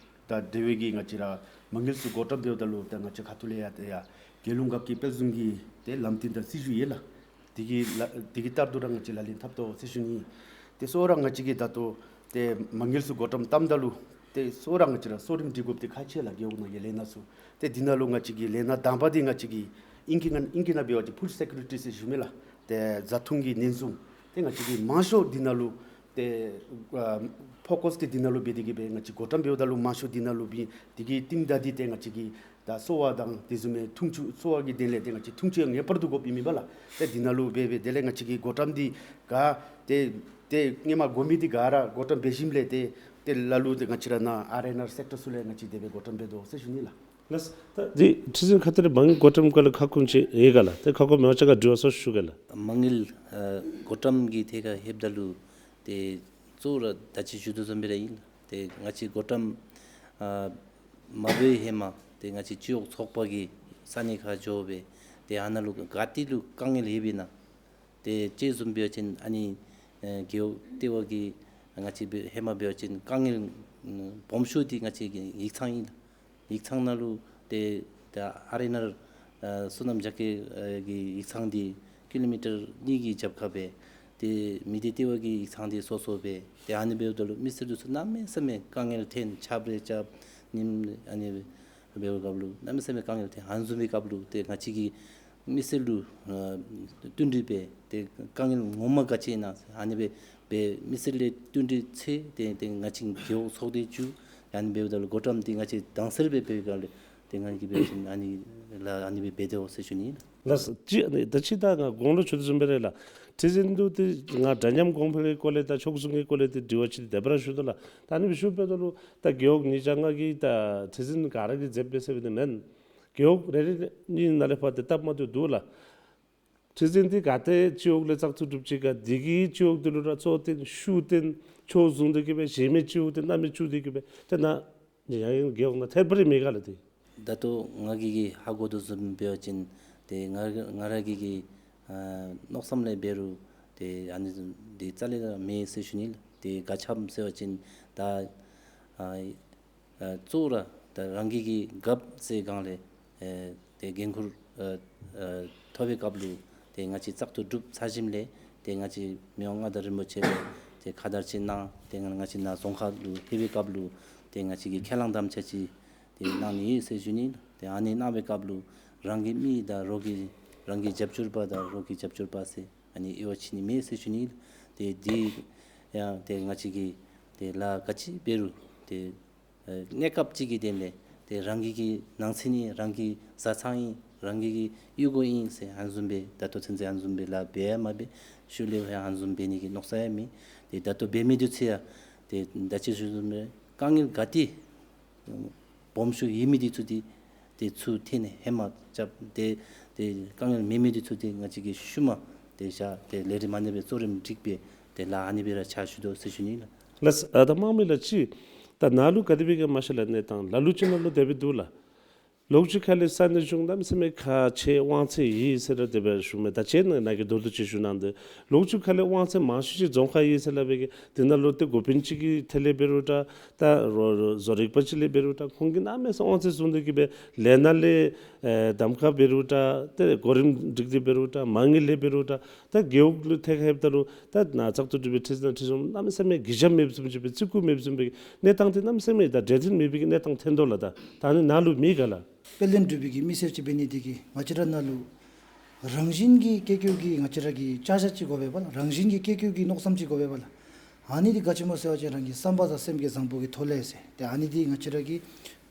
དང་འབྲེལ་བའི་གི་ང་བཅས་ར་མ་དངུལ་ཚུ་བགོ་བཀྲམ་འབདཝ་ད་ལུ་ཏེ་ང་བཅས་ཁ་ཐུག་ལས་ཡང་ཏེ་ཡང་རྒྱལ་ཡོངས་དགའ་སྐྱིད་དཔལ་འཛོམས་ཀྱི་ཏེ་ལམ་སྟོན་དང་སྲིད་བྱུས་ཡོད་ལགས། དེ་གི་ལ་དེ་གི་ལྟར་དུ་ར་ང་བཅས་ལག་ལེན་འཐབ་དོ་ཟེར་ཞུ་ནི། ཏེ་གཙོ་བོ་ར་ང་བཅས་ཀྱིས་ད་ལྟོ་ཏེ་མ་དངུལ་ཚུ་བགོ་བཀྲམ་བཏངམ་ད་ལུ་ཏེ་གཙོ་བོ་ར་ང་བཅས་ར་གསོ་རིམ་སྒྲིག་དགོཔ་འདི་ཁག་ཆེ་ལགས། རྒེད་འོག་ནང་གི་ལས་སྣ་ཚུ་ཏེ་འདི་ནང་ལུ་ང་བཅས་ཀྱི་ལས་སྣ་དང་པ་འདི་ང་བཅས་ཀྱི་ཨིང་སྐད་ནང་ཨིང་སྐད་ནང་འབད་བ་ཅིན་ཕུཌ་སེ་ཀུ་རི་ཊི་ཟེར་ཞུཝ་མས་ལགས། ཏེ་བཟའ་འཐུང་གི་ཉེན་སྲུང་། ཏེ་ང་བཅས་ཀྱིས་མང་ཤོས་འདི་ནང་ལུ་ཏེ་ཨ་ཕོ་ཀཱས་འདི་འདི་ནང་ལུ་འབད་དེ་གི་སྦེ་ང་བཅས་བགོ་བཀྲམ་འབདཝ་ད་ལུ་མང་ཤོས་འདི་ནང་ལུ་འབད། དེ་གི་རྟིང་བདའ་འདི་ཏེ་ང་བཅས་ཀྱིས་ད་གསོ་བ་དང་དེ་བཟུམ་མའི་འཐུང་ཆུ་གསོ་བ་གི་དོན་ལས་ཏེ་ང་བཅས་འཐུང་ཆུ་ཡང་ངེས་པར་དུ་དགོཔ་ཨིན་མས་པ་ལགས། ཏེ་འདི་ནང་ལུ་འབད་འབད་དེ་ལས་ང་བཅས་ཀྱིས་བགོ་བཀྲམ་འདི་ག་ཏེ་ཏེ་སྔོན་མ་དགོ་མི་འདི་ག་ར་བགོ་བཀྲམ་འབད་ཞིནམ་ལས་ཏེ་ཏེ་ལ་ལུ་ཏེ་ང་བཅས་ར་ནཱ་ཨར་ཨེན་ཨར་སེཀ་ཊར་ཚུ་ལས་ང་བཅས་དེ་སྦེ་བགོ་བཀྲམ་འབད་དོ་ཟེར་ཞུ་ནི་ལགས། ལགས། ད་འདི་ཁྲི་འཛིན་ཁ་ཐུག་ལས་མ་དངུལ་བགོ་བཀྲམ་སྐོར་ལས་ཁ་སྐོང་ཅིག་ཡོད་ག་ལགས། ཏེ་ཁ་སྐོང་མེད་པ་ཅིན་ག་དྲི་བ་སོ་ཞུ་གེ་ལགས། མ་དངུལ་ཨ་བགོ་བཀྲམ་གྱི་ཐད་ཁར་ལྷོདཔ་ད་ལུ་ཏེ་གཙོ་བོ་ར་ད་ཅི་ཞུ་དོ་བཟུམ་སྦེ་ར་ཨིན་ལགས། ཏེ་ང་བཅས་བགོ་བཀྲམ་ཨ་མ་འབད་བའི་ཧེ་མ་ཏེ་ང་བཅས་སྤྱི་འོག་ཚོགས་པ་གི་ས་གནས་ཁར་འགྱོ་སྦེ་ཏེ་ཨ་ནཱ་ལུ་ག་ཏེ་ལུ་དཀའ་ངལ་ཡོདཔ་ཨིན་ན་ཏེ་དཔྱེ་བཟུམ་འབད་བ་ཅིན་ཨ་ནི་ཨེ་རྒེད་འོག་ལྟེ་བ་གིས་ང་བཅས་འབད་ཧེ་མ་འབད་བ་ཅིན་དཀའ་ངལ་སྦོམ་ཤོས་འདི་ང་བཅས་ཀྱི་ཡིག་ཚང་ཨིན་ལགས། ཡིག་ཚང་ནང་ལུ་ཏེ་ད་ཨར་ཨེན་ཨར་ཨ་བསོད་ནམས་རྒྱ་སྐྱེད་ཨ་གི་ཡིག་ཚང་འདི་ཀི་ལོ་མི་ཊར་གཉིས་ཀྱི་རྒྱབ་ཁར་སྦེ་ཏེ་མི་སྡེ་ལྟེ་བ་གི་ཡིག་ཚང་འདི་སོ་སོ་སྦེ་ཏེ་ཨ་ནི་འབདཝ་ད་ལུ་མི་སེར་འདི་ཚུ་གནམ་མེད་ས་མེད་དཀའ་ངལ་འཐོན། ཆརཔ་རེ་རྐྱབ་ཉིམ་ཨ་ནི་འབདཝ་སྐབས་ལུ་གནམ་མེད་ས་མེད་དཀའ་ངལ་འཐོན། ཨ་ནི་བཟུམ་མའི་སྐབས་ལུ་ཏེ་ང་བཅས་ཀྱིས་མི་སེར་ལུ་ཨ་བསྟུན་གྲོས་འབད་ཏེ་དཀའ་ངལ་ངོ་མ་ག་ཅི་ཨིན་ན་ཨ་ནི་སྦེ་འབད་མི་སེར་ལས་བསྟུན་གྲོས་འཚོལ་ཏེ་ཏེ་ང་བཅས་རྒེད་འོག་ཚོགས་སྡེ་བཙུགས། ཨ་ནི་འབདཝ་ད་ལུ་བགོ་བཀྲམ་འདི་ང་བཅས་དྭངས་གསལ་སྦེ་འབད་བའི་སྐབས་ལས་ཏེ་ང་གིས་འབད་བ་ཅིན་ཨ་ནི་ལཱ་ཨ་ནི་སྦེ་འབད་དོ་ཟེར་ཞུ་ནི་ཨིན། ལགས། ཅི་ཨ་ནི་ད་ཅི་ད་ང་གོང་ལུ་ཞུ་དོ་བཟུམ་སྦེ་ར་ལགས། ཁྲི་འཛིན་ལུ་ཏེ་ང་འདྲ་མཉམ་གོང་འཕེལ་གྱི་སྐོར་ལས་དང་ཕྱོགས་བཟུང་གི་སྐོར་ལས་ཏེ་དྲི་བ་ཅིག་དེ་སྦེ་ར་ཞུ་དོ་ལགས། ད་ཨ་ནི་སྦེ་ཞུ་འབདཝ་ད་ལུ་ད་རྒེད་འོག་ཉིས་བརྒྱ་ལྔ་གི་ད་ཁྲི་འཛིན་ག་ར་གིས་མཛདཔ་སྦེ་ཟེར་བའི་ནི་མེན། རྒེད་འོག་རེ་རེ་གཉིས་ནང་ལས་ཕར་ཏེ་སྟབས་མ་བདེཝ་འདུག་ལགས། ཁྲི་འཛིན་འདི་ག་ཏེ་སྤྱི་འོག་ལས་བཙག་འཐུ་གྲུབ་ཅི་ག་དེ་གིས་སྤྱི་འོག་འདི་ལུ་ར་གཙོ་བོ་བཏོན་ཤུགས་བཏོན་ཕྱོགས་བཟུང་སྟེ་གི་སྦེ་གཞན་མི་སྤྱི་འོག་འདི་གནམ་མེད་བཅུག་སྟེ་གི་སྦེ་ཏེ་ནཱ་ཡང་ཡང་རྒེད་འོག་ནང་ཐད་པ་རེ་མེད་ག་ལགས་ཏེ། ད་ལྟོ་ང་གིས་ཀྱིས་ཧ་གོ་དོ་བཟུམ་འབད་བ་ཅིན་ཏེ་ང་ང་ར་གི་གི་ཨ་མནོ་བསམ་ལས་འབད་རུང་ཏེ་ཨ་ནི་འདི་རྩ་ལས་ར་མེད་ཟེར་ཞུ་ནི་ལགས། ཏེ་ག་ཅི་སྨོ་ཟེར་བ་ཅིན་ད་ཨ་ཨ་གཙོ་བོ་ར་ད་རང་གི་གི་རྒཔོ་ཟེར་སྒང་ལས་ཨེ་ཏེ་འགན་ཁུར་ཨ་ཨ་ཐོབ་པའི་སྐབས་ལུ་ཏེ་ང་བཅས་བཙག་འཐུ་གྲུབ་ཚར་ཞིནམ་ལས་ཏེ་ང་བཅས་མི་དབང་མངའ་བདག་རིན་པོ་ཆེ་ལུ་ཏེ་ཁ་དར་ཅིག་གནང་། ཏེ་ང་ང་བཅས་ནཱ་རྫོང་ཁག་ལུ་ཕེབས་པའི་སྐབས་ལུ་ཏེ་ང་བཅས་ཀྱིས་ཁས་བླངས་དམ་བཅའ་ཅིག་ཏེ་གནང་ནི་ཨིན་ཟེར་ཞུ་ནི། ཏེ་ཨ་ནི་གནང་བའི་སྐབས་ལུ་རང་གི་མི་དང་རོགས་ཀྱི་རང་གི་རྒྱབ་སྐྱོར་པ་དང་རོགས་ཀྱི་རྒྱབ་སྐྱོར་པ་ཟེར་ཨ་ནི་དབྱེ་བ་ཕྱེ་ནི་མེད་ཟེར་ཞུ་ནི། ཏེ་འདི་ཡང་ཏེ་ང་བཅས་ཀྱིས་ཏེ་ལཱ་ག་ཅི་འབད་རུང་ཏེ་ཨེ་གནས་སྐབས་ཅིག་གི་དོན་ལས་ཏེ་རང་གི་གི་ནང་ཚན་ཨིན། རང་གི་བཟའ་ཚང་ཨིན། རང་གི་གི་གཡུས་སྒོ་ཨིན་ཟེར་ཨ་ནི་བཟུམ་སྦེ་ད་ལྟོ་ཚུན་ཚོད་ཨ་ནི་བཟུམ་སྦེ་ལཱ་འབད་ཡང་མ་འབད། ཤུལ་ལས་ཡང་ཨ་ནི་བཟུམ་འབད་ནི་གི་མནོ་བསམ་ཡང་མེད། ཏེ་ད་ལྟོ་འབད་མི་འདི་ཚུ་ཡང་ཏེ་ད་ཅི་ཞུ་དོ་བཟུམ་སྦེ་དཀའ་ངལ་ག་ཏེ་སྦོམ་ཤོས་ཡོད་མི་འདི་ཚུ་འདི་ཏེ་ཚུར་འཐེན་ནི་ཧེ་མ་རྐྱབ། ཏེ་ཏེ་དཀའ་ངལ་མེད་མི་འདི་ཚུ་འདི་ང་བཅས་ཀྱིས་ཤུལ་མ་ཏེ་བཞག་སྟེ་ལས་རིམ་ཨ་ནི་སྦེ་གཙོ་རིམ་སྒྲིག་སྦེ་ཏེ་ལཱ་ཨ་ནི་སྦེ་ར་ཕྱག་ཞུ་དོ་ཟེར་ཞུ་ནི་ལགས། ལགས། ཨ་ད་དམངས་མི་ལགས་ཅིག་ད་ནཱ་ལུ་ག་དེ་སྦེ་གི་མ་ཤེས་ལགས། གནས་སྟངས་ལ་ལུ་ཅིག་ནང་ལུ་དེ་སྦེ་འདུག་ལགས། ལོགས་ཅིག་ཁ་ལས་ས་གནས་གཞུང་གནམ་མེད་ས་མེད་ཁག་ཆེ་དབང་ཚད་ཡོད་ཟེར་ར་དེ་སྦེ་ཞུ་མི། ད་ཅི་ནཱ་ནཱ་གིས་མདོར་བསྡུས་ཅིག་ཞུ་གནང་དེ། ལོགས་ཅིག་ཁ་ལས་དབང་ཚད་མང་ཤོས་ཅིག་རྫོང་ཁག་ཡོད་ཟེར་སླབ་པའི་གི་དེ་ནང་ལུ་ཏེ་འགོ་དཔོན་ཅིག་གི་ཐད་ལས་འབད་རུང་འདྲ། ད་རོགས་རོགས་བཟོ་རིག་པ་ཅིག་ལས་འབད་རུང་འདྲ། ཁོང་གིས་གནམ་མེད་ས་དབང་ཚད་བཟུང་སྟེ་གི་སྦེ་ལས་སྣ་ལས་ཨེ་གདམ་ཁ་འབད་རུང་འདྲ། ཏེ་གོ་རིམ་སྒྲིག་སྟེ་འབད་རུང་འདྲ། མ་དངུལ་ལས་འབད་རུང་འདྲ། ད་རྒེད་འོག་ལུ་ཐད་ཁར་ལྷོདཔ་ད་ལུ་ད་ནཱ་བཙག་འཐུ་གྲུབ་པའི་ཁྲི་འཛིན་ཁྲི་གཞོན་གནམ་མེད་ས་མེད་གི་ཞབས་མེདཔ་བཟུམ་ཅིག་སྦེ་བརྩི་བཀུར་མེདཔ་བཟུམ་སྦེ་གནས་སྟངས་འདི་གནམ་མེད་ས་མེད་ད་གྲལ་མཐུན་མེད་པའི་གི་གནས་སྟངས་ཐོན་དོ་ལགས། ད་ད་ཨ་ནི་ནཱ་ལུ་མེད་ག་ལགས། དཔལ་ལྡན་འབྲུག་པའི་གི་མི་སེར་ཅིག་འབད་ནི་འདི་གིས་ང་བཅས་ར་ནཱ་ལུ་རང་བཞིན་གྱི་བཀོད་སྐྱོད་ཀྱི་ང་བཅས་ར་གི་བྱ་གཞག་ཅིག་དགོ་པས་པ་ལགས། རང་བཞིན་གྱི་བཀོད་སྐྱོད་ཀྱི་མནོ་བསམ་ཅིག་དགོ་པས་པ་ལགས། ཨ་ནི་འདི་ག་ཅི་སྨོ་ཟེར་བ་ཅིན་རང་གི་བསམ་པ་དང་སེམས་ཀྱི་བཟང་པོ་གི་ཐོག་ལས་ཟེར། ཏེ་ཨ་ནི་འདི་ང་བཅས་ར་གི་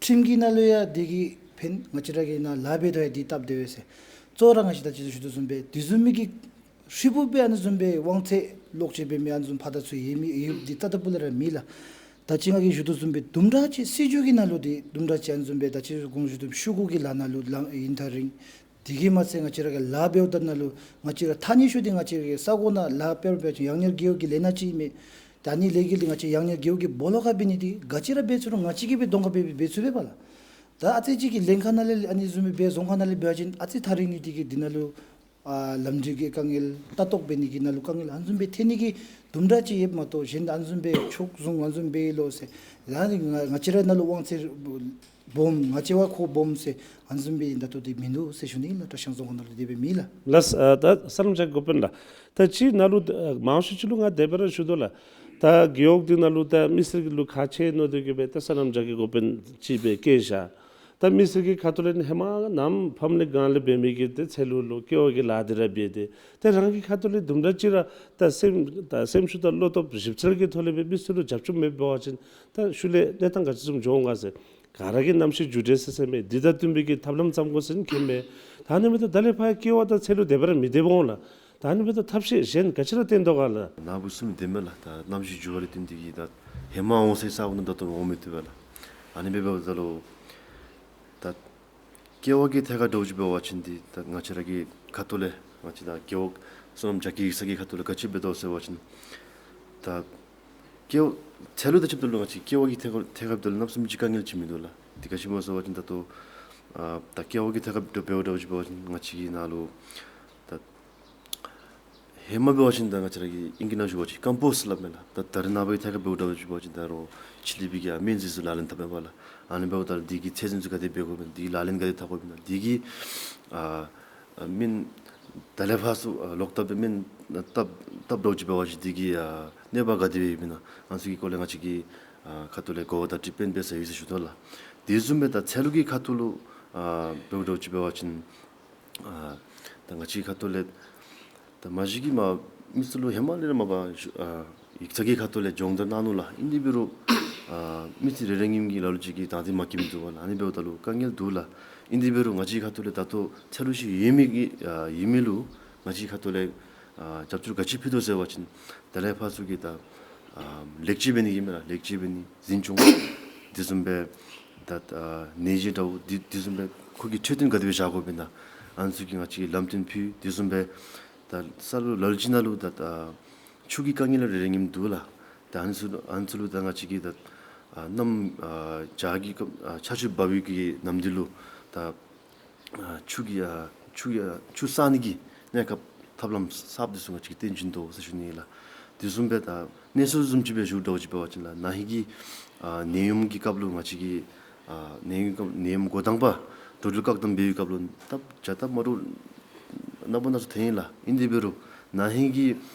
ཁྲིམས་ཀྱི་ནང་ལུ་ཡང་འདི་གིས་ཕན། ང་བཅས་ར་གི་ནཱ་ལཱ་འབད་དོ་ཡང་འདི་སྟབས་བདེ་བས་ཟེར། གཙོ་བོ་ར་ང་བཅས་ད་ཅི་ཞུ་དོ་བཟུམ་སྦེ་དེ་བཟུམ་མའི་གི་ཧྲིལ་བུ་སྦེ་ཨ་ནི་བཟུམ་སྦེ་དབང་ཚད་ལོག་སྤྱོད་འབད་མི་ཨ་ནི་བཟུམ་ཕར་དང་ཚུར་ཡོད་མི་ཡོདཔ་འདི་ཏག་ཏག་སྤུ་ལས་ར་མེད་ལགས། ད་ཅི་ང་གིས་ཞུ་དོ་བཟུམ་སྦེ་དུམ་གྲ་ཅིག་སྲིད་བྱུས་ཀྱི་ནང་ལུ་འདི་དུམ་གྲ་ཅིག་ཨ་ནི་བཟུམ་སྦེ་ད་ཅི་གོང་ཞུ་དོ་ཤོག་གུ་གི་ལཱ་ནང་ལུ་ལང་ཨིན་ཐ་རིང་། དེ་གིས་མ་ཚད་ང་བཅས་ར་གི་ལཱ་འབདཝ་ད་ནང་ལུ་ང་བཅས་ར་ཐ་སྙད་ཤོས་འདི་ང་བཅས་ར་གི་ས་གོ་ནང་ལཱ་འབད་རུང་འབད་ཅིན་ཡང་སྙིང་རྒེད་འོག་གི་ལས་སྣ་ཅིག་ཨིན་མས། ད་ཨ་ནི་ལས་འགུལ་འདི་ང་བཅས་ཡང་སྙིང་རྒེད་འོག་གི་སྦོ་ལོགས་ཁར་འབད་ནི་འདི་ག་ཅི་ར་འབད་ཚུགས་རུང་ང་བཅས་ཀྱིས་སྦེ་གདོང་ཁར་འབད་འབད་ཚུགས་པས་པ་ལགས། ད་ཨ་ཙི་ཅིག་གིས་ལྷན་ཁག་ནང་ལས་ཨ་ནི་བཟུམ་སྦེ་རྫོང་ཁག་ནང་ལས་འབད་བ་ཅིན་ཨ་ཙི་ཐ་རིང་ནི་འདི་གིས་འདི་ནང་ལུ་ཨ་ལམ་འགྲུལ་གྱི་དཀའ་ངལ་ལྟ་རྟོག་འབད་ནི་གི་ནང་ལུ་དཀའ་ངལ་ཨ་ནི་བཟུམ་སྦེ་ཐོན་ནི་གི་དུམ་གྲ་ཅིག་ཡོདཔ་མ་གཏོགས་གཞན་ཨ་ནི་བཟུམ་སྦེ་ཕྱོགས་བཟུང་ཨ་ནི་བཟུམ་སྦེ་ལོ་ཟེར། ཡང་ང་ང་བཅས་ར་ནང་ལུ་དབང་ཚད་སྦོམ་ང་བཅས་བ་ཁོ་སྦོམ་ཟེར་ཨ་ནི་བཟུམ་སྦེ་ཨིནམ་ད་ལྟོ་འདི་མིན་འདུག་ཟེར་ཞུ་ནི་ཨིན་ལགས། བཀྲ་ཤིས་རྫོང་ཁག་ནང་ལུ་དེ་སྦེ་མེད་ལགས། ལགས། ཨ་ད་སར་ལམ་རྒྱ་གོ་དཔོན་ལགས། ད་ཅི་ནཱ་ལུ་ཨ་མང་ཤོས་ཅིག་ལུ་ང་དེ་སྦེ་ར་ཞུ་དོ་ལགས། ད་རྒེད་འོག་འདི་ནང་ལུ་ད་མི་སེར་གྱི་ལུ་ཁག་ཆེ་མནོ་སྟེ་གི་སྦེ་ད་སར་ལམ་རྒྱ་གོ་དཔོན་ཅིག་སྦེ་བཀལ་བཞག། ད་མི་སེར་གྱི་ཁ་ཐུག་ལས་ནི་ཧེ་མ་ནམ་ཕམ་ལས་གང་ལས་འབད་མི་གི་ཏེ་ཚལ་ལུ་ལུ་ཀེ་བ་གི་ལཱ་འདི་ར་འབད་དེ། ཏེ་རང་གི་ཁ་ཐུག་ལས་དུམ་གྲ་ཅིག་ར་ད་སེམས་ད་སེམས་ཤུགས་དང་བློ་སྟོབས་ཞིབ་འཚོལ་གྱི་ཐོག་ལས་སྦེ་མི་སེར་ལུ་རྒྱབ་སྐྱོར་མེད་པ་ཅིན་ད་ཤུལ་ལས་གནས་སྟངས་ག་ཅི་བཟུམ་འགྱོ་འོང་ག་ཟེར། ག་ར་གིས་གནམ་གཤིས་འགྱུར་འགྲོས་ཟེར་ཟེར་མས། འདི་དང་བསྟུན་པའི་གི་ཐབས་ལམ་བརྩམ་དགོ་ཟེར་ནི་མཁྱེན་མས། ད་ཨ་ནི་མེན་ད་ད་ལས་ཕར་ཀེ་བ་དང་ཚལ་ལུ་དེ་སྦེ་ར་མི་སྡོདཔ་འོང་ལགས། ད་ཨ་ནི་མེན་ད་ཐབས་ཤེས་གཞན་ག་ཅི་ར་བཏོན་དོ་ག་ལགས། ནཱ་བུ་གསུངས་དེ་མས་ལགས། ད་གནམ་གཤིས་འགྱུར་བ་ལས་བརྟེན་ཏེ་གི་ད་ཧེ་མ་འོང་སའི་ས་གོ་ནང་ད་ལྟོ་འོང་མི་བཏུབ་པས་ལགས། ཨ་ནི་འབདཝ་ད་ལུ་ད་ཀེ་བ་གི་ཐད་ཁར་འདྲཝ་ཅིག་འབད་བ་ཅིན་འདི་ད་ང་བཅས་ར་གི་ཁ་ཐུག་ལས་ང་བཅས་ད་རྒེད་འོག་སོ་ནམ་རྒྱ་སྐྱེད་ས་གི་ཁ་ཐུག་ལས་ག་ཅི་འབད་དོ་ཟེར་བ་ཅིན་ད་ཀེ་བ་ཚལ་ལུ་ད་ཆིབས་ད་ལུ་ང་བཅས་ཀེ་བ་གི་ཐད་ཁར་ཐད་ཁར་འབདཝ་ད་ལུ་གནམ་མེད་ས་མེད་ཅིག་དཀའ་ངལ་ཅིག་མིན་འདུག་ལགས། འདི་ག་ཅི་སྨོ་ཟེར་བ་ཅིན་ད་ལྟོ་ཨ་ད་ཀེ་བ་གི་ཐད་ཁར་འབད་འབདཝ་ཅིག་འབད་བ་ཅིན་ང་བཅས་ཀྱི་ནང་ལུ་ད་ཧེ་མ་འབད་བ་ཅིན་ད་ང་བཅས་ར་གི་ཨིང་སྐད་ནང་ཞུ་བ་ཅིན་ཀམ་པོསཊ་སླབ་མས་ལགས། ད་ད་རེས་ནངས་པའི་ཐད་ཁར་འབདཝ་འདྲཝ་ཅིག་འབད་བ་ཅིན་ད་རུང་ཕྱི་གླིང་པའི་གི་ཨ་སྨན་རྫས་ཚུ་ལག་ལེན་འཐབ་མས་པ་ལགས། ཨ་ནི་འབདཝ་ད་འདི་གི་ཚད་འཛིན་ཚུ་ག་དེ་འབད་དགོཔ་ཨིན་ན། འདི་གི་ལག་ལེན་ག་དེ་འཐབ་དགོཔ་ཨིན་ན། འདི་གི་ཨ་ཨ་སྨན་ད་ལས་ཕར་ཚུར་ཨ་ལོག་བཏབ་སྦེ་སྨན་བཏབ་བཏབ་འདྲཝ་ཅིག་འབད་བ་ཅིན་འདི་གི་ཨ་གནོད་པ་ག་དེ་སྦེ་ཡོདཔ་ཨིན་ན། ཨ་ནི་ཚུ་གི་སྐོར་ལས་ང་བཅས་ཀྱི་ཨ་ཁ་ཐུག་ལས་གོ་བ་དང་དྲི་དཔོན་འབད་ས་ཡོད་ཟེར་ཞུ་དོ་ལགས། དེ་བཟུམ་སྦེ་ད་ཚལ་ལུ་གི་ཁ་ཐུག་ལུ་ཨ་འབདཝ་འདྲཝ་ཅིག་འབད་བ་ཅིན་ཨ་ད་ང་བཅས་ཁ་ཐུག་ལས་ད་མ་གཞི་གི་མ་མི་ཚུ་ལུ་ཧེ་མ་ལས་ར་མ་པ་ཨ་ཡིག་ཚང་གི་ཁ་ཐུག་ལས་སྦྱོང་བརྡར་གནང་ནུག་ལགས། ཨིན་དེ་འབད་རུང་ཨ་མི་ཚུ་རེ་རེ་ངེའི་གི་ལ་ལུ་ཅིག་གིས་དང་འདོད་མ་བསྐྱེད་མི་འདུག་པ་ལགས། ཨ་ནི་འབདཝ་ད་ལུ་དཀའ་ངལ་འདུག་ལགས། ཨིན་དེ་འབད་རུང་ང་བཅས་ཁ་ཐུག་ལས་ད་ལྟོ་ཚལ་ལུ་ཅིག་ཡོད་མི་གི་ཨ་ཡོད་མི་ལུ་ང་བཅས་ཁ་ཐུག་ལས་ཨ་རྒྱབ་སྐྱོར་ག་ཅི་ཕུལ་དོ་ཟེར་བ་ཅིན་ད་ལས་ཕར་ཚུར་གྱི་ད་ཨ་ལེགས་བཅོས་འབད་ནི་གི་མེན་ན། ལེགས་བཅོས་འབད་ནི་འཛིན་སྐྱོང་དེ་བཟུམ་སྦེ་ད་ཨ་ནད་གཞི་འདྲཝ་དེ་དེ་བཟུམ་སྦེ་ཁོ་གི་འཕྲོད་བསྟེན་ག་དེ་སྦེ་བཞག་དགོཔ་ཨིན་ན། ཨ་ནི་ཚུ་གི་ང་བཅས་ཀྱིས་ལམ་སྟོན་ཕུལ། དེ་བཟུམ་སྦེ་ད་ས་ལུ་ལ་ལུ་ཅིག་ནང་ལུ་ད་ཨ་ཆུ་གི་དཀའ་ངལ་རེ་རེ་ངེའི་འདུག་ལགས། ད་ཨ་ནི་ཚུ་ཨ་ནི་ཚུ་ལུ་ད་ང་བཅས་ཀྱིས་ད་ཨ་གནམ་ཨ་བྱཱར་གྱི་སྐབས་ཨ་ཆར་ཆུ་འབབ་པའི་གི་ནམ་དུས་ལུ་ད་ཨ་ཆུ་གི་ཨ་ཆུ་གི་ཨ་ཆུ་བསག་ནི་གི་གནས་སྐབས་ཐབས་ལམ་གསརཔ་འདི་ཚུ་ང་བཅས་ཀྱིས་སྟོན་བྱིན་དོ་ཟེར་ཞུ་ནི་ལགས། དེ་བཟུམ་སྦེ་ད་གནས་ཚུལ་བཟུམ་ཅིག་སྦེ་ཞུ་འདྲཝ་ཅིག་འབད་བ་ཅིན་ལགས། ན་ཧིང་གི་ཨ་ནད་ཡམས་ཀྱི་སྐབས་ལུ་ང་བཅས་ཀྱིས་ཨ་ནད་ཡམས་སྐབས་ནད་ཡམས་འགོ་དང་པ་འགྲོ་འགྲུལ་བཀག་དམ་འབད་བའི་སྐབས་ལུ་སྟབས་བྱ་སྟབས་མ་འདྲཝ་རྣམ་པ་སྣ་ཚོགས་ཐོན་ཡི་ལགས། ཨིན་དེ་འབད་རུང་ན་ཧིང་གི་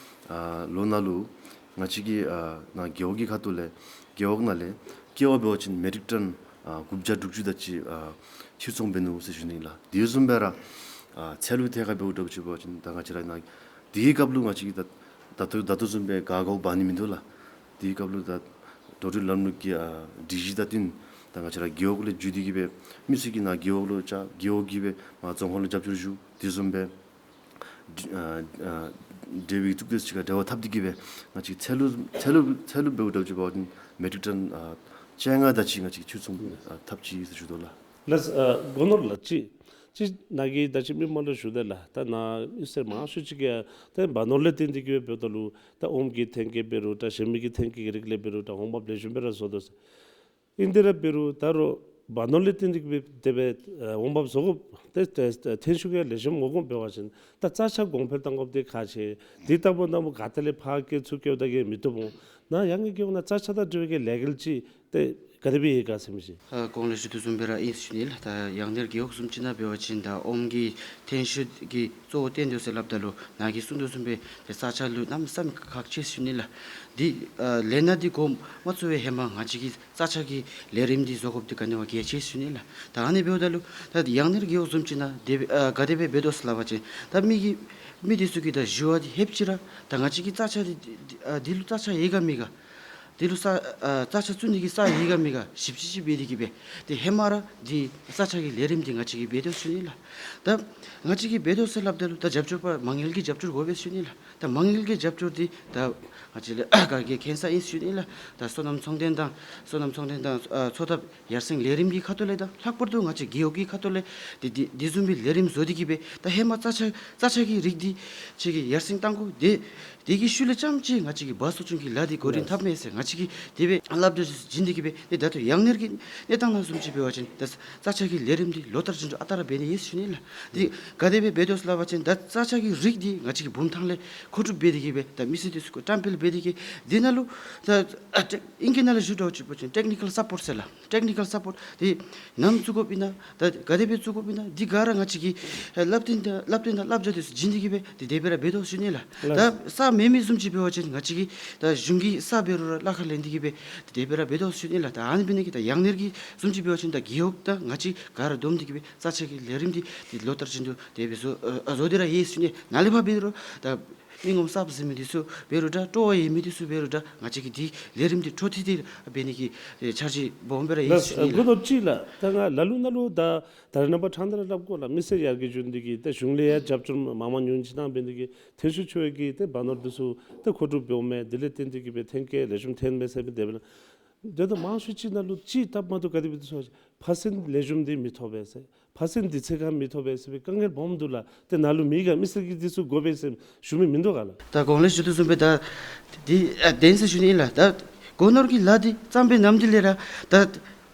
ཨ་ལོ་ནང་ལུ་ང་བཅས་ཀྱི་ཨ་ནཱ་རྒེད་འོག་གི་ཁ་ཐུག་ལས་རྒེད་འོག་ནང་ལས་ཀེ་བ་འབད་བ་ཅིན་མེ་ཊིག་ཊོན་ཨ་དགུ་བརྒྱ་དྲུག་ཅུ་དེ་ཅིག་ཨ་ཕྱིར་ཚོང་འབད་ནུག་ཟེར་ཞུ་ནི་ལགས། དེ་བཟུམ་སྦེ་ར་ཨ་ཚལ་ལུ་ཐད་ཁར་འབདཝ་འདྲཝ་ཅིག་འབད་བ་ཅིན་ད་ང་བཅས་ར་ནཱ་དེའི་སྐབས་ལུ་ང་བཅས་ཀྱིས་ད་ད་ལྟོ་ད་ལྟོ་བཟུམ་སྦེ་ག་གོ་འབག་ནི་མིན་འདུག་ལགས། དེའི་སྐབས་ལུ་ད་འགྲོ་འགྲུལ་ལམ་ལུགས་ཀྱི་ཨ་སྒྲིག་གཞི་དང་བསྟུན་ ད་ང་བཅས་ར་རྒེད་འོག་ལས་བརྒྱུད་དེ་གིས་སྦེ་མི་སེར་གྱིས་ནཱ་རྒེད་འོག་ལུ་བཅར། རྒེད་འོག་གིས་སྦེ་མར་རྫོང་ཁག་ལུ་རྒྱབ་སྐྱོར་ཞུ། དེ་བཟུམ་སྦེ་འབྲེལ་ཨ་ཨ་འབྲེལ་བའི་གཙུག་སྡེ་ཚུ་གཅིག་ཁར་འབྲེལ་བ་འཐབ་སྟེ་གིས་སྦེ་ང་བཅས་ཚལ་ལུ་ཚལ་ལུ་ཚལ་ལུ་འབདཝ་ད་ཅིག་འབད་བ་ཅིན་མེ་ཊིག་ཊོན་ཨ་བཅོ་ལྔ་དེ་ཅིག་ང་བཅས་ཕྱིར་ཚོང་ཨ་འཐབ་ཅི་ཟེར་ཞུ་དོ་ལགས། ལགས། ཨ་སྒོ་ནོར་ལགས། ཅིག་ཅིག་ནཱ་གིས་ད་ཅི་མི་མང་ལུ་ཞུ་དེས་ལགས། ད་ནཱ་མི་སེར་མང་ཤོས་ཅིག་གིས་ད་སྦ་ནོར་ལས་བརྟེན་ཏེ་གིས་འབདཝ་ད་ལུ་ད་ཨོམ་གྱི་ཐོན་སྐྱེད་འབད་རུང་ད་ཞིམ་མི་གི་ཐོན་སྐྱེད་ཀྱི་རིགས་ལས་འབད་རུང་ད་འོང་འབབ་ལེགས་ཤོམ་སྦེ་ར་བཟོ་དོ་ཟེར། ཨིན་ཏེ་ར་འབད་རུང་ད་རུང་སྦ་ནོར་ལས་བརྟེན་ཏེ་གིས་སྦེ་དེ་སྦེ་ཨ་འོང་འབབ་བཟོ་དགོཔ་ཏེ་ཏེ་ཐོན་ཤུགས་ཡང་ལེགས་ཤོམ་དགོ་དགོཔ་འབད་བ་ཅིན་ད་རྩྭ་ཆག་གོང་འཕེལ་གཏང་དགོཔ་འདི་ཁག་ཆེ། དེ་ལྟ་བུ་ན་མོ་ག་ཏེ་ལས་ཕར་སྐྱེ་ཚུར་སྐྱེཝ་ད་གིས་མི་བཏུབ་འོང་། ནཱ་ཡང་ནེ་རྒེད་འོག་ནང་རྩྭ་ཆག་དང་འབྲེལ་བའི་གི་ལས་འགུལ་ཅིག་ཏེ་ག་དེ་སྦེ་ཡོད་ག་ཟེར་མི་ཅིག། ཨ་གོང་ལས་ཞུ་དོ་བཟུམ་སྦེ་ར་ཨིན་ཟེར་ཞུ་ནི་ལགས། ད་ཡང་ནེ་རྒེད་འོག་བཟུམ་ཅིག་ནང་འབད་བ་ཅིན་ད་ཨོམ་གྱི་ཐོན་ཤུགས་ཀྱི་གཙོ་བོ་བརྟེན་དོ་ཟེར་སླབ་ད་ལུ་ནཱ་གིས་གསུང་དོ་བཟུམ་སྦེ་ཏེ་རྩྭ་ཆག་ལུ་གནམ་མེད་ས་མེད་ཁག་ཆེ་ཟེར་ཞུ་ནི་ལགས། འདི་ཨ་ལས་སྣ་འདི་འགོ་མ་བཙུགས་པའི་ཧེ་མ་ང་བཅས་ཀྱིས་རྩྭ་ཆག་གི་ལས་རིམ་འདི་བཟོ་དགོཔ་འདི་ག་ནི་བ་གལ་ཆེ་ཟེར་ཞུ་ནི་ལགས། ད་ཨ་ནི་འབདཝ་ད་ལུ་ད་ཡང་ནེ་རྒེད་འོག་བཟུམ་ཅིག་ནང་དེ་སྦེ་ཨ་ག་དེ་སྦེ་འབད་དོ་ཟེར་སླབ་པ་ཅིན་ད་མི་གི་མི་འདི་ཚུ་གིས་ད་ཞུ་བ་འདི་ཧེབ་ཅི་ར་ད་ང་བཅས་ཀྱི་རྩྭ་ཆག་འདི་འདི་ཨ་འདི་ལུ་རྩྭ་ཆག་ཡོད་ག་མེད་ག། འདི་ལུ་ས་ཨ་རྩྭ་ཆག་བཙུགས་ནི་གི་ས་ཡོད་ག་མེད་ག་ཞིབ་དཔྱད་ཅིག་འབད་དེ་གིས་སྦེ་ཏེ་ཧེ་མ་ར་འདི་རྩྭ་ཆག་གི་ལས་རིམ་འདི་ང་བཅས་ཀྱིས་འབད་དོ་ཟེར་ཞུ་ནི་ལགས། ད་ང་བཅས་ཀྱིས་འབད་དོ་ཟེར་སླབ་ད་ལུ་ད་རྒྱབ་སྐྱོར་པ་མ་དངུལ་གྱི་རྒྱབ་སྐྱོར་དགོ་པས་ཟེར་ཞུ་ནི་ལགས། ད་མ་དངུལ་གྱི་རྒྱབ་སྐྱོར་འདི་ད་ང་བཅས་ལས་ག་གིས་མཁྱེན་ས་ཨིན་ཟེར་ཞུ་ནི་ལགས། ད་སོ་ནམ་ཚོང་དོན་དང་སོ་ནམ་ཚོང་དོན་དང་ཨ་འཚོ་ཐབས་ཡར་སེང་ལས་རིམ་གྱི་ཁ་ཐུག་ལས་དང་ལྷག་པར་དུ་ང་བཅས་རྒེད་འོག་གི་ཁ་ཐུག་ལས་དེ་དེ་དེ་བཟུམ་མའི་ལས་རིམ་བཟོ་སྟེ་གིས་སྦེ་ད་ཧེ་མ་རྩྭ་ཆག་རྩྭ་ཆག་གི་རིགས་འདི་ཁྱེད་ཀྱིས་ཡར་སེང་གཏང་དགོ། དེ་དེ་གི་ཤུལ་ལས་རྐྱངམ་ཅིག་ང་བཅས་ཀྱིས་འབག་བཙུགས་བྱིན་གྱི་ལཱ་འདི་འགོ་འདྲེན་འཐབ་མས་ཟེར་ང་བཅས་ཀྱིས་དེ་སྦེ་སླབ་སྟེ་བྱིན་ཏེ་གིས་སྦེ་དེ་ད་ལྟོ་ཡང་ནེ་གི་གནས་སྟངས་ནང་བཟུམ་ཅིག་འབད་བ་ཅིན་ད་རྩྭ་ཆག་གི་ལས་རིམ་འདི་ལོ་ལྟར་བཞིན་དུ་ཨ་རྟག་ར་འབད་ནི་ཨིན་ཟེར་ཞུ་ནི་ལགས། དེ་ག་དེ་སྦེ་འབད་དོ་ཟེར་སླབ་པ་ཅིན་ད་རྩྭ་ཆག་གི་རིགས་འདི་ང་བཅས་ཀྱིས་བུམ་ཐང་ལས་མཁོ་སྒྲུབ་འབད་དེ་གིས་སྦེ་ད་མི་སེར་འདི་ཚུ་གུ་བཀྲམ་སྤེལ་འབད་དེ་གིས་དེ་ནང་ལུ་ད་ཨ་ཏེ་ཨིང་སྐད་ནང་ལས་ཞུ་དོ་ཅིག་འབད་བ་ཅིན་ཊེཀ་ནི་ཀཱལ་སཔོརཊ་ཟེར་ལགས། ཊེཀ་ནི་ཀཱལ་སཔོརཊ་དེ་ནམ་བཙུགས་དགོཔ་ཨིན་ན་ད་ག་དེ་སྦེ་བཙུགས་དགོཔ་ཨིན་ན་འདི་ག་ར་ང་བཅས་ཀྱིས་ཨེ་སླབ་སྟོན་དང་སླབ་སྟོན་དང་བསླབ་བྱ་འདི་ཚུ་བྱིན་ཏེ་གིས་སྦེ་དེ་དེ་སྦེ་ར་འབད་དོ་ཟེར་ཞུ་ནི་ལགས། ལགས། ད་ས་མེད་མི་བཟུམ་ཅིག་འབད་བ་ཅིན་ང་བཅས་ཀྱིས་ད་གཞུང་གི་ས་འབད་རུང་ར་གླ་ཁར་ལེན་ཏེ་གིས་སྦེ་དེ་དེ་སྦེ་ར་འབད་དོ་ཟེར་ཞུ་ནི་ལགས། ད་ཨ་ནི་འབད་ནི་གིས་ད་ཡང་ནེ་གི་བཟུམ་ཅིག་འབད་བ་ཅིན་ད་རྒེད་འོག་དང་ང་བཅས་ག་ར་བསྡོམས་ཏེ་གིས་སྦེ་རྩྭ་ཆག་གི་ལས་རིམ་འདི་དེ་ལོ་ལྟར་བཞིན་དུ་དེ་སྦེ་བཟོ་ཨ་ཨ་བཟོ་སྟེ་ར་ཡོད་ཟེར་ཞུ་ནི། ནཱ་ལས་ཕར་འབད་རུང་ད་མི་ངོམ་གསརཔ་ཟེར་མི་འདི་ཚུ་འབད་རུང་འདྲ་སྤྲོ་བ་ཡོད་མི་འདི་ཚུ་འབད་རུང་འདྲ་ང་བཅས་ཀྱིས་འདི་ལས་རིམ་འདི་འཕྲོ་མཐུད་དེ་འབད་ནི་གི་ཨེ་འཆར་གཞི་སྦོམ་སྦེ་ར་ཡོད་ཟེར་ཞུ་ནི་ལགས། ལགས། དགོ་ནོར་ཅིག་ལགས། ད་ང་ལ་ལུ་ནཱ་ལུ་ད་ད་རེས་ནངས་པ་ཕྲང་སྟེ་ར་སླབ་དགོ་ལགས། མི་སེར་ཡར་རྒྱས་འགྱོ་ནི་འདི་གིས་ཏེ་གཞུང་ལས་ཡང་རྒྱབ་སྐྱོར་མང་མང་ཉུང་ཉུང་ཅིག་གནང་འབད་ནི་འདི་གིས་ཐོན་ཤུགས་ཆེ་བའི་གི་ཏེ་སྦ་ནོར་འདི་ཚུ་ཏེ་མཁོ་སྒྲུབ་འབདཝ་མས། དེ་ལས་བརྟེན་ཏེ་གིས་སྦེ་ཐོན་སྐྱེད་ལེགས་ཤོམ་ཐོན་མས་ཟེར་སྦེ་དེ་སྦེ་ལགས། དེ་ད་མང་ཤོས་ཅིག་ནང་ལུ་ཅིག་སྟབས་མ་བདེཝ་ག་དེ་སྦེ་འདུག་ཟེར་བ་ཅིན་ཕར་ཚུན་ལེགས་ཤོམ་འདི་མི་ཐོབ་པས་ཟེར། ཕར་ཚུན་འདི་ཚེ་གང་མི་ཐོབ་པས་ཟེར་བའི་དཀའ་ངལ་སྦོམ་འདུག་ལགས། ཏེ་ནཱ་ལུ་མེད་ག། མི་སེར་གྱིས་འདི་ཚུ་དགོ་པས་ཟེར་ཞུ་མི་མིན་འདུག་ག་ལགས། ད་གོང་ལས་ཞུ་དོ་བཟུམ་སྦེ་ད་འདི་ཨ་བདེན་ཟེར་ཞུ་ནི་ཨིན་ལགས། ད་སྒོ་ནོར་གྱི་ལཱ་འདི་བརྩམས་པའི་ནམ་དུས་ལས་ར་ད་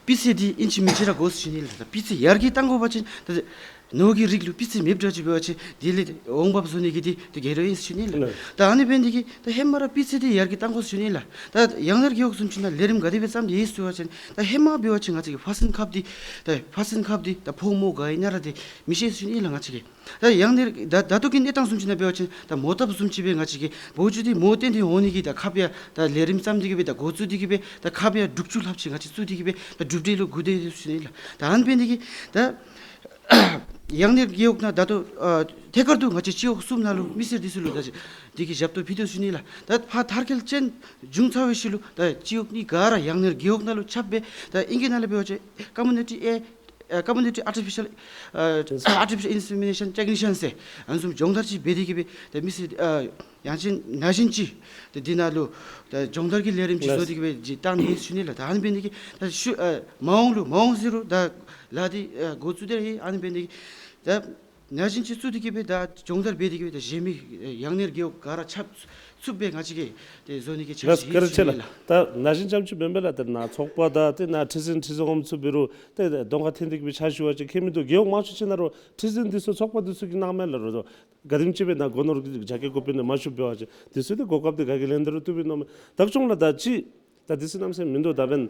སྤུས་ཚད་འདི་ཨིན་ཅི་མིན་ཅི་ར་དགོ་ཟེར་ཞུ་ནི་ཨིན་ལགས། ད་སྤུས་ཚད་ཡར་རྒྱས་གཏང་དགོ་པ་ཅིན་ད་ནོར་གྱི་རིགས་ལུ་སྤུས་ཚད་མེདཔ་འདྲཝ་ཅིག་འབད་བ་ཅིན་དེ་ལས་འོང་འབབ་བཟོ་ནི་གི་འདི་འདི་གལ་ཡོད་ཟེར་ཞུ་ནི་ཨིན་ལགས། ལགས། ད་ཨ་ནི་འབད་ནི་འདི་གིས་ད་ཧེ་མ་ར་སྤུས་ཚད་འདི་ཡར་རྒྱས་གཏང་དགོ་ཟེར་ཞུ་ནི་ཨིན་ལགས། ད་ཡང་ནེ་རྒེད་འོག་བཟུམ་ཅིག་ནང་ལས་རིམ་ག་དེ་སྦེ་བརྩམས་ཏེ་ཡོད་ཟེར་བ་ཅིན་ད་ཧེ་མ་འབད་བ་ཅིན་ང་བཅས་ཀྱིས་ཕར་ཚུན་ཁབ་འདི་ད་ཕར་ཚུན་ཁབ་འདི་ད་ཕོག་མོ་ག་ཨིན་ན་ར་འདི་མི་ཤེས་ཟེར་ཞུ་ནི་ཨིན་ལགས་ང་བཅས་ཀྱིས། ད་ཡང་ནེ་ད་ད་ལྟོ་གི་གནས་སྟངས་བཟུམ་ཅིག་ནང་འབད་བ་ཅིན་ད་མོ་བཏབ་བཟུམ་ཅིག་སྦེ་ང་བཅས་ཀྱིས་འབོ་བཅུད་འདི་མོ་བཏོན་ཏེ་འོང་ནི་གི་ད་ཁབ་ཡང་ད་ལས་རིམ་བརྩམས་ཏེ་གིས་སྦེ་ད་འགོ་བཙུགས་ཏེ་གིས་སྦེ་ད་ཁབ་ཡང་དྲུག་ཅུ་ལྷགཔ་ཅིག་ང་བཅས་བཙུགས་ཏེ་གིས་སྦེ་ད་གྲུབ་འབྲས་ལུ་སྒུག་སྡོད་ཡོད་ཟེར་ཞུ་ནི་ཨིན་ལགས། ད་ཨ་ནི་འབད་ནི་འདི་གིས་ད་ཡང་ནེ་རྒེད་འོག་ནང་ད་ལྟོ་ཨ་ཐད་ཀར་དུ་ང་བཅས་སྤྱི་འོག་གསུམ་ནང་ལུ་མི་སེར་འདི་ཚུ་ལུ་ད་ཅི་འདི་གི་ཞབས་ཏོག་ཕུལ་དོ་ཟེར་ཞུ་ནི་ཨིན་ལགས། ད་ཕར་མཐར་འཁྱོལ་ཅན་བྱུང་ཚར་བའི་ཤུལ་ལུ་ད་སྤྱི་འོག་གཉིས་ག་ར་ཡང་ནེ་རྒེད་འོག་ནང་ལུ་ཁྱབ་སྦེ་ད་ཨིང་སྐད་ནང་ལས་འབད་བ་ཅིན་ཀོ་མིའུ་ནི་ཊི་ཨེ་ཨ་ཀོ་མིའུ་ནི་ཊི་ཨར་ཊི་ཕི་ཤཱལ་ཨ་ཨར་ཊི་ཕི་ཤཱལ་ཨིན་སེ་མི་ནེ་ཤཱན་ཊེག་ནི་ཤཱན་ཟེར་ཨ་ནི་བཟུམ་སྦྱོང་བརྡར་ཅིག་འབད་དེ་གིས་སྦེ་ད་མི་སེར་ཨ་ཡང་ཅིན་ན་གཞོན་ཅིག་ད་འདི་ནང་ལུ་ད་སྦྱོང་བརྡར་གྱི་ལས་རིམ་ཅིག་བཟོ་སྟེ་གིས་སྦེ་ཅིག་བཏང་ནི་ཨིན་ཟེར་ཞུ་ནི་ཨིན་ལགས། ད་ཨ་ནི་འབད་ནི་འདི་གིས་ད་ཤུལ་ཨ་མ་འོངས་ལུ་མ་འོངས་ཟེར་རུང་ད་ལཱ་འདི་ཨ་འགོ་བཙུགས་ཏེ་ར་ཡོད། ཨ་ནི་འབད་ནི་འདི་གིས་ད་ན་གཞོན་ཅིག་བཙུགས་ཏེ་གིས་སྦེ་ད་སྦྱོང་བརྡར་འབད་དེ་གིས་སྦེ་ད་གཞན་མི་ཡང་ནེ་རྒེད་འོག་ག་ར་ཁྱབ་ཚུགསཔ་སྦེ་ང་བཅས་ཀྱིས་ཏེ་བཟོ་ནི་གི་འཆར་གཞི་ཡོད་ཟེར་ཞུ་ནི་ཨིན་ལགས། ད་ན་གཞོན་རྐྱངམ་ཅིག་མེན་པས་ལགས། ད་ནཱ་ཚོགས་པ་དང་ཏེ་ནཱ་ཁྲི་འཛིན་ཁྲི་འཛིན་འོགམ་ཚུ་འབད་རུང་ཏེ་གདོང་ཁར་འཐོན་ཏེ་གིས་སྦེ་ཕྱག་ཞུ་བ་ཅིན་ཁྱད་མིན་འདུག། རྒེད་འོག་མང་ཤོས་ཅིག་ནང་རུང་ཁྲི་འཛིན་འདི་ཚུ་ཚོགས་པ་འདི་ཚུ་གིས་གནང་མས་ལགས། རོགས་ཏོ་ག་དེམ་ཅིག་སྦེ་ནཱ་སྒོ་ནོར་གྱི་རྒྱ་སྐྱེད་འགོ་དཔོན་ནང་མ་ཞུ་འབད་བ་ཅིན་འདི་ཚུ་ཏེ་གོ་སྐབས་འདི་ག་གིས་ལེན་ད་རུང་བཏུབ་པས་མནོཝ་མས། བདག་སྐྱོང་ལགས། ད་ཅི་ད་འདི་ཚུ་གནམ་མེད་ས་མེད་མིན་འདུག། ད་འབདན་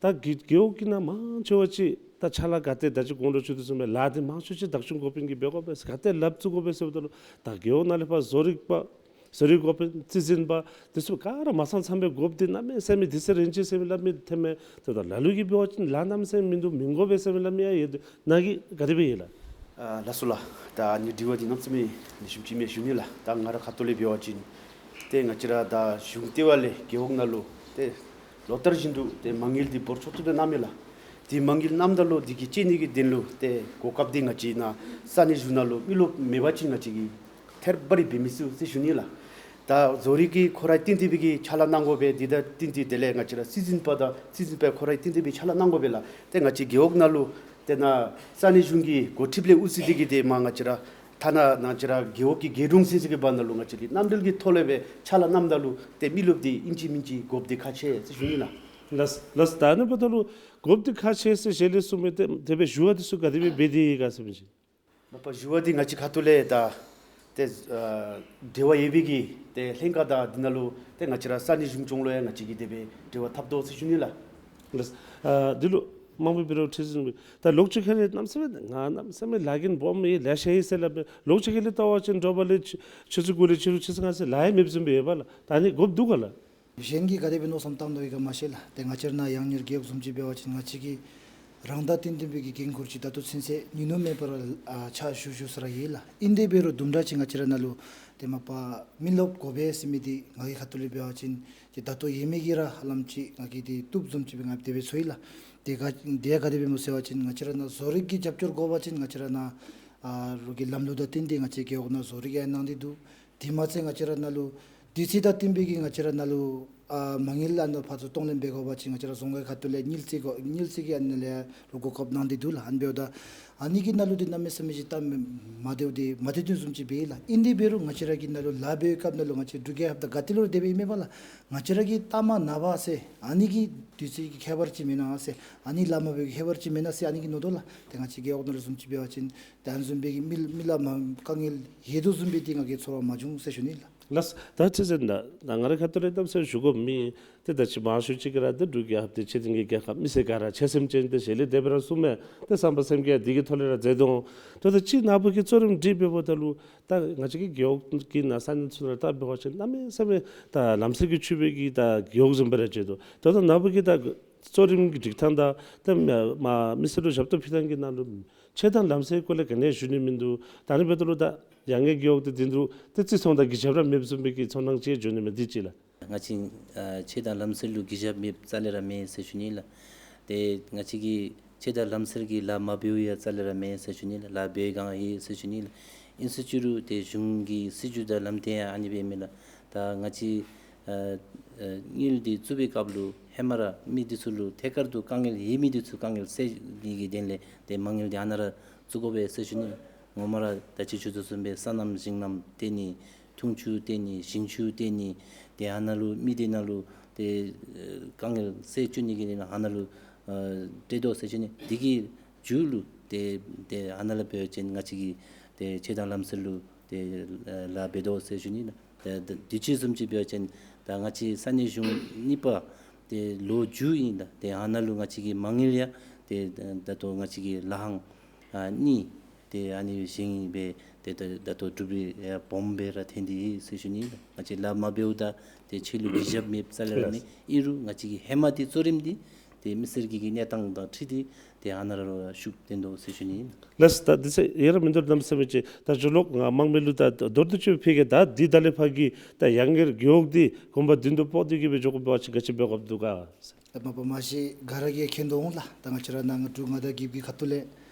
ད་རྒེད་རྒེད་འོག་གི་ནང་མང་ཆེ་བ་ཅིག་ད་ཕྱག་ལཱ་ག་ཏེ་ད་ཅི་གོང་ལུ་ཞུ་དོ་བཟུམ་སྦེ་ལཱ་འདི་མང་ཤོས་ཅིག་བདག་སྐྱོང་འགོ་དཔོན་གྱིས་འབད་དགོ་པས། ག་ཏེ་ལཱ་བཙུགས་དགོ་པས་ཟེརཝ་ད་ལུ་ད་རྒེད་འོག་ནང་ལས་ཕར་བཟོ་རིག་པ་བཟོ་རིག་འགོ་དཔོན་རྩིས་འཛིན་པ་འདི་ཚུ་ག་ར་མ་ཚང་ཚངམ་སྦེ་དགོཔ་འདི་གནམ་མེད་ས་མེད་འདི་ཚེ་རིང་ཅིག་ཟེར་མི་སླབ་མི་ཐོནམ་མས། ཏེ་ད་ལ་ལུ་གིས་འབད་བ་ཅིན་ལཱ་གནམ་མེད་ས་མེད་མིན་འདུག་མི་དགོ་པས་ཟེར་མི་སླབ་མི་ཡང་ཡོད། ནཱ་གིས་ག་དེ་སྦེ་ཡོད་ལགས། ཨ་ལགས་སོ་ལགས། ད་ཨ་ནི་དྲི་བ་འདི་གནམ་མེད་ས་མེད་ལེགས་ཤོམ་ཅིག་མས་ཞུ་ནི་ལགས། ད་ང་ར་ཁ་ཐུག་ལས་འབད་བ་ཅིན་ཏེ་ང་བཅས་ར་ད་གཞུང་ལྟེ་བ་ལས་རྒེད་འོག་ནང་ལུ་ཏེ་ ལོ་ལྟར་བཞིན་དུ་ཏེ་མ་དངུལ་འདི་འབོར་ཆོག་ཆོག་སྦེ་གནངམ་མས་ལགས། ཏེ་མ་དངུལ་གནངམ་ད་ལུ་འདི་གི་སྤྱོད་ནི་གི་དོན་ལུ་ཏེ་གོ་སྐབས་འདི་ང་བཅས་ནཱ་ས་གནས་གཞུང་ནང་ལུ་མི་རློབས་མེད་པ་ཅིན་ང་བཅས་ཀྱིས་ཐེར་འབའ་རེ་འབད་མི་ཚུགས་ཟེར་ཞུ་ནི་ལགས། ད་བཟོ་རིག་གི་ཁོ་ར་བསྟུན་ཏེ་སྦེ་གི་ཕྱག་ལཱ་གནང་དགོ་པས། འདི་དང་བསྟུན་ཏེ་དེ་ལས་ང་བཅས་ར་སྲིད་འཛིན་པ་དང་སྲིད་འཛིན་པའི་ཁོ་ར་བསྟུན་ཏེ་སྦེ་ཕྱག་ལཱ་གནང་དགོ་པས་ལགས། ཏེ་ང་བཅས་རྒེད་འོག་ནང་ལུ་ཏེ་ནཱ་ས་གནས་གཞུང་གི་འགོ་ཁྲིདཔ་ལས་དབུ་ཚུགས་ཏེ་གི་ཏེ་མར་ང་བཅས་ར་ཐ་ན་ང་བཅས་ར་རྒེད་འོག་གི་རྒེད་དྲུང་ཚུན་ཚོད་ཀྱི་བར་ན་ལུ་ང་བཅས་ཀྱིས་མཉམ་འབྲེལ་གྱི་ཐོག་ལས་སྦེ་ཕྱག་ལཱ་གནངམ་ད་ལུ་ཏེ་མི་རློབས་འདི་ཨིན་ཅི་མིན་ཅི་དགོཔ་འདི་ཁག་ཆེ་ཟེར་ཞུ་ནི་ལགས། ལགས་ལགས། ད་ཨ་ནི་འབདཝ་ད་ལུ་དགོཔ་འདི་ཁག་ཆེ་ཟེར་ཞལ་ལས་གསུངས་མི་འདི་དེ་སྦེ་ཞུ་བ་འདི་ཚུ་ག་དེ་སྦེ་འབད་དེ་ཡོད་ག་ཟེར་མི་ཅིག། མ་པ་ཞུ་བ་འདི་ང་བཅས་ཁ་ཐུག་ལས་ད་ཏེ་ཨ་འབྲེལ་བ་ཡོད་པའི་གི་ཏེ་ལྷན་ཁག་དང་འདི་ནང་ལུ་ཏེ་ང་བཅས་ར་ས་གནས་གཞུང་སྐྱོང་ལུ་ཡང་ང་བཅས་ཀྱིས་དེ་སྦེ་འབྲེལ་བ་འཐབ་དོ་ཟེར་ཞུ་ནི་ལགས། ལགས། ཨ་འདི་ལུ་མང་པོ་འབད་རུང་ཁྲི་འཛིན་ད་ལོགས་ཅིག་ཁ་ལས་གནམ་མེད་ས་མེད་ང་གནམ་མེད་ས་མེད་ལཱ་འགན་སྦོམ་ཡོད་ལེ་ཤ་ཡོད་ཟེར་སླབ་པས། ལོགས་ཅིག་ཁ་ལས་བལྟ་བ་ཅིན་དྲོ་པ་ལས་ཆུ་ཆུ་ཚོད་དགུ་ལས་ཕྱི་རུ་ཆུ་ཚོད་ལྔ་ཚུན་ལཱ་ཡང་མེདཔ་བཟུམ་སྦེ་ཡོད་པས་ལགས། ད་ཨ་ནི་དགོཔ་འདུག་ག་ལགས། གཞན་གྱིས་ག་དེ་སྦེ་མནོ་བསམ་བཏང་དོ་ཡོད་ག་མ་ཤེས་ལགས། ཏེ་ང་བཅས་ར་ནཱ་ཡང་ཉེར་རྒེད་འོག་བཟུམ་ཅིག་འབད་བ་ཅིན་ང་བཅས་ཀྱིས་རང་དང་བསྟུན་བསྟུན་པའི་གི་འགན་ཁུར་ཅིག་ད་ལྟོ་ཚུན་ཚོད་ཉུང་ཉུང་མེད་པར་ཨ་ཕྱག་ཞུ་ཞུ་ས་ར་ཡོད་ལགས། ཨིན་དེ་འབད་རུང་དུམ་གྲ་ཅིག་ང་བཅས་ར་ནཱ་ལུ་ཏེ་མ་པ་མི་རློབས་དགོ་པས་ཟེར་མི་འདི་ང་གི་ཁ་ཐུག་ལས་འབད་བ་ཅིན་ཏེ་ད་ལྟོ་ཡོད་མི་གིས་ར་ཧ་ལམ་ཅིག་ང་གིས་འདི་བཏུབ་བཟུམ་ཅིག་སྦེ་ང་དེ་སྦེ་ཚོར་ཡི་ལགས། ཏེ་ག་དེ་ཡང་ག་དེ་སྦེ་སྨོ་ཟེར་བ་ཅིན་ང་བཅས་ར་ནཱ་བཟོ་རིག་གི་རྒྱབ་སྐྱོར་དགོ་པ་ཅིན་ང་བཅས་ར་ནཱ་ཨ་རོགས་ཀྱི་ལམ་ལུགས་དང་བསྟུན་ཏེ་ང་བཅས་རྒེད་འོག་ནང་བཟོ་རིག་ཡང་གནང་སྟེ་འདུག། དེ་མ་ཚད་ང་བཅས་ར་ནཱ་ལུ་དུས་ཚོད་དང་བསྟུན་པའི་གི་ང་བཅས་ར་ནཱ་ལུ་ཨ་མ་དངུལ་ཨ་ནཱ་ཕར་ཚུར་གཏོང་ལེན་འབད་དགོ་པ་ཅིན་ང་བཅས་ར་རྫོང་ཁའི་ཁ་ཐུག་ལས་དངུལ་རྩིས་དགོ་དངུལ་རྩིས་ཀྱི་ཨ་ནཱ་ལས་རོགས་གོ་སྐབས་གནང་སྟེ་འདུག་ལགས། ཨ་ནི་འབདཝ་ད་ཨ་ནི་གི་ནང་ལུ་འདི་གནམ་མེད་ས་མེད་ཅིག་སྟབས་མ་བདེཝ་འདི་མ་བདེ་དོན་བཟུམ་ཅིག་འབད་ཡི་ལགས། ཨིན་དེ་འབད་རུང་ང་བཅས་ར་གི་ནཱ་ལུ་ལཱ་འབད་བའི་སྐབས་ནང་ལུ་ང་བཅས་འབྲུག་རྒྱལ་ཁབ་དང་ག་ཏེ་ལུ་ར་དེ་སྦེ་ཨིན་མས་པ་ལགས། ང་བཅས་ར་གི་ལྟ་མ་ན་བ་ཟེར་ཨ་ནི་གི་དུས་ཚོད་ཀྱི་ཁྱད་པར་ཅིག་མེན་ན་ཟེར་ཨ་ནི་ལཱ་མ་འབད་བའི་ཁྱད་པར་ཅིག་མེན་ན་ཟེར་ཨ་ནི་གི་མནོ་དོ་ལགས། ཏེ་ང་བཅས་རྒེད་འོག་ནང་ལུ་བཟུམ་ཅིག་འབད་བ་ཅིན་ཏེ་ཨ་ནི་བཟུམ་སྦེ་གི་མི་མི་ལཱ་མ་དཀའ་ངལ་ཡོད་དོ་བཟུམ་སྦེ་འདི་ང་གིས་ཚོར་བ་མ་བྱུང་ཟེར་ཞུ་ནི་ལགས། ལགས། ད་ཅི་ཟེར་ན་ད་ང་རའི་ཁ་ཐུག་ལས་གནམ་མེད་ས་མེད་ཞུ་དགོཔ་མེད། ཏེ་ད་ཅི་མང་ཤོས་ཅིག་གིས་ར་ཏེ་འབྲུག་རྒྱལ་ཁབ་འདི་ཆོས་ལྡན་གྱི་རྒྱལ་ཁབ་མི་སེར་ག་ར་ཆོད་སེམས་ཅན་ཏེ་ཞལ་ལས་དེ་སྦེ་ར་གསུངམ་མས། ཏེ་བསམ་པ་སེམས་བསྐྱེད་འདི་གི་ཐོག་ལས་ར་མཛད་དོ། ཏེ་ད་ཅི་ནཱ་བུ་གིས་གཙོ་རིམ་སྒྲིག་འབདཝ་ད་ལུ་ད་ང་བཅས་ཀྱི་རྒེད་འོག་གི་ནང་ས་གནས་ཚུ་ནང་ལྟ་འབད་བ་ཅིན་གནམ་མེད་ས་མེད་ད་ལམ་སྲོལ་གྱིས་ཕྱུག་པའི་གི་ད་རྒེད་འོག་བཟུམ་སྦེ་ར་མཇལ་དོ། ད་ད་ནཱ་བུ་གིས་ད་གཙོ་རིམ་གྱི་སྒྲིག་ཐངས་དང་ད་མ་མི་སེར་ལུ་ཞབས་ཏོག་ཕུལ་ཐངས་ཀྱི་ནང་ལུ་ཆོས་དང་ལམ་སྲོལ་སྐོར་ལས་ག་ནི་ཡང་ཞུ་ནི་མིན་འདུག། ད་ཨ་ནི་འབདཝ་ད་ལུ་ད་ཡང་ངེ་རྒེད་འོག་འདི་འདི་འདུག་ཏེ་བརྩི་མཐོང་དང་གུས་ཞབས་ར་མེདཔ་བཟུམ་སྦེ་གི་ཚོར་སྣང་ཅིག་འབྱུང་ནི་མས། འདི་ཅིག་ལགས། ང་བཅས་ཨ་ཆོས་དང་ལམ་སྲོལ་ལུ་གུས་ཞབས་མེདཔ་རྩ་ལས་ར་མེད་ཟེར་ཞུ་ནི་ལགས། ཏེ་ང་བཅས་ཀྱིས་ཆོས་དང་ལམ་སྲོལ་གྱི་ལཱ་མ་འབདཝ་ཡང་རྩ་ལས་ར་མེད་ཟེར་ཞུ་ནི་ལགས། ལཱ་འབད་བའི་སྒང་ཡོད་ཟེར་ཞུ་ནི་ལགས། ཨིན་ཟེར་ཅི་རུང་ཏེ་གཞུང་གི་སྲིད་བྱུས་དང་ལམ་སྟོན་ཡང་ཨ་ནི་སྦེ་མས་ལགས། ད་ང་བཅས་ཨ་ཨ་དངུལ་འདི་བཙུགས་པའི་སྐབས་ལུ་ཧེ་མ་ར་མི་འདི་ཚུ་ལུ་ཐད་ཀར་དུ་དཀའ་ངལ་ཡོད་མི་འདི་ཚུ་དཀའ་ངལ་སེལ་ནི་གི་དོན་ལས་ཏེ་མ་དངུལ་འདི་ཨ་ནཱ་ར་བཙུགས་དགོ་པས་ཟེར་ཞུ་ནི། ངོ་མ་ར་ད་ཅི་ཞུ་དོ་བཟུམ་སྦེ་སོ་ནམ་ཞིང་ནམ་བཏོན་ནི་འཐུང་ཆུ་བཏོན་ནི་ཞིང་ཆུ་བཏོན་ནི་ཏེ་ཨ་ནཱ་ལུ་མི་སྡེ་ནང་ལུ་ཏེ་ཨ་དཀའ་ངལ་སེལ་བཅུག་ནི་གི་དོན་ལས་ཨ་ནཱ་ལུ་ཨ་སྤྲོད་དོ་ཟེར་ཞུ་ནི། འདི་གི་མཇུག་ལུ་ཏེ་ཏེ་ཨ་ནཱ་ལས་འབད་བ་ཅིན་ང་བཅས་ཀྱིས་ཏེ་ཆོས་དང་ལམ་སྲོལ་ལུ་ཏེ་ཨ་ལཱ་འབད་དོ་ཟེར་ཞུ་ནི་ལགས། ཏེ་ད་དུས་ཅི་བཟུམ་ཅིག་འབད་བ་ཅིན་ད་ང་བཅས་ས་གནས་གཞུང་གཉིས་པ་ཏེ་ལོ་མཇུག་ཨིན་ལགས། ཏེ་ཨ་ནཱ་ལུ་ང་བཅས་ཀྱི་མ་དངུལ་ཡང་ཏེ་ད་ལྟོ་ང་བཅས་ཀྱི་ལཱ་ཁང་ཨ་གཉིས་ཏེ་ཨ་ནི་བཞེངས་སྦེ་ཏེ་ད་ད་ལྟོ་གྲུབ་རིམ་ཡང་སྦོམ་སྦེ་ར་ཐོན་ཏེ་ཡོད་ཟེར་ཞུ་ནི་ལགས། ང་བཅས་ལཱ་མ་འབདཝ་ད་ཏེ་ཁྱོད་ལུ་གུས་ཞབས་མེདཔ་རྩ་ལས་ར་མེད། ཨིན་རུང་ང་བཅས་ཀྱི་ཧེ་མ་འདི་གཙོ་རིམ་འདི་ཏེ་མི་སེར་གྱི་གི་གནས་སྟངས་དང་འཁྲིལ་ཏེ་ཏེ་ཨ་ནཱ་ར་ཤུགས་བཏོན་དོ་ཟེར་ཞུ་ནི་ཨིན། ལགས། ད་འདི་ཚེ་ཡ་ར་མི་འདོར་གནམ་མེད་ས་མེད་ཅིག་ད་ཇོ་ལོག་ང་མང་མི་ལུ་ད་མདོར་བསྡུས་ཅིག་ཕུལ་གེ། ད་འདི་ད་ལས་ཕར་གྱི་ད་ཡང་ངེར་རྒེད་འོག་འདི་གོམ་པ་བདུན་དུ་སྤོ་སྟེ་གི་སྦེ་འགྱོ་དགོ་པ་ཅིན་ག་ཅི་འབད་དགོཔ་འདུག་ག་ཟེར། ད་མ་པ་མ་གཞི་ག་ར་གིས་མཁྱེན་དོ་འོང་ལགས། ད་ང་བཅས་ར་ནཱ་ང་འབྲུག་མངའ་བདག་གི་གི་ཁ་ཐུག་ལས་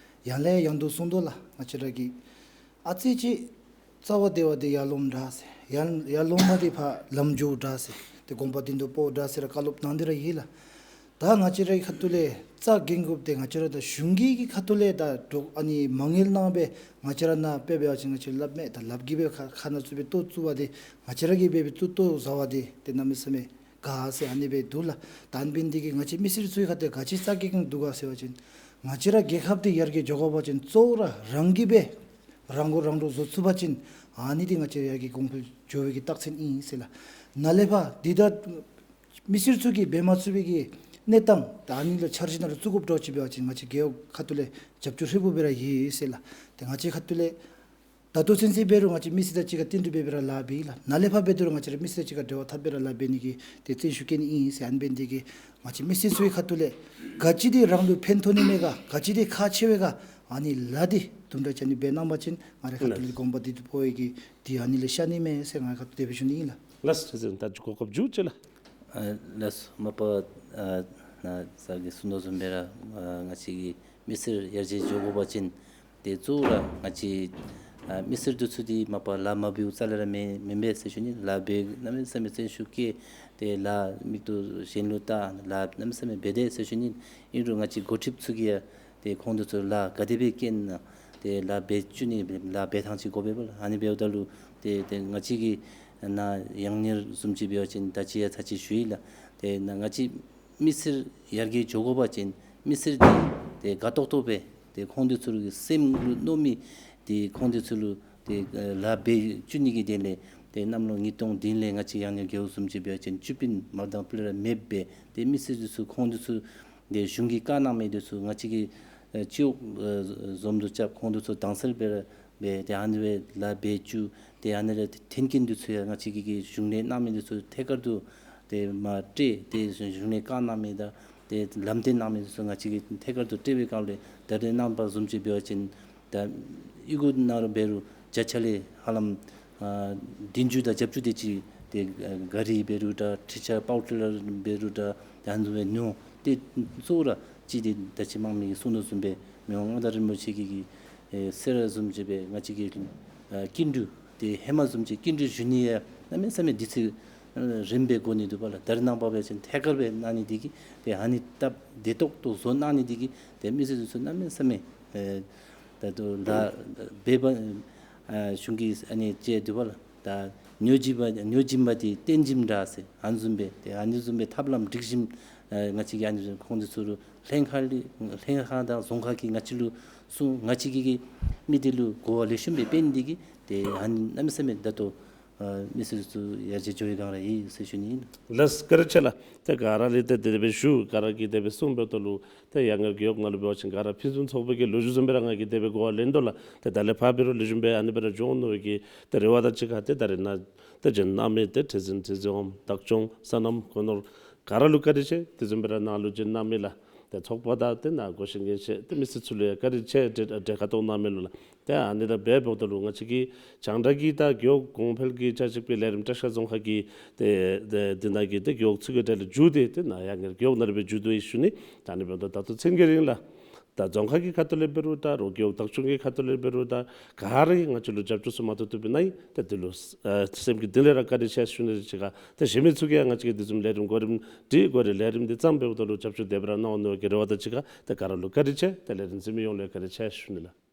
ཡང་ལས་ཡང་དུ་གསུངས་དོ་ལགས། ང་བཅས་ར་གི་ཨ་ཙི་ཅིག་རྩ་བ་བདེ་བ་འདི་ཡར་ལོངམ་འདྲ་ཟེར། ཡར་ཡར་ལོངམ་འདི་ཕར་ལམ་འགྱོཝ་འདྲ་ཟེར། ཏེ་གོམ་པ་བདུན་དུ་སྤོཝ་འདྲ་ཟེར་ར་བཀའ་སློབ་གནང་སྟེ་ར་ཡོད་ལགས། ད་ང་བཅས་རའི་ཁ་ཐུག་ལས་རྩ་འགེངས་དགོཔ་འདི་ང་བཅས་ར་ད་གཞུང་གི་གི་ཁ་ཐུག་ལས་ད་འགྲོ་ཨ་ནི་མ་དངུལ་གནང་སྦེ་ང་བཅས་ར་ནཱ་དཔེ་འབད་བ་ཅིན་ང་བཅས་སླབ་མས། ད་ལགཔ་གིས་སྦེ་ཁ་ཁ་ནང་བཙུགས་སྦེ་ལྟོ་བཙུགས་པ་འདི་ང་བཅས་ར་གིས་འབད་སྦེ་ལྟོ་ལྟོ་བཟའ་བ་འདི་ཏེ་གནམ་མེད་ས་མེད་དགའ་ཟེར་ཨ་ནི་སྦེ་འདུག་ལགས། ད་ཨ་ནི་འབད་ནི་འདི་གིས་ང་བཅས་མི་སེར་ཚུའི་ཁ་ཐུག་ག་ཅི་རྩ་འགེངས་འགེངས་འདུག་ག་ཟེར་བ་ཅིན་ང་བཅས་ར་རྒྱལ་ཁབ་འདི་ཡར་རྒྱས་འགྱོ་དགོ་པ་ཅིན་གཙོ་བོ་ར་རང་གིས་སྦེ་རང་མགོ་རང་འདྲོངས་བཟོ་ཚུགས་པ་ཅིན་ཨ་ནི་འདི་ང་བཅས་ཡར་རྒྱས་གོང་འཕེལ་འགྱོ་བའི་གི་རྟགས་མཚན་ཨིན་ཟེར་ལགས། ནཱ་ལས་ཕར་འདི་ད་མི་སེར་ཚུ་གིས་འབད་མ་ཚུགས་པའི་གི་གནས་སྟངས་ད་ཨ་ནི་ལུ་འཆར་གཞི་ནང་ལུ་བཙུགས་དགོཔ་འདྲཝ་ཅིག་འབད་བ་ཅིན་ང་བཅས་རྒེད་འོག་ཁ་ཐུག་ལས་རྒྱབ་སྐྱོར་ཧྲིལ་བུ་སྦེ་ར་ཡོད་ཟེར་ལགས། ཏེ་ང་བཅས་ཁ་ཐུག་ལས་ད་ལྟོ་ཚུན་ཚོད་འབད་རུང་ང་བཅས་མི་སེར་དང་གཅིག་ཁར་བསྟུན་གྲོས་འབད་སྦེ་ར་ལཱ་འབད་ཡི་ལགས། ནཱ་ལས་ཕར་འབད་དོ་རུང་ང་བཅས་ར་མི་སེར་དང་གཅིག་ཁར་འབྲེལ་བ་འཐབ་སྦེ་ར་ལཱ་འབད་ནི་གི་ཏེ་བརྩོན་ཤུགས་བསྐྱེད་ནི་ཨིན་ཟེར། ཨ་ནི་འབད་ནི་འདི་གིས་ང་བཅས་མི་སེར་ཚུའི་ཁ་ཐུག་ལས་ག་ཅི་འདི་རང་ལུ་ཕན་ཐོགས་ནི་མས་ག་ག་ཅི་འདི་ཁག་ཆེ་བས་ག་ཨ་ནི་ལཱ་འདི་དུམ་གྲ་ཅིག་ཨ་ནི་འབད་གནང་པ་ཅིན་ང་རའི་ཁ་ཐུག་ལས་གོམ་པ་འདི་དུ་སྤོ་བའི་གི་འདི་ཨ་ནི་ལས་ཤར་ནི་མས་ཟེར་ང་རའི་ཁ་ཐུག་དེ་སྦེ་ཞུ་ནི་ཨིན་ལགས། ལགས་སོ། ད་གོ་སྐབས་མཇུག་ཅིག་ལགས། ཨ་ལགས་སོ། མ་པ་ ཨ་ནཱ་ས་གིས་གསུང་དོ་བཟུམ་སྦེ་ར་ཨ་ང་བཅས་ཀྱིས་མི་སེར་ཡར་རྒྱས་འགྱོ་དགོ་པ་ཅིན་ཏེ་གཙོ་བོ་ར་ང་བཅས་ཨ་མི་སེར་འདི་ཚུ་འདི་མ་པ་ལཱ་མ་འབདཝ་རྩ་ལས་ར་མེན་མེན་པས་ཟེར་ཞུ་ནི། ལཱ་འབད་གནམ་མེད་ས་མེད་བརྩོན་ཤུགས་བསྐྱེད་དེ་ལཱ་མིག་ཏོ་གཞན་ལུ་བལྟ་ལཱ་གནམ་མེད་ས་མེད་འབད་དེས་ཟེར་ཞུ་ནི། ཨིན་རུང་ང་བཅས་འགོ་ཁྲིདཔ་ཚུ་གིས་ཡང་ཏེ་ཁོང་འདི་ཚུ་ལཱ་ག་དེ་སྦེ་བཀོན་ན་ཏེ་ལཱ་འབད་བཅུག་ནི་ལཱ་འབད་ཐངས་ཅིག་དགོ་པས་པ་ལགས། ཨ་ནི་འབདཝ་ད་ལུ་ཏེ་ཏེ་ང་བཅས་ཀྱི་ནཱ་ཡང་གཉེར་བཟུམ་ཅིག་འབད་བ་ཅིན་ད་ཅི་ཡང་ཚར་ཅིག་ཞུ་ཡི་ལགས། ཏེ་ནཱ་ང་བཅས་མི་སེར་ཡར་རྒྱས་འགྱོ་དགོ་པ་ཅིན་མི་སེར་འདི་ཏེ་དགའ་ཏོག་ཏོ་སྦེ་ཏེ་ཁོང་འདི་ཚུ་གི་སེམས་ལུ་མནོ་མི་ཏེ་ཁོང་འདི་ཚུ་ལུ་ཏེ་ལཱ་འབད་བཅུག་ནི་གི་དོན་ལས་ཏེ་གནམ་ལོ་ཉིས་སྟོང་བདུན་ལས་ང་བཅས་ཡང་གཉེར་རྒེད་འོག་བཟུམ་ཅིག་འབད་བ་ཅིན་བཅུད་བསྲེ་མ་བཏང་སྤུ་ལས་ར་མེདཔ་སྦེ་ཏེ་མི་སེར་འདི་ཚུ་ཁོང་འདི་ཚུ་ཏེ་གཞུང་གིས་བཀའ་གནང་མི་འདི་ཚུ་ང་བཅས་ཀྱིས་ཨ་སྤྱི་འོག་ཨ་འཛོམས་འདུ་རྐྱབ། ཁོང་འདི་ཚུ་དྭངས་གསལ་སྦེ་ར་སྦེ་ཏེ་ཨ་ནི་སྦེ་ལཱ་འབད་བཅུག། ཏེ་ཨ་ནི་ལས་ཏེ་མཐུན་རྐྱེན་འདི་ཚུ་ཡང་ང་བཅས་ཀྱིས་གཞུང་ལས་གནང་མི་འདི་ཚུ་ཐད་ཀར་དུ་ཏེ་མར་སྤྲོད། ཏེ་གཞུང་ལས་བཀའ་གནང་མི་དང་ཏེ་ལམ་སྟོན་གནང་མི་འདི་ཚུ་ང་བཅས་ཀྱིས་ཐད་ཀར་དུ་སྤྲོད་པའི་སྐབས་ལས་ད་རེས་ནངས་པ་བཟུམ་ཅིག་འབད་བ་ཅིན་ད་གཡུས་སྒོ་ནང་ལུ་འབད་རུང་བརྒྱ་ཆ་ལས་ཧ་ལམ་ཨ་བདུན་ཅུ་དང་བརྒྱད་ཅུ་དེ་ཅིག་ཏེ་ཨ་ག་རི་འབད་རུང་འདྲ་ཁྲི་ཆ་པའུ་ཊི་ལ་འབད་རུང་འདྲ་ད་ཨ་ནི་བཟུམ་སྦེ་ཉོ། ཏེ་གཙོ་བོ་ར་ཅིག་ཏེ་ད་ཅི་དམངས་མི་གིས་གསུང་དོ་བཟུམ་སྦེ་མི་དབང་མངའ་བདག་རིན་པོ་ཆེ་གི་གི་ཨེ་གསོལ་རས་བཟུམ་ཅིག་སྦེ་ང་བཅས་ཀྱིས་ཨ་སྐྱིན་འགྲུལ་ཏེ་ཧེ་མ་བཟུམ་ཅིག་སྐྱིན་འགྲུལ་ཞུ་ནི་ཡང་གནམ་མེད་ས་མེད་དུས་ཚོད་ཨ་རིངམ་སྦེ་འགོར་ནི་འདུག་པ་ལགས། ད་རེས་ནངས་པ་འབད་བ་ཅིན་ཐད་ཀར་སྦེ་གནང་ནི་འདི་གིས་ཏེ་ཨ་ནི་སྟབས་བདེ་ཏོག་ཏོ་བཟོ་གནང་ནི་འདི་གིས་ཏེ་མི་སེར་འདི་ཚུ་གནམ་མེད་ས་མེད་ཨེ་ད་ལྟོ་ལཱ་འབད་བ་ཨ་གཞུང་གིས་ཨ་ནི་ཅིག་འདུག་པ་ལགས། ད་ཉོ་བྱིན་པ་ཉོ་བྱིན་པ་དེ་བསྟན་བྱིན་འདྲ་ཟེར་ཨ་ནི་བཟུམ་སྦེ་ཏེ་ཨ་ནི་བཟུམ་སྦེ་ཐབས་ལམ་སྒྲིག་གཞི་ཨ་ང་བཅས་ཀྱིས་ཨ་ནི་བཟུམ་ཁོང་འདི་ཚུ་ལུ་ལྷན་ཁག་ལས་ལྷན་ཁག་དང་རྫོང་ཁག་གིས་ང་བཅས་ལུ་གསུངས། ང་བཅས་ཀྱིས་མི་དེ་ལུ་གོ་བ་ལེགས་ཤོམ་སྦེ་སྤེལ་ནི་འདི་གིས་ཏེ་ཨ་ནི་གནམ་མེད་ས་མེད་ད་ལྟོ་ཨ་མི་སེར་ཚུ་ཡར་རྒྱས་འགྱོ་བའི་སྒང་ར་ཡོད་ཟེར་ཞུ་ནི་ཨིན། ལགས་བཀའ་དྲིན་ཆེ་ལགས། ཏེ་ག་ར་ལས་ཏེ་དེ་སྦེ་ཞུ་ག་ར་གིས་དེ་སྦེ་གསུངས་འབདཝ་ད་ལུ་ཏེ་ཡང་གཉེར་རྒེད་འོག་ནང་ལུ་འབད་བ་ཅིན་ག་ར་ཕུན་སུམ་ཚོགས་པའི་གི་ལོ་རྒྱུས་བཟུམ་སྦེ་ར་ང་གིས་དེ་སྦེ་གོ་བ་ལེན་དོ་ལགས། ཏེ་ད་ལས་ཕར་འབད་རུང་ལེགས་ཤོམ་སྦེ་ཨ་ནི་སྦེ་ར་འགྱོ་འོང་མནོ་བའི་གི་ཏེ་རེ་བ་དང་གཅིག་ཁར་ཏེ་ད་རེས་ནཱ་ཏེ་བྱོན་གནང་མི་ཏེ་ཁྲི་འཛིན་ཁྲི་འཛིན་འོགམ་བདག་སྐྱོང་སོ་ནམ་སྒོ་ནོར་ག་ར་ལུ་བཀའ་དྲིན་ཆེ། དེ་བཟུམ་སྦེ་ར་ནཱ་ལུ་བྱོན་གནང་མི་ལགས་ཏེ་ཚོགས་པ་དང་ཏེ་ནཱ་གོ་ཤེས་ཉན་ཤེས་ཏེ་མི་སེར་ཚུ་ལུ་ཡང་བཀའ་དྲིན་ཆེ། ཏེ་ཨ་གྲལ་ཁ་ཐོག་གནང་མི་ལུ་ལགས། ཏེ་ཨ་ནི་དང་འབདཝ་ད་ལུ་ང་བཅས་ཀྱི་རྒྱང་བསྒྲགས་ཀྱི་དང་རྒེད་འོག་གོང་འཕེལ་གྱི་བཅའ་གཅིག་པའི་ལས་རིམ་བཀྲིས་རྫོང་ཁག་གི་ཏེ་ཏེ་འདི་ནང་གི་ཏེ་རྒེད་འོག་ཚུ་གི་གྲལ་ལས་བརྒྱུད་དེ་ཏེ་ནཱ་ཡང་གཉེར་རྒེད་འོག་ནང་ལས་སྦེ་བརྒྱུད་དོ་ཡོད་ཞུ་ནི། ད་ཨ་ནི་འབདཝ་ད་ད་ལྟོ་ཚེ་འགན་རིང་ལགས། ད་རྫོང་ཁག་གི་ཁ་ཐུག་ལས་འབད་རུང་ད་རོགས་རྒེད་འོག་བདག་སྐྱོང་གི་ཁ་ཐུག་ལས་འབད་རུང་ད་ག་ར་གིས་ང་བཅས་ལུ་རྒྱབ་སྐྱོར་ཚུ་མ་ཐུབ་ཐུབ་པའི་ནང་ཏེ་འདི་ལུ་ཨ་སེམས་ཀྱི་གཏིང་ལས་ར་བཀའ་དྲིན་ཆེ་ཞུ་ནི་རེ་གཅིག་ཁར་ཏེ་གཞན་མི་ཚུ་གིས་ཡང་ང་བཅས་ཀྱི་འདི་བཟུམ་ལས་རིམ་གོ་རིམ་སྒྲིག་དགོ་རེ་ལས་རིམ་འདི་བརྩམས་འབདཝ་ད་ལུ་རྒྱབ་སྐྱོར་དེ་སྦེ་ར་གནང་འོང་མནོ་བའི་གི་རེ་བ་དང་གཅིག་ཁར་ཏེ་ག་ར་ལུ་བཀའ་དྲིན་ཆེ། ཏེ་ལས་རིམ་གཟིགས་མི་ཡོངས་ལུ་ཡང་བཀའ་དྲིན་ཆེ་ཞུ་ནི་ལགས།